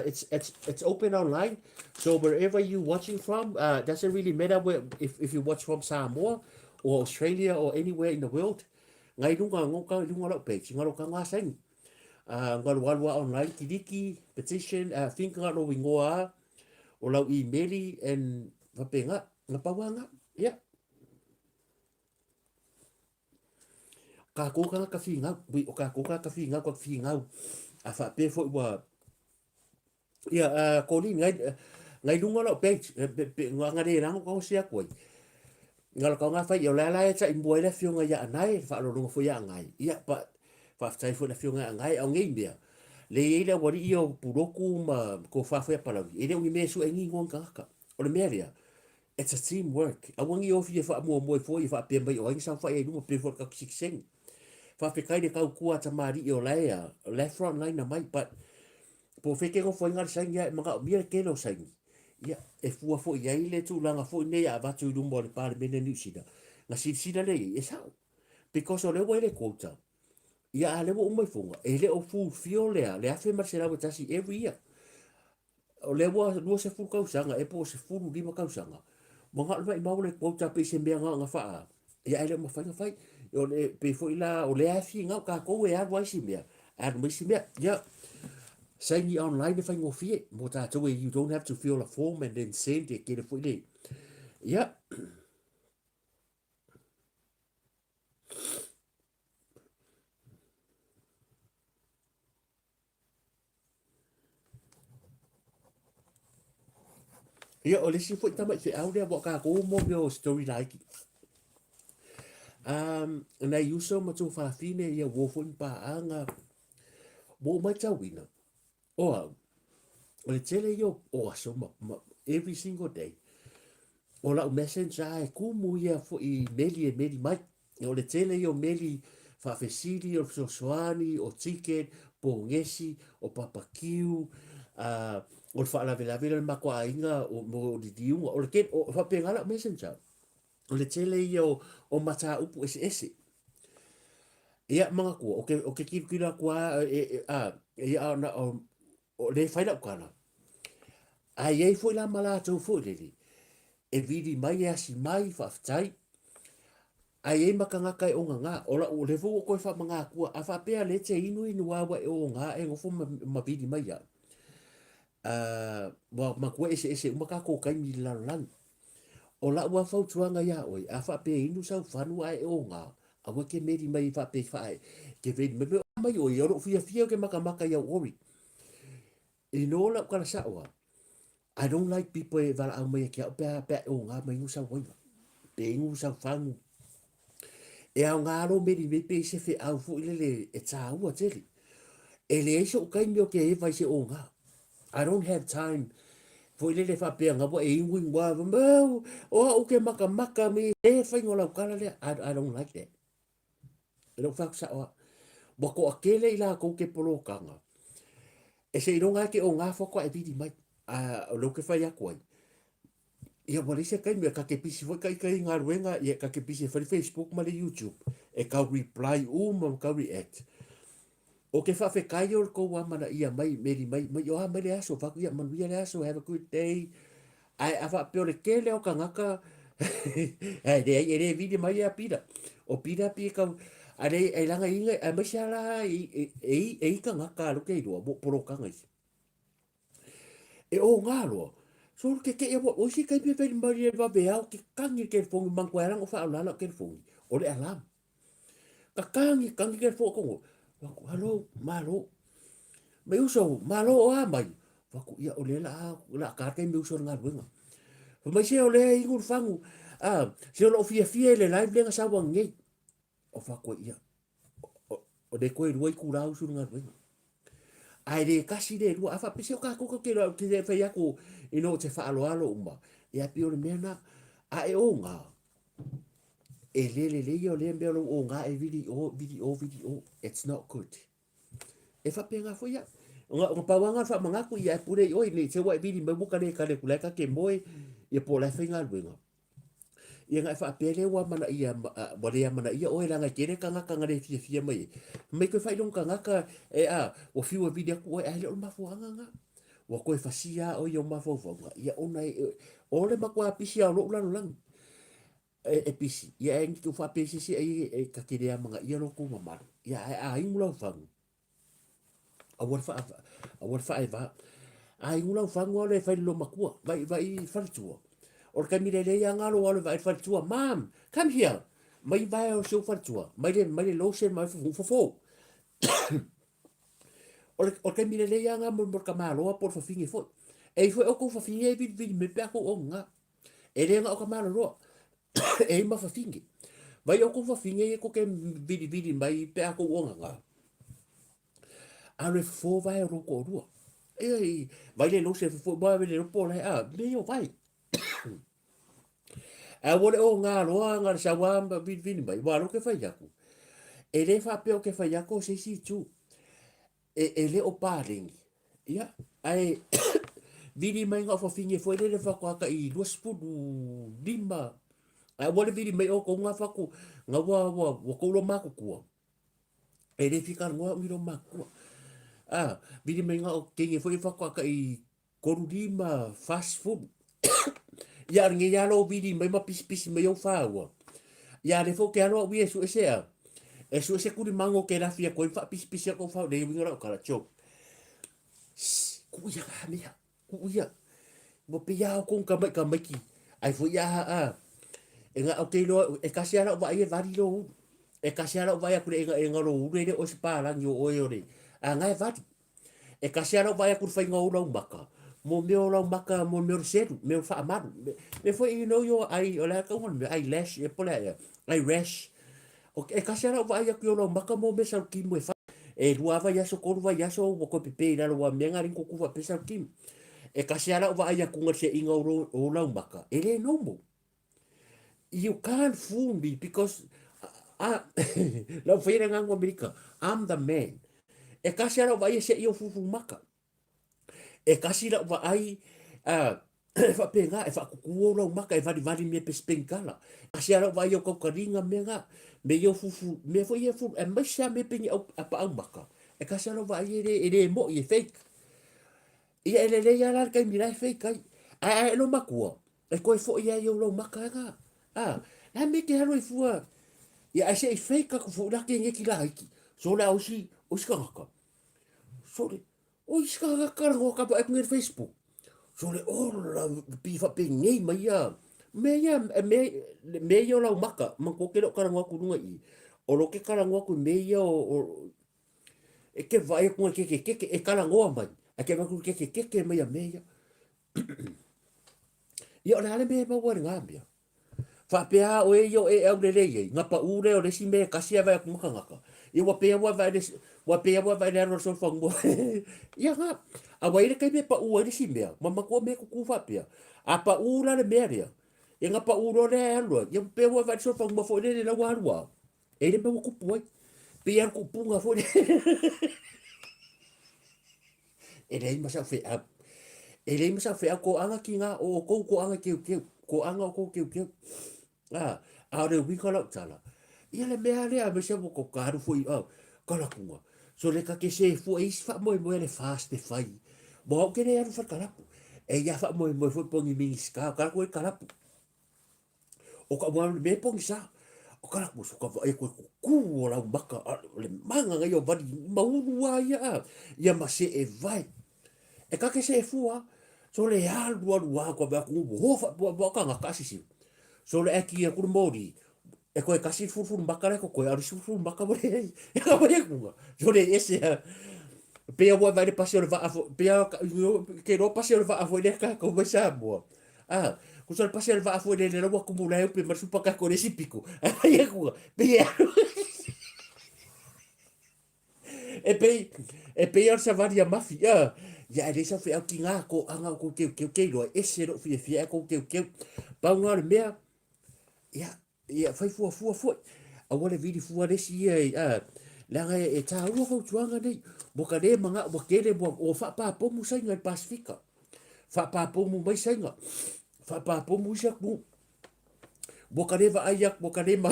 it's open online, so wherever you watching from, doesn't really matter where, if you watch from Samoa or Australia or anywhere in the world, ngai lunga, ngai lunga lau page, ngai lou taga saini. Galugalu a online, kiliki, petition, think nga lou ingoa a, o lau imeli and faapena, na pau lava nga, ia. Kākou tagata finau, o kākou tagata finau, ka finau, a faapea foi ua, ia, Colleen, ngai, ngai lunga lau page, nga le lango ka osi atu ai. Nga la kaunga fai, o la la e tai mua i le afioga ia Anae, le faalologa foi ia Anae. Ia, but, faafetai foi i le afioga ia Anae, au nei mea, le i ai le aualii o Puloku ma tofa foi a Palauli, e le o ni mea e sue ai ni igoa ni tagata. O le mea lea, it's a team work. Aua ni ofi e faamuamua ifo ai e faapea mai o ai na saofai ai i luma pei foi o le tatou sitiseni. Faafetai le tautua a tamalii o la e a, o la e front line mai, but po o fea e te nofo ai na le saini a e manaomia le tele o saini. Ia, e fua foi i ai le tulaga foi nei a avatu i luma o le Palemene o Niu Sila, na silasila lea i ai, e sao. Because o lea ua i le quota, ia a lea ua uma ifoga, e le o fulfill lea, le 1101 every year. O lea ua 20 tausaga, e po o 15 tausaga, ua na o le maimau le quota pei se mea na ona faa, ia ae le o mafai ona fai. O le, pei foi la, o lea e finau tatou e alu ai si mea, alu mai si mea. Ia, saini online e faigofie mo tatou e you don't have to fill a form and then send e tele foi le. Ia. Ia, o le isi foi tamai feau lea ua kākou mo mea o story laiti. Nai uso ma tuafafine ia uo foi ma paaga, ua ou matauina, o au, o le tele ia o aso ma, ma every single day, o lau messenger e kumu ia foi meli e meli mai. O le tele ia o meli faafesili, o le fesoasoani, o ticket, pogesi, o papakiu, o le faalavelave lea o le matou aiga o mo liliuga. O le tele, o faapena lau messenger. O le tele ia o mataupu eseese. Ia, manatua, ou te tilotilo atu lava, ia, ona, o lea e fai lau tala, ae i ai foi la ma latou foi lele, e vili mai e asi mai, faafetai, ae i ai ma tagata e ogaga. O lau, o lea foi ua ou toe faamagā atua, a faapea o lea e te inuinu lava ua e oga e nofo ma vili mai au, ua matua eseese uma tatou taimi i le lalolagi. O lau lava fautuaga iā oe, a faapea e inu sau falu ae e oga, Aua ke meri mai faapea i faae. Ke veli mai mai mai oi o lou fiafia ke makamaka i au ori. I no lau kala sao a. I don't like people e valaau mai ke au pea pea o ngā mai ngusa wainga. Pe ingu sau fangu. E ao ngā alo meri mei pe i se fe au fo i lele e tāua tele. E le ai so'u kaimi o ke eva i se o ngā. I don't have time foi lele faapea nga e ingu ingu a mau o au ke makamaka me e whainga o lau kala lea. I don't like that. E lou whaku sao a. Ua koa kele i la kou ke polokanga. E se ironga ke o ngā whakoa e viri mai. A, o lou ke whai aku ai. Ia ua leai se taimi ka ke pisi foi ka ika i galuega ia ka ke pisi e fai le Facebook ma le YouTube e kau reply uma ma kau react. O ke faafetai o le kou amanaia mai meli mai mai o a mai le aso faku ia manuia le aso have a good day. Ae a faapea o le tele o kangaka ae leai e le vili mai ia Pita. O Pita pi e kau a le e langa inga aemaise a la e e e i kangaka a loke iloa mo polokanga isi. E o ngā roa. So ke ke ia o si kai pe veri mai e vawe au ke kangi ke fongi mang koe rang o wha lala ke fongi. O le alarm. Ka kangi kangi ke fongi kongo. Waku hello malo. Mai uso malo o a mai. Waku ia o le la la ka te me uso ngā luenga. Fa mai se o le ingu fangu. Ah, se o lo fia fia le live lenga sa wang ngei. O fa koe ia. O le koe rua i kura usu ngā ruenga. Ai le kasi le rua, a whapese o kā koko ke roa, ke te whai ako i no te whaaloalo uma. E api o le mea nā, a e o ngā, e lele le ia o le mea o ngā e viri o, viri o, viri o, it's not good. E whapea ngā foi ia. O ngā pawanga wha mangaku ia e pure i oi, nei te wa e viri mai wuka le kare kulae ka ke moe, ia po lai whai ngā ruenga. Ia nga e faapea lea ua amanaia, ua le amanaia oe leaga e tele kagaka na le fiafia mai ai. Mai koe faailoga kagaka e a, ua fiu e vili atu oe ae le o le mafuaaga na. Ua toe fasia a oe i ou mafaufauga, ia ona e, o le matua pisi a o lou lalolagi. E, e pisi, ia e niki u faapea se isi ai e ka te le amanaia lo kou mamalu. Ia ae a inu lau fagu, Aua le wha, aua le whaewa. A i ngula whanua le whai lo makua, vai vai whaletua. O le kaimi le lei angalo o le vai whaletua, Mom, come here. Mai vai o seu whaletua, mai le, mai le lotion, mai fofo, fofo. O le, o le kaimi le lei anga mo mo ka maloa po le whawhinge foi. E i foi o kou whawhinge e vili vili me pea kou o ngā. E le nga o ka maloloa. E i ma whawhinge. Vai o kou whawhinge e ko ke vili vili mai pea kou o ngā. Alo e fofo vai o roko rua. E ai, vai le lose fofo mai le ropo lai a, me o vai. A wole o ngā roa ngā sa wā vini vini mai, wā ke whai aku. E le whapea o ke whai aku o se isi tū. E, e le o pālengi. Ia, ai vini mai ngā whawhinge fo e le whakoaka i 25. Ai wole vini mai o ko ngā whaku, ngā wā wā, wā koulo mākukua. E le fika ngoa ui ro makua. A, viri mai ngā o kenge fo i whakoaka i koru rima fast food. Ia nge ia lo viri mai ma pisi pisi mai au whāua. Ia le fo ke aloa ui e su ese a. E su ese kuri mango ke rawhia koe wha pisi pisi a kou whāua. Nei winga rau kara choke. Shh, ku ia ngā mea. Ku ia. Ua pe ia o ka mai ka maiki. Ai fo ia a. E nga o ke loa e kasi ala o vai e vari lo ulu. E kasi ala o vai aku le e nga e nga lo ulu e le o se pālangi o oe ore. A nga e vari. E kasi ala o vai aku le whainga o lau maka. Mo mea o lau maka, mo mea o le seru, mea o whaamaru. Me, me foi you know your eye, o le aka unga mea, eyelash, e pole ai, eye rash. O, e kasi ala o vai aku i o lau maka mo mea sau kimu e whai. E rua vaiaso, kolu vaiaso, ua koe pepe i lalo wa mea ngā ringo kufa pe sau kimu. E kasi ala o vai aku ngā se inga o, ro, o lau maka. E le normal. You can't fool me because I, lau whaira ngā Amerika, I'm the man. E kasi ala o vai e se i o fufu maka. E kasi lau vaai, e whapenga, e whakuku o lau maka, e varivare me pe spenkala. Kasi a lau vaai o kaukaringa me ngā, me i o fufu, me foi e furu, e maise a me pengi au, a pa au maka. E kasi a lau vaai e re, e re mo i e fake. Ia e lelei a la kai mira e fake ai. Ai ai e lo makua, e koe fo i ai o lau maka e ngā. A, la me ke halo i fua, ia ai se i fake aku fu la ke nge ki la hiki. So la osi, osi kangaka. Sorry, O isi ka ka karanga o ka pa e Facebook. So le o la pi fa pe ngei mai ia. Me ia me me ia lau maka ma ko ke lo karanga ku runga i. O lo ke kalagoa aku i mea ia o, o e ke vaai aku ngai keke keke e kalagoa mai. Ae ke vaai aku keke keke mai a mea ia. Ia o le a le mea e maua i lena mea. Faapea a oe ia o e aulelei ai, na pau lea o le isi mea e kasi ae vaai atu ma tagata. Ia ua pei lava ua vaai ua pei lava ua vaai le alu a le solofanua. Ia na, a ua i ai le taimi e pau ai le isi mea, ma matua mea e tutu faapea. A pau la le mea lea, ia na pau loa lea e alu ai, ia ua pei lava ua vaai le solofanua foi lele la ua alu a. E i ai le mea ua tupu ai. Pei lava o le tuupuga foi lea. E leai ma sau feau. E leai ma sau feau toaga kina o outou toaga keukeu. Toaga o outou keukeu. A, a o le uiga o lau tala, ia le mea lea aemaise ua tou alu foi a, kalapuga. So le ta te se fua i isi faamoemoe a le FAST e fai. Mo au ke le alu fai kalapu. E ia faamoemoe foi po ni Minisita, o kalapu e kalapu. O ka ua me pogisa. O ka laku so ka vaai aku e kukū o lau maka, a o le maga ia o vali maulu a ia a, ia ma se e vai. E kake se e fua, so le alu alu a ka aku ho fa po po ka ngaka sisi. So le aki aku le mori, e koe kasi furu furu maka le ko koe alu furu furu maka mo le e ka mai aku. So le ese a pei a ua vai le pasi o le vaa fo, pei a ke loa pasi o le vaa foi le ka ko mai Samoa. Ah, ko sala pasi le vaa foi le ua kumu la upe ma supa ka ko le isi piko. Ai aku, pei e alu. E pei, e pei o le savali a mafi. Ah, ia e leai sau feau ki ngā ko anga o kou keukeu kei loa, ese lou fiafia e kou keukeu. Pau ngā o le mea, ia, ia fai fuafua foi. Aua le vili fua le isi ia i, ah, leaga e, e tāua fautuaga nei. Ua ka le manga, ua kele, ua, ua faapapomu saina i le Pasifika. Faapapomu mai saina. Faapapomu isi atunuu. Ua ka le vaai aku, ua ka le ma...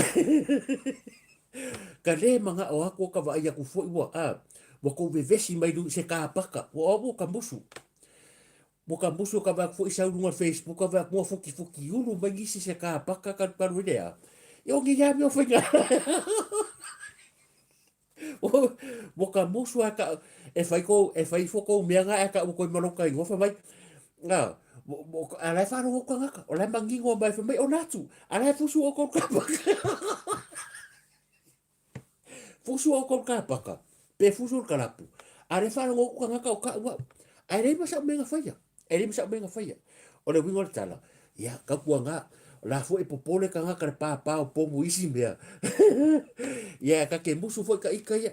ka le mana'o aku o ka vaai aku foi ua, ah, ua kou vevesi mai lu i se kapaka. Ua ua ka musu. Ua ka musu ka vaai aku foi sau luga o le Facebook ka vaai aku ua fukifuki ulu mai nisi se kapaka kalukalu ai le a. Ia o ngeia lava mea o faiga. Ua ka musu a ka e fai kou e fai ifo kou mea nga e ka ua koe ma lou kaigoa fai mai a a la e faalogo tagata o la e manino mai fai mai o natu a la e fusu ʻoukou i le kapaka. Fusu ʻoukou i le kapaka pe fusu le kalapu a lea e faalogo atu tagata o kaʻu aʻu ae leai ma saʻu mea na faia. E leai ma saʻu mea na faia. O le uiga o le tala, ia, tautuana, o la foi e popole tagata le pāpā o pomu i isi mea. Ia, ta te musu foi ka ika ia.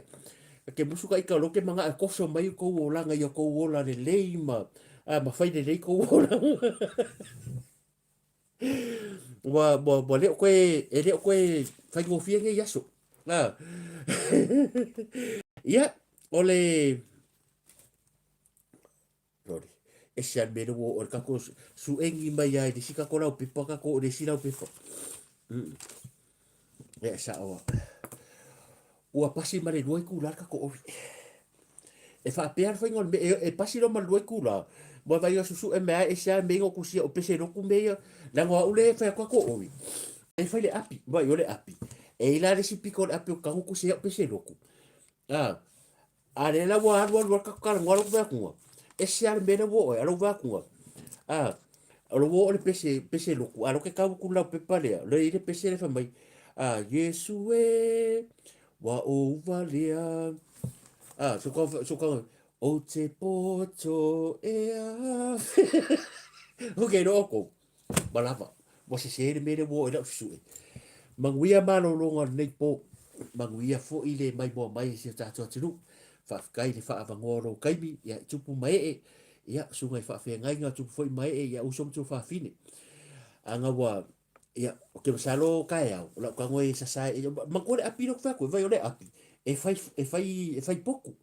Ta te musu ka ika o lea ou te manao e koso mai kou olaga i o kou ola lelei ma, a, ma fai lelei kou ola. Ua, ua, ua le o koe, e le o koe faigofie nei aso. A. Ia, o le, Sorry. Ese a le mea lea ua oo i le tatou suegi mai lava i le isi tatou laupepa tatou oo i le isi laupepa. Ia e sao lava. Ua pasi ma le lua itula le tatou ori. E faapea le faiga o le mea, e, e pasi loa ma le lua itula, ua vaai ina susue mai lava ese lava mea ia na ou tusia o pese lotu mea ia, leaga o au lea e fai atu tatou ori. E fai le api, vaai o le api. E i ai la le isi pito o le api o tago tusi ai au pese lotu. Ah, A lea la ua alu alu alu talanoa lou vae atuga, ese lava le mea lea ua oo ai, a lou vae atuga, a, o lea ua oo le pese, pese lotu, a o lea ou te tau atu i le laupepa lea, lea e i ai le pese lea fai mai, a, Iesu e, ua ou valea, a, so ka, so ka, ou te poto e a, ok, no outou. Ma lava, ua sesē le mea lea ua oo i lau susue. Manuia malologa o lenei pō, manuia foi le maimoa mai i si o tatou atunuu. Faafetai i le faaavanoa o lou taimi, ia, i tupu ma ee, ia, susuga i faafeagaiga, tupu foi ma ee, ia, uso ma tuafafine. Ana ua, ia, ou te masalo taeao, o lau tago e sasa e, manatua le api lea ou te fai atu ai, vaai o le api, e fai, e fai, e fai potu.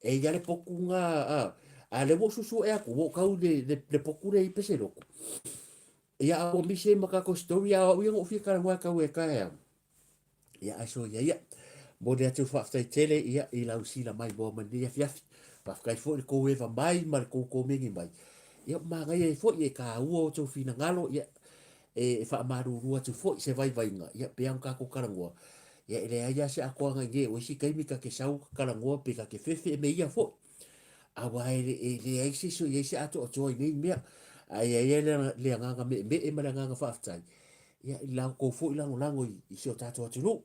E i ai le potu na, a, a lea ua ou suesueʻe atu, ua ou tau i le, le, le potu lea i Peselotu. Ia, a ua misi ai ma kākou story, a o au ia na ou fia talanoa e tau e taeao. Ia, ae soia ia. Momoli atu le faafetai tele ia, i lau sila maimoa mai lenei afiafi. Faafetai foi i le tou eva mai ma le tou komeni mai. Ia, ua manaia ai foi e tāua o tou finagalo, ia, e faamalulu atu foi se vaivaiga, ia, pei lava ona tatou talanoa, ia, e leai lava se atoaga i nei, o isi taimi ta te sau ka talanoa pe ta te fefe me ia foi. Aua e, e leai se isi o i ai se atoatoa i nei mea. Ae i ai le, le agaga meemee ma le agaga faafetai, ia, i la outou foi lagolago i, i si o tatou atunuu.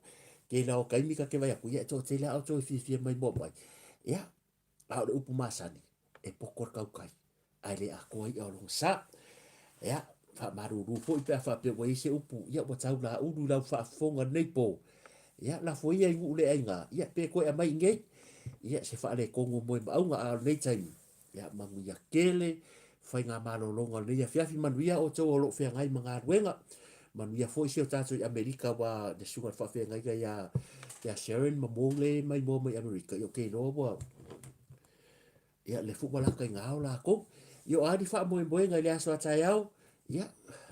Kēlā o taimi ta te vaai atu, ia, e toatele a outou e fiafia maimoa mai. Ia, a o le upu masani, e poto le tautai, ae le atoa i'a o lona sa. Ia, faamalulu foi pe a faapea ua i ai se upu, ia ua tau laulu i lau faafofoga lenei po. Ia, lafo ia i nuu le aiga, ia pe toe aumai i inei, ia se faaletonu o moemaauga, a o lenei taimi, ia manuia tele faigamalologa o lenei afiafi, manuia outou o lo o feagai ma galuega, manuia foi si o tatou i Amerika aua le susuga i le faafeagaiga ia ia Sharon ma Mo le maimoa mai Amerika, ia ou te iloa ua ia le foi ua lata i gao lakou. Ia o a ni faamoemoega i le aso a taeao, ia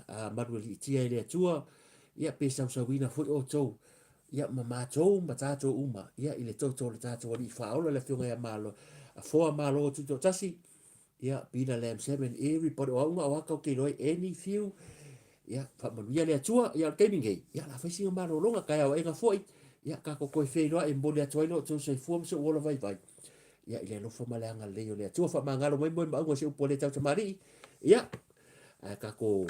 a malueliitia e le Atua, ia pe sausauina foi outou ia ma matou ma tatou uma ia i le toto o le tatou Alii Faaola le Afioga ia Malo Afoa Malo Tutoatasi ia Peter Lam Seven everybody o au na o aka o te iloa ai any few ia faamanuia le Atua ia o le taimi nei ia la fai sina malologa taeao aega foi ia tatou toe feiloai e momoli atu ai lo outou soifua ma sou ola vaivai ia i le alofa ma le agalelei o le Atua faamagalo mai moemauga i se upu a le tautamalii ia ae tatou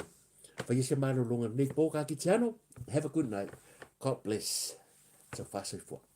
Faia se malologa lenei po ka Kitiano. Have a good night. God bless. Taufa soifua.